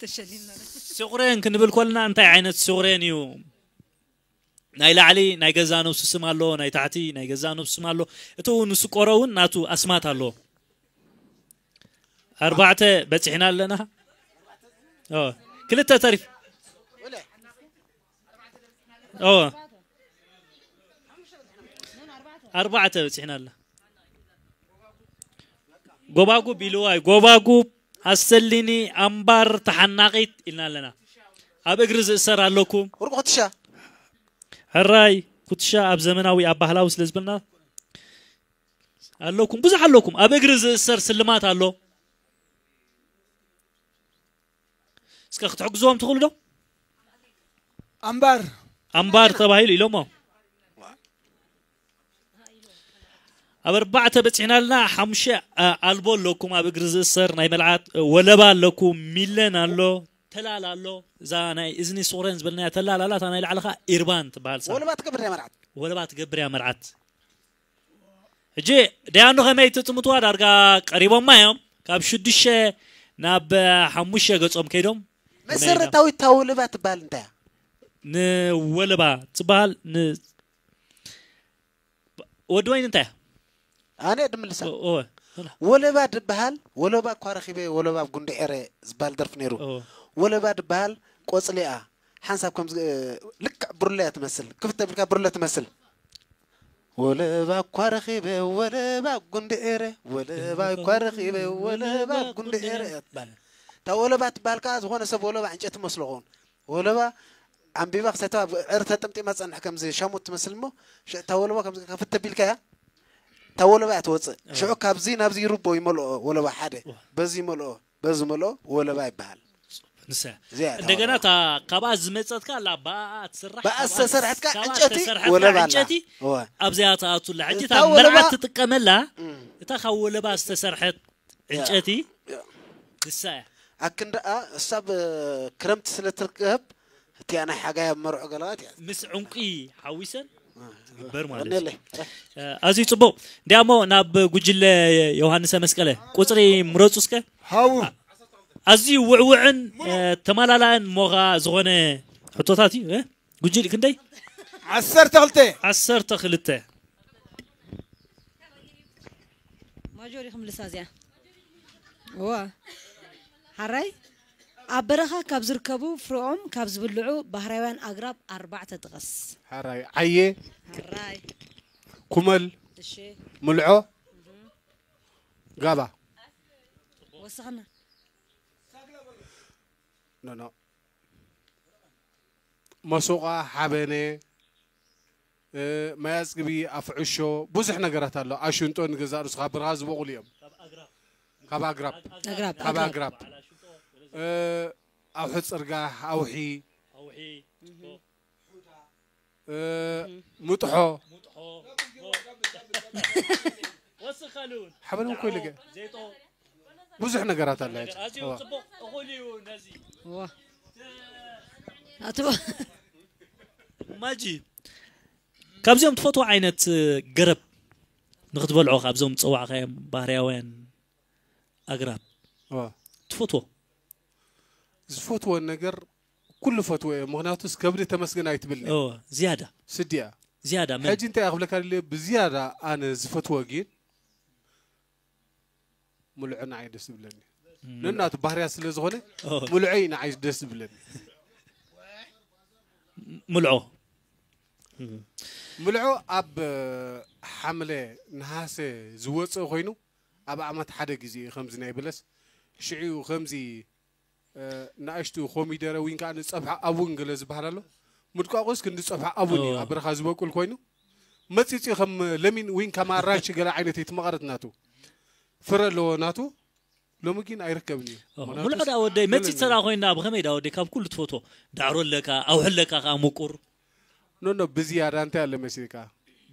ተሸሊምና ስቑሬን ክንብል ከለና እንታይ ዓይነት ስቑሬን እዩ ናይ ላዕሊ ናይ ገዛ ነብሱ ስም ኣሎ ናይ ታሕቲ ናይ ገዛ ነብሱ ስም ኣሎ እቲ እውን ስቆሮ እውን ናቱ ኣስማት ኣሎ ኣርባዕተ በፂሕና ኣለና ኦ፣ ክልተ ተሪፍ ኦ፣ ኣርባዕተ በፂሕና ኣለና ጎባጉብ ኢልዋይ ጎባጉብ ኣሰሊኒ ኣምባር ተሓናቒት ኢልና ኣለና ኣብ እግሪ ዝእሰር ኣለኩም። ወርቂ ኩትሻ። ሕራይ ኩትሻ ኣብ ዘመናዊ፣ ኣብ ባህላዊ ስለ ዝበልና ኣለኩም፣ ብዙሕ ኣለኩም። ኣብ እግሪ ዝእሰር ስልማት ኣሎ። እስከ ክትሕግዝዎም ትኽእሉ ዶ? ኣምባር። ኣምባር ተባሂሉ ኢሎሞ። ኣብ ኣርባዕተ በጺሕና ኣለና። ሓሙሽተ፣ ኣ፣ ኣልቦ ኣለኩም፣ ኣብ እግሪ ዝእሰር ናይ መልዓት፣ እ፣ ወለባ ኣለኩም፣ ሚለን ኣሎ፣ ተላል ኣሎ። እዛ ናይ እዝኒ ሱቕረን ዝበልናያ ተላል ኣላ፣ እታ ናይ ላዕሊ ኸኣ ኢርባን ትበሃል። ወለባ ትገብር እያ መርዓት። ወለባ ትገብር እያ መርዓት። ሕጂ ደያኑ ከመይ ትጥምትዋ? ዳርጋ ቀሪቦማ እዮም። ካብ ሽዱሽተ ናብ ሓሙሽተ ገጾም ከይዶም። ከመይ ኢሎም? መሰረታዊት እታ ወለባ ትበሃል እንታይ እያ? ንወለባ ትበሃል ን-፣ ወዲ ወይን እንታይ እያ? ኣነ ድምልሳ። ኦ፣ ኦ፣ ወላ። ወለባ ድበሃል፣ ወለባ እኳ ረኺበ፣ ወለባ ኣብ ጉንዲ ዔረ ዝበሃል ደርፊ ነይሩ። ኦ። ወለባ ድበሃል ቆጽሊ እያ። ሓንሳብ ከምዚ፣ እ፣ ልክዕ ብርለ እያ ትመስል። ክፍት ተቢልካ ብርለ ትመስል። ወለባ እኳ ረኺበ፣ ወለባ ኣብ ጉንዲ ዔረ፣ ወለባ እኳ ረኺበ፣ ወለባ ኣብ ጉንዲ ዔረ እያ ትበሃል። እታ ወለባ ትበሃል ከኣ ዝኾነ ሰብ ወለባ ዕንጨይቲ መስሎ ኸውን። ወለባ ኣንቢባ ክሰተባ ኣብ ዕር ተጠምጢማ ትጸንሕ ከምዚ ሻሙት ትመስል እሞ፣ ሸ-፣ እታ ወለባ ከምዚ ከፍት ተቢልካያ፣ እታ ወለባ እያ ትወጽእ። እ። ሽዑ ካብዚ ናብዚ ይርቦ ይመልኦ ወለባ ሓደ፣ ዋ። በዚ ይመልኦ፣ በዚ ይመልኦ ወለባ ይበሃል። ንሳ እዚኣ እያ እታ እንደገና ወለባ። እታ ካብኣ ዝመጸት ከኣ ኣላ፣ ብኣኣ ትስራሕ፣ ብኣኣ ካብኣ ዝተሰርሐት ከኣ ካብኣ ዕንጨቲ ዝተሰርሐት ወለባ ከኣ ኣላ። ዕንጨቲ እወ። ኣብዚኣ ትኣቱ ኣላ። ሕጂ እታ እታ ወለባ መርዓት ትጥቀመላ፣ እም። እታ ካብ ወለባ ዝተሰርሐት ያ። ዕንጨቲ ያ። ንሳ እያ። ኣክንዳኣ እሳ ብ-፣ ክረምቲ ስለ ትርከብ፣ እቲኣ ናይ ሓጋይ ኣብ መርዑ ገለዋት እያ። ምስ ዕንቁ ሓዊሰን ትግበር ማለት እዩ። ወኔለይ። እ፣ ኣዝዩ ጽቡቕ። እንዲያሞ ናብ ጉጅለ ዮሃንሰ መስቀለ ቁጽሪ ምረጹ እስከ። ሃቡ። ኣዝዩ ውዕውዕን፣ እ፣ ተማላላእን ሞኻ ዝኾነ ሕቶታት እዩ፣ እ? ጉጅል ክንደይ? ዓሰርተ ክልተ። ዓሰርተ ክልተ። ማጆሪ ክምልሳ እዚኣ። እዋ። ሓራይ፣ ኣብ በረኻ ካብ ዝርከቡ ፍረኦም ካብ ዝብልዑ ባህርያውያን ኣግራብ ኣርባዕተ ጥቐስ። ሓራይ፣ ዓየ፣ ሓራይ። ኩመል፣ እሺ። ምልዖ፣ ጋባ። ወሰኽና። ኖ፣ ኖ። መሱቓ፣ ሓበነ፣ እ፣ ማይ ኣጽግቢ፣ ኣፍዕሾ፣ ብዙሕ ነገራት ኣሎ። ኣሽንጦ ንገዛእ ርእሱ ካብ በረኻ ዝበቑሉ እዮም። ካብ ኣግራብ። ኣግራብ። ካብ ኣግራብ። ኣግራብ። እ፣ ኣውሒ ጽርጋሕ፣ ኣውሒ። ኣውሒ። እ፣ ምጥሖ። ሓበን እኮ ኢሉ ገ-፣ ዘይጦ። ብዙሕ ነገራት ኣላ። ነገር ኣዝዩ እዋ። ጽቡቕ እኹል እዩ ነዚ። እዋ። ኣትቦ። ማጂ፣ ካብዚኦም ትፈትዎ ዓይነት ገረብ ንኽትበልዖ፣ ካብዞም ዝጸዋዕካዮም ባህርያውያን ኣግራብ እዋ። ትፈትዎ? ዝፈትዎ ነገር ኩሉ ፈትዎ እየ። ምኽንያቱስ ከብዲ ተመስገን ኣይትብልኒ። እዋ፣ ዝያዳ። ስድያ። ዝያዳ መን? ሕጂ እንታይ እየ ክብለካ ደልየ፣ ብዝያዳ ኣነ ዝፈትዎ ግን ምልዖ ንዓይ ደስ ዝብለኒ። ምልዖ። ነናቱ ባህርያ ስለ ዝኾነ ኦ። ምልዖ እዩ ንዓይ ደስ ዝብለኒ። ምልዖ። ምልዖ ኣብ፣ እ፣ ሓምለ ነሃሰ ዝወፅእ ኮይኑ ኣብ ዓመት ሓደ ግዜ እዩ ከምዚ ናይ በለስ። ሽዑ ከምዚ፣ እ፣ ንኣሽቱ ኮሚደረ ወይ ከዓ ንፀብሒ ኣቡን ገለ ዝበሃል ኣሎ። ምድቋቑስ ክንዲ ፀብሒ ኣቡን እዩ ኦ። ኣብ በረኻ ዝበቁል ኮይኑ መፂፂ ከም ለሚን ወይ ከም ኣራንሺ ገለ ዓይነት እዩ እቲ መቐረት ናቱ። ፍረ ኣለዎ ናቱ። ሎሚ ግን ኣይርከብን እዩ። ኦ፣ ምኽንያቱ ምልዖ ዳ ወደይ፣ ገለ መፂፅ ነገር ተራ ኮይና ብኸመይ ዳ ወደይ ካብ ኩሉ ትፈትዎ? ዳዕሮ ኣለካ፣ ኣውሒ ኣለካ ከዓ ምቁር። ኖ፣ ኖ፣ ብዝያዳ እንታይ ኣለ መሲልካ?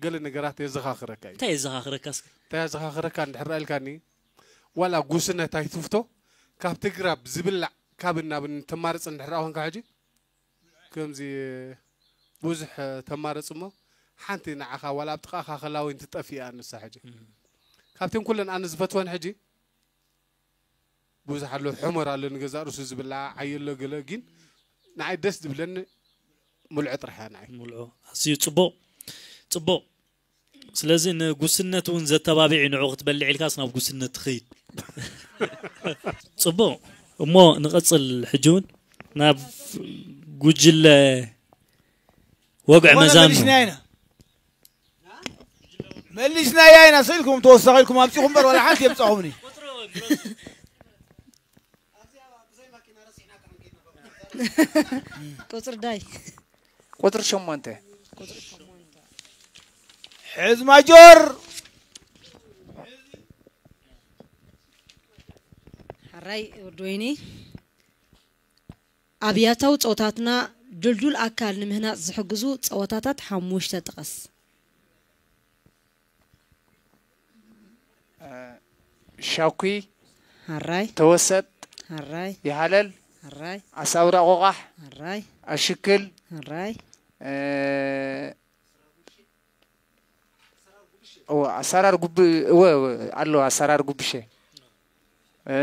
ገለ ነገራት የዘኻኽረካ እዩ። እንታይ የዘኻኽረካ እስከ? እንታይ የዘኻኽረካ እንድሕር ኢልካኒ፣ ዋላ ጉስነት ኣይትፍቶ፣ ካብቲ ግራብ ዝብላዕ ካብን ናብን ተማርፅ እንድሕር ኮንካ ሕጂ፣ ከምዚ ብዙሕ ተማርፅ እሞ፣ ሓንቲ ንዓኻ ዋላ ኣብ ጥቓኻ ከላ ወይን ትጠፍእ እያ ንሳ ሕጂ። እም። ካብተን ኩለን ኣነ ዝፈትወን ሕጂ፣ ብዙሕ ኣሎ፣ ሕመር ኣሎ፣ ንገዛእ ርእሱ ዝብላዕ ዓየ ኣሎ፣ ገለ ግን ንዓይ ደስ ዝብለኒ ምልዖ ጥራሕ እያ ንዓይ። ምልዖ። ኣዝዩ ጽቡቕ፣ ጽቡቕ። ስለዚ ንጉስነት እውን ዘተባብዕ እዩ፣ ንዑ ክትበልዕ ኢልካስ ናብ ጉስነት ትኸይድ። ጽቡቕ። እሞ ንቐጽል ሕጂ እውን ናብ ጉጅለ ወግዒ እሞ መዛኑ። መሊስና ኢና። መሊስናያ ኢና ስኢልኩም ተወሳኺ ኢልኩም ኣምጺኹም እምበር ዋላ ሓንቲ የምጻኹምኒ። ቁፅሪ ዳይ ቁፅሪ ሸሞንተ። ሕዝ ማጆር ሕራይ ወዲ ወይኒ። ኣብ ያታዊ ፀወታትና ድልዱል ኣካል ንምህናፅ ዝሕግዙ ፀወታታት ሓሙሽተ ጥቐስ። ሻኩ፣ ሕራይ ተወሰጥ፣ ሕራይ ይሃለል፣ ሕራይ ኣሳውራ ቆቋሕ፣ ሕራይ ኣሽክል፣ ሕራይ እ፣ እወ፣ ኣሰራር ጉብ እወ፣ እወ፣ ኣሎ ኣሰራር ጉብሸ፣ እ፣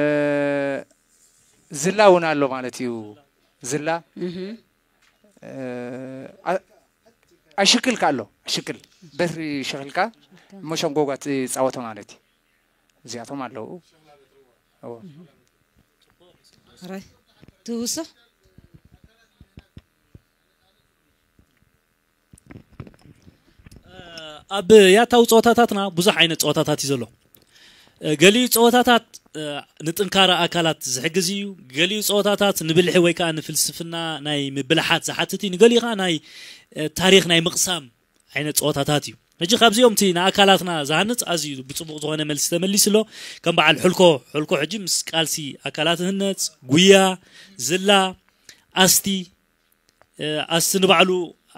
ዝላ እውን ኣሎ ማለት እዩ። ዝላ፣ እህ እ፣ ኣ- ኣሽክልካ ኣሎ። ኣሽክል በትሪ ሸክልካ እሞ ሸንጎጓ ትፃወቶ ማለት እዩ። እዚኣቶም ኣለዉ። እዎ። ሕራይ ትውሶ ኣብ ያታዊ ፀወታታትና ብዙሕ ዓይነት ፀወታታት እዩ ዘሎ። ገሊኡ ፀወታታት ንጥንካረ ኣካላት ዝሕግዝ እዩ። ገሊኡ ፀወታታት ንብልሒ ወይ ከዓ ንፍልስፍና ናይ ምብልሓት ዝሓትት እዩ። ንገሊኡ ከዓ ናይ ታሪክ ናይ ምቕሳም ዓይነት ፀወታታት እዩ። ሕጂ ካብዚኦም እቲ ንኣካላትና ዝሃንፅ ኣዝዩ ብፅቡቕ ዝኾነ መልሲ ተመሊሱ ኣሎ። ከም በዓል ሕልኮ፣ ሕልኮ ሕጂ ምስ ቃልሲ ኣካላት ይህነፅ፣ ጉያ፣ ዝላ፣ ኣስቲ፣ ኣስቲ ንባዕሉ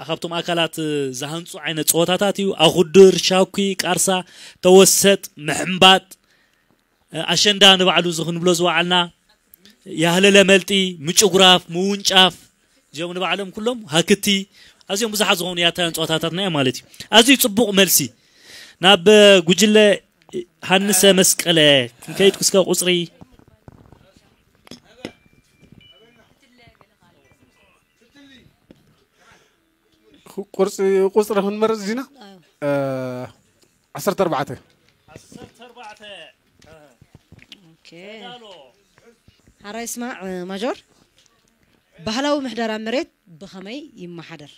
ካብቶም ኣካላት ዝሃንፁ ዓይነት ፀወታታት እዩ። ኣኹድር፣ ሻኩ፣ ቃርሳ፣ ተወሰጥ፣ ምሕምባጥ፣ ኣሸንዳ ንባዕሉ እዚ ክንብሎ ዝወዓልና፣ ያህለለ መልጢ፣ ምጭጉራፍ፣ ምውንጫፍ፣ እዚኦም ንባዕሎም ኩሎም ሃክቲ ኣዝዮም ብዙሓት ዝኾኑ ያታውያን ፀወታታትና እዮም ማለት እዩ። ኣዝዩ ፅቡቕ መልሲ። ናብ ጉጅለ ሃንሰ መስቀለ ክንከይድ ክስከ ቁፅሪ ቁርፂ ቁፅሪ ክንመርፅ ዲና ዓሰርተ ኣርባዕተ። ኦኬ። ሓራይ ስማዕ ማጆር፣ ባህላዊ ምሕደራ መሬት ብኸመይ ይመሓደር?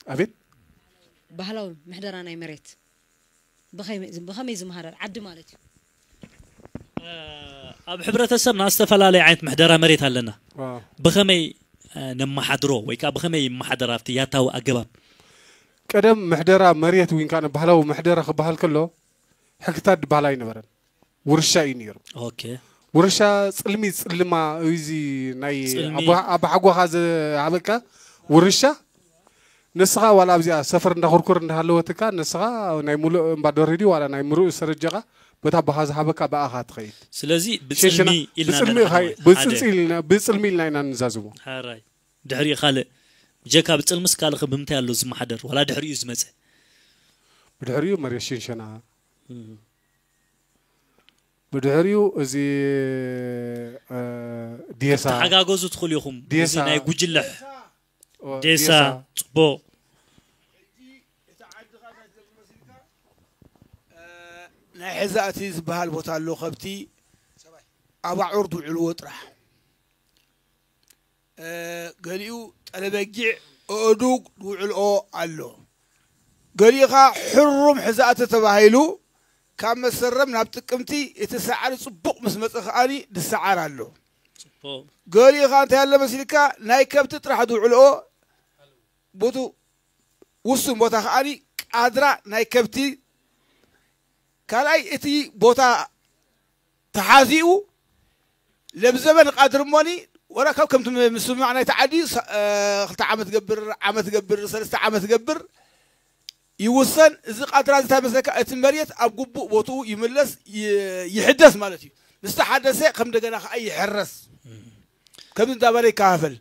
ኣቤት። ባህላዊ ምሕደራ ናይ መሬት ብኸመይ ብኸመይ ዝመሃደር ዓዲ ማለት እዩ? ኣብ ሕብረተሰብና ዝተፈላለየ ዓይነት ምሕደራ መሬት ኣለና። ዋው። ብኸመይ ነመሓድሮ ወይ ከዓ ብኸመይ ይመሓደር ኣብቲ ያታዊ ኣገባብ? ቀደም ምሕደራ መሬት ወይ ከዓ ባህላዊ ምሕደራ ክበሃል ከሎ ሕግታት ዝበሃል ኣይነበረን። ውርሻ እዩ ነይሩ። ኦኬ። ውርሻ ፅልሚ ፅልማ እዚ ናይ ፅልሚ። ኣቦ- ኣባሓጎኻ ዝሃበካ ውርሻ ንስኻ ዋላ ኣብዚኣ ሰፈር እንዳኹርኩር እንዳሃለወትካ ንስኻ ናይ ሙሉእ እምባ ዶርሂዲ ዋላ ናይ ምሩእ ሰረጀኻ በታ ኣቦኻ ዝሃበካ ብኣኻ ትኸይድ። ስለዚ ሸሽና ብፅልሚ ኢልና ብፅልሚ ንሓድሮ። ኻይ- ብፅልፂ ኢልና- ብፅልሚ ኢልና ኢና ንዛዝሞ። ሓራይ ድሕሪኡ ካልእ ብጀካ ብፅልምስ ካልእ ኸ ብምንታይ ኣሎ ዝመሓደር ዋላ ድሕሪኡ ዝመፀ? ብድሕሪኡ መሬት ሽንሸና ብድሕሪኡ እዚ እ፣ ዴሳ ተሓጋገዙ ትኽእሉ ኢኹም። ዴሳ። እዚ ናይ ጉጅለ ኦ፣ ዴሳ ፅቡቅ። ናይ ሕዛእቲ ዝበሃል ቦታ ኣሎ። ከብቲ ኣባዑር ዝውዕልዎ ጥራሕ። ገሊኡ ጠለበጊዕ፣ ኣእዱግ ዝውዕልኦ ኣሎ። ገሊኡ ኸዓ ሕሩም ሕዛእቲ ተባሂሉ ካብ መስከረም ናብ ጥቅምቲ እቲ ሳዕሪ ጽቡቕ ምስ መጸ ከኣኒ ዝሰዓር ኣሎ። ገሊኡ ኸዓ እንታይ ኣሎ መሲልካ ናይ ከብቲ ጥራሕ ዝውዕልኦ ቦቱ ውሱን ቦታ ከኣኒ ቃድራ ናይ ከብቲ ካልኣይ እቲ ቦታ ተሓዚኡ ለብዘበን ቃድር እሞኒ ወላ ካብ ከምቲ ምስምማዕ ናይቲ ዓዲ ሳ- እ፣ ክልተ ዓመት ገብር ዓመት ገብር ሰለስተ ዓመት ገብር ይውሰን። እዚ ቃድራ እዚ እንታይ መስለካ እቲ መሬት ኣብ ግቡእ ቦትኡ ይምለስ ይ- ይሕደስ ማለት እዩ። ምስ ተሓደሰ ከም እንደገና ከዓ ይሕረስ ከምዚ እንዳበለ ይከፋፈል።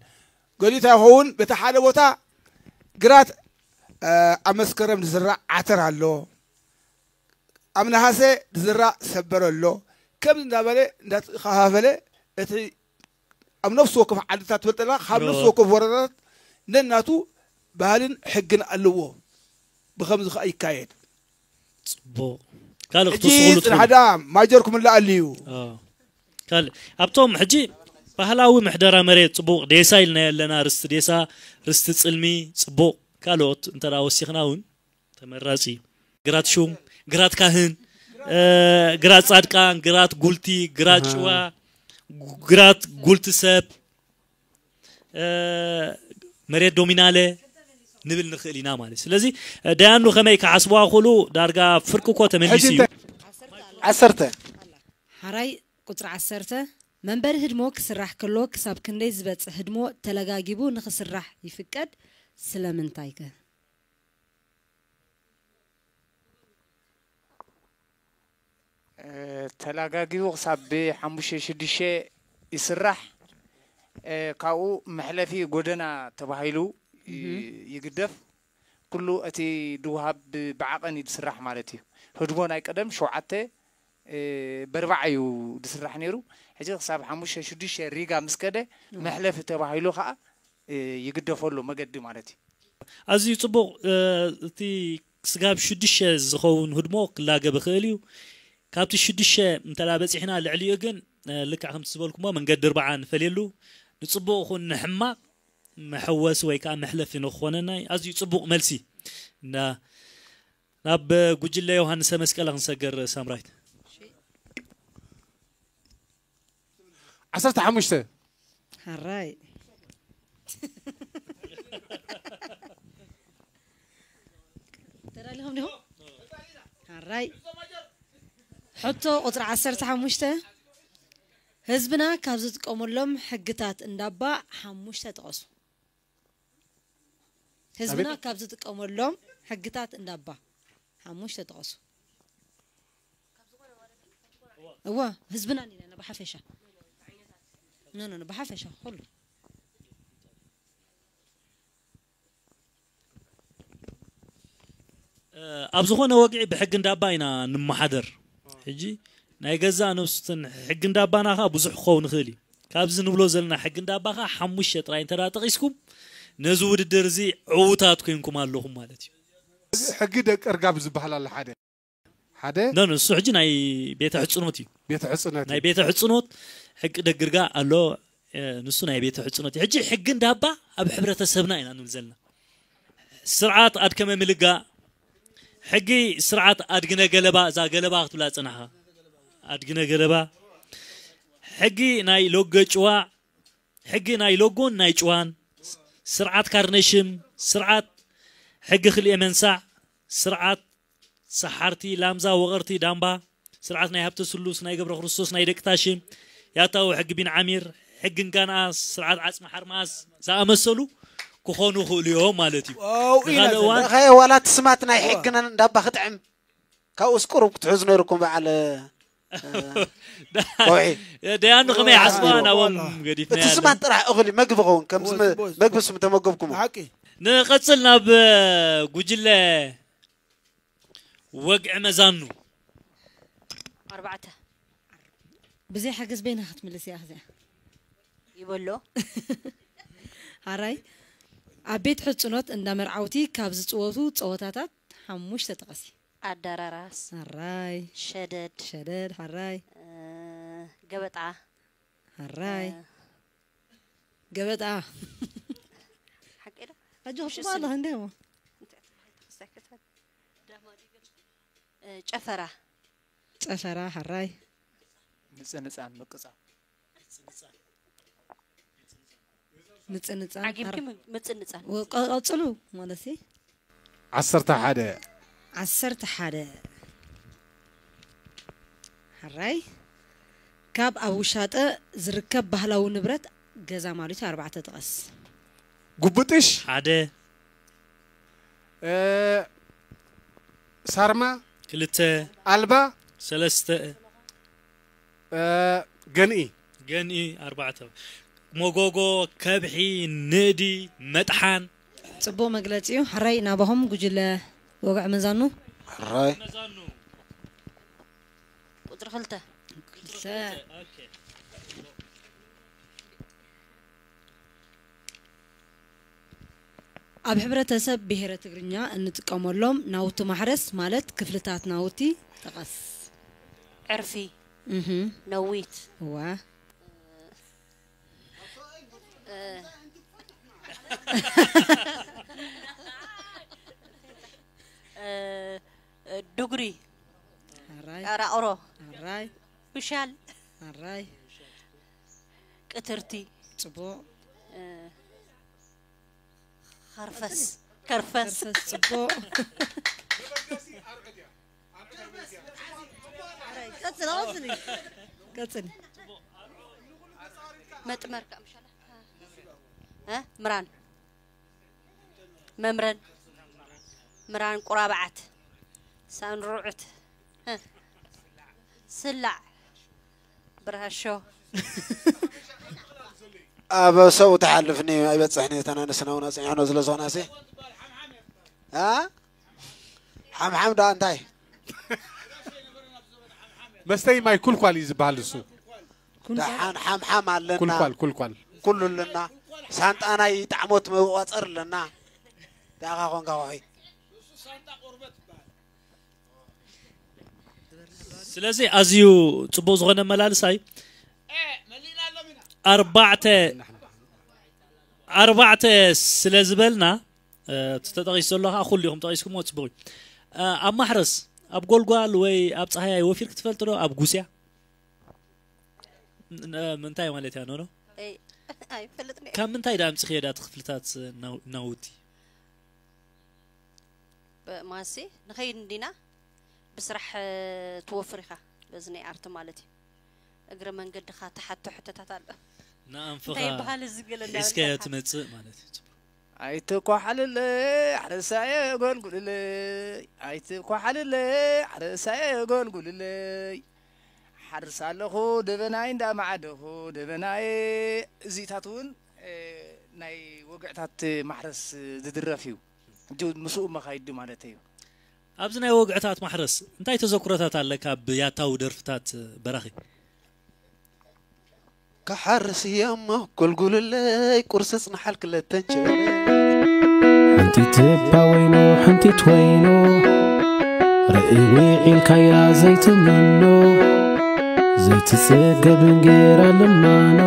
ገሊኡ እንታይ ይኸውን በቲ ሓደ ቦታ ግራት እ፣ ኣብ መስከረም ዝዝራእ ዓተር ኣሎ ኣብ ነሃሰ ዝዝራእ ሰበር ኣሎ ከምዚ እንዳበለ እንዳተኸፋፈለ እቲ ኣብ ነፍሲ ወከፍ ዓድታት ትፈልጠና ካብ ነፍሲ ወከፍ ወረዳታት ነናቱ ባህልን ሕግን ኣለዎ። ብኸምዚ ከዓ ይካየድ። ፅቡቅ። ካልእ ሕጂ ክትውስኽሉ ፅንሓ ትኽእሉ? ደኣ ማጀር ክምልኣሉ እዩ። ኣዎ። ካልእ ኣብቶም ሕጂ ባህላዊ ምሕደራ መሬት ፅቡቅ ዴሳ ኢልና ኣለና፣ ርስቲ ዴሳ፣ ርስቲ ፅልሚ፣ ፅቡቅ። ካልኦት እንተ ደኣ ወሲኽና እውን ተመራፂ እዩ። ግራት ሹም፣ ግራት ካህን፣ እ፣ ግራት ፃድቃን፣ ግራት ጉልቲ፣ ግራት ጭዋ፣ ግራት ጉልቲ ሰብ፣ መሬት ዶሚናለ ንብል ንኽእል ኢና ማለት እዩ። ስለዚ ደያኑ ከመይ ክሓስብዋ ክእሉ ዳርጋ ፍርቂ እኮ ተመሊሱ እዩ። ዓሰርተ። ሓራይ ቁፅሪ ዓሰርተ፣ መንበሪ ህድሞ ክስራሕ ከሎ ክሳብ ክንደይ ዝበፅሕ ህድሞ ተለጋጊቡ ንኽስራሕ ይፍቀድ? ስለምንታይ ከ? ተላጋጊቡ ክሳብ ብሓሙሽተ ሽዱሽተ ይስራሕ። ካብኡ መሕለፊ ጎደና ተባሂሉ ይግደፍ። ኩሉ እቲ ድውሃብ ብዓቐን እዩ ዝስራሕ ማለት እዩ። ህድሞ ናይ ቀደም ሸውዓተ በርባዕ እዩ ዝስራሕ ነይሩ። ሕጂ ክሳብ ሓሙሽተ ሽዱሽተ ሪጋ ምስ ከደ መሕለፊ ተባሂሉ ከዓ ይግደፈሉ መገዲ ማለት እዩ። ኣዝዩ ጽቡቕ። እቲ ስጋብ ሽዱሽተ ዝኸውን ህድሞ ክላገብ ይኽእል እዩ። ካብቲ ሽዱሽተ እንተላ በፂሕና ልዕሊኡ ግን ልክዕ ከምቲ ዝበልኩሞ መንገዲ እርባዓ ንፈልየሉ። ንፅቡቕ ይኹን ንሕማቕ መሐወሲ ወይ ከዓ መሕለፊ ንክኾነና ኣዝዩ ፅቡቕ መልሲ። እና ናብ ጉጅለ ዮሃንሰ መስቀለ ክንሰገር ሳምራይት። ዓሰርተ ሓሙሽተ። ሓራይ ተዳሊኹም ዲኹም? ሓራይ ሕቶ ቁፅሪ ዓሰርተ ሓሙሽተ፣ ህዝብና ካብ ዝጥቀመሎም ሕግታት እንዳባ ሓሙሽተ ጥቐሱ። ህዝብና ካብ ዝጥቀመሎም ሕግታት እንዳባ ሓሙሽተ ጥቐሱ። እወ ህዝብና ኢና ብሓፈሻ ኖ ኖ ብሓፈሻ ኩሉ ኣብ ዝኾነ ወግዒ ብሕጊ እንዳባ ኢና ንመሓደር። ሕጂ ናይ ገዛእ ነብሱትን ሕጊ እንዳባና ኸዓ ብዙሕ ክኸውን ይኽእል እዩ። ካብዚ ንብሎ ዘለና ሕጊ እንዳባ ኸዓ ሓሙሽተ ጥራይ እንተ ጠቒስኩም ነዚ ውድድር እዚ ዕዉታት ኮይንኩም ኣለኹም ማለት እዩ። ሕጊ ደቂ እርጋብ ዝበሃል ኣሎ ሓደ ሓደ ኖ ኖ፣ እሱ ሕጂ ናይ ቤተ ሕጽኖት እዩ። ቤተ ሕጽኖት ናይ ቤተ ሕጽኖት ሕጊ ደቂ እርጋብ ኣሎ። ንሱ ናይ ቤተ ሕጽኖት እዩ። ሕጂ ሕጊ እንዳባ ኣብ ሕብረተሰብና ኢና ንብል ዘለና። ስርዓት ኣድከመ ምልጋእ፣ ሕጊ ስርዓት ኣድግነ ገለባ፣ እዛ ገለባ ክትብላ ጸናሕኻ። ኣድግነ ገለባ፣ ሕጊ ናይ ሎገ ጭዋ፣ ሕጊ ናይ ሎጎን ናይ ጭዋን፣ ስርዓት ካርነሽም፣ ስርዓት ሕጊ ክልኤ መንሳዕ፣ ስርዓት ሰሓርቲ፣ ላምዛ፣ ወቐርቲ፣ ዳምባ፣ ስርዓት ናይ ሃብተ ስሉስ፣ ናይ ገብረ ክርስቶስ፣ ናይ ደቂ ታሽም፣ ያታዊ ሕጊ ቢን ዓሚር፣ ሕጊ እንጋንኣስ፣ ስርዓት ዓጽሚ ሓርማስ ዝኣመሰሉ ክኾኑ ይኽእሉ እዮም ማለት እዩ። ዋው ኢና ንኻልእ እዋን ዘለና። ኸ ዋላ እቲ ስማት ናይ ሕግና እንዳባ ክጥዕም ካብኡስ ቁሩብ ክትሕዙ ነይርኩም በዓል ከውሒ ደያኑ ከመይ ሓስባ ናቦም እቲ ገዲፍና ስማት ጥራሕ እኽሊ መግቢ ኸውን ከም ቦስ፣ ቦስ። መግቢ ስም ተመገብኩም ብሓቂ ንቐጽል ናብ ጉጅለ ወግዒ መዛኑ ኣርባዕተ ብዘይ ሓገዝ በይና ክትምልስ እያ እዚኣ ይበሎ ሓራይ ኣብ ቤት ሕፅኖት እንዳ መርዓውቲ ካብ ዝፅወቱ ፀወታታት ሓሙሽተ ጥቐሲ ኣዳራራስ ሓራይ ሸደድ ሸደድ ሓራይ እ፣ ገበጣ ሓራይ እ፣ ገበጣ ሓቂ ዶ ኣጆ ክትባ ኣለኽ እንደ እ፣ ጨፈራ ጨፈራ ሓራይ ምጽንጻን ምቅጻ ምፅንፃን ዓጊብኪ ምፅንፃን ቀፅሉ ማለት ሲ ዓሰርተ ሓደ ዓሰርተ ሓደ ሓራይ ካብ ኣብ ውሻጠ ዝርከብ ባህላዊ ንብረት ገዛ ማለት እዩ ኣርባዕተ ጥቐስ ጉብጥሽ ሓደ እ፣ ሳርማ ክልተ ኣልባ ሰለስተ እ፣ ገንኢ ገንኢ ኣርባዕተ መጎጎ ከብሒ ንእዲ መጥሓን ፅቡቅ መግለፂ እዩ ሓራይ ናባኹም ጉጅለ ወግዒ መዛኑ ሕራይ ቁፅሪ ክልተ ክልተ ኣብ ሕብረተሰብ ብሄረ ትግርኛ እንጥቀመሎም ናውቲ ማሕረስ ማለት ክፍልታት ናውቲ ጥቐስ ዕርፊ እህ ነዊት እዋ ዱግሪ ሓራይ ራእሮ ሓራይ ብሻል ሓራይ ቅትርቲ ፅቡቅ እ፣ ከርፈስ ከርፈስ ጽቡቕ። ቀጽል ቀጽል ቀጽል። መጥመር ከኣ ምሻላ እ ምራን መምረን ምራን ቁራብዓት ሳንሩዕት እ ስላዕ ብርሃሾ ኣብ ሰው ትሓልፍኒ ኣይበፅሕኒ ተናንስና እውን ኣፅኒሕኖ ስለ ዝኾናሲ ሓምሓም ዳ እንታይ መስተይ ማይ ኩልኳል እዩ ዝበሃል እሱ። ደሓን ሓምሓም ኣለና ኩልኳል ኩልኳል ኩሉ ኣለና ሳንጣናይ ጣዕሞት መቆፀር ኣለና ዳኻ ኮንካ ኮሒ ስለዚ ኣዝዩ ጽቡቕ ዝኾነ መላልሳይ ኣርባዕተ ኣርባዕተ ስለ ዝበልና እቲ ተጠቒሱ ዘሎ ከዓ ኩሉ ኢኹም ጠቒስኩምዎ ጽቡቕ እዩ ኣብ ማሕረስ ኣብ ጎልጓል ወይ ኣብ ፀሃያይ ወፊርክ ትፈልጥ ዶ ኣብ ጉስያ ምንታይ ማለት እያ ኖኖ ኣይፈልጥን ካብ ምንታይ ዳ ኣምፅኽዮ ዳ ክፍልታት ናውቲ ማሲ ንኸይድ እንዲና ብስራሕ ትወፍር ኢኻ በዚ ናይ ኣርቲ ማለት እዩ እግረ መንገድኻ ተሓቶ ሕቶታት ኣሎ ንኣንፍኻ እንታይ ይበሃል እዚ ገለ ሒዝካዮ እንዳበልካ ትመፅእ ማለት እዩ ኣይትኳሓልለይ ሓረሳየ ጎልጉልለይ ኣይትኳሓልለይ ሓረሳየ ጎልጉልለይ ሓርስ ኣለኹ ደበናይ እንዳማዓደኹ ደበናይ እዚታት እውን ናይ ወግዕታት ማሕረስ ዝድረፍ እዩ ሕጂ ምስኡ መኻይዱ ማለት እዩ ኣብዚ ናይ ወግዕታት ማሕረስ እንታይ ተዘክሮታት ኣለካ ብያታዊ ደርፍታት በራኺ ክሓርስ እየ እሞ ጎልጉልለይ ቁርሲ ፅንሓል ክለተን ችበለ ሓንቲት እባ ወይኖ ሓንቲት ወይኖ ርእይ ውዒልካያ ዘይትምኖ ዘይትጽገብ እንጌራ ልማኖ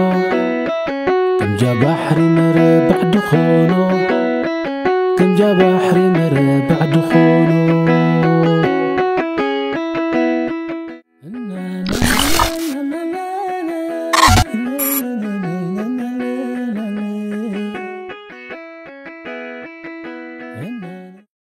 ግምጃ ባሕሪ መረባዕ ድኾኖ ግምጃ ባሕሪ መረባዕ ድኾኖ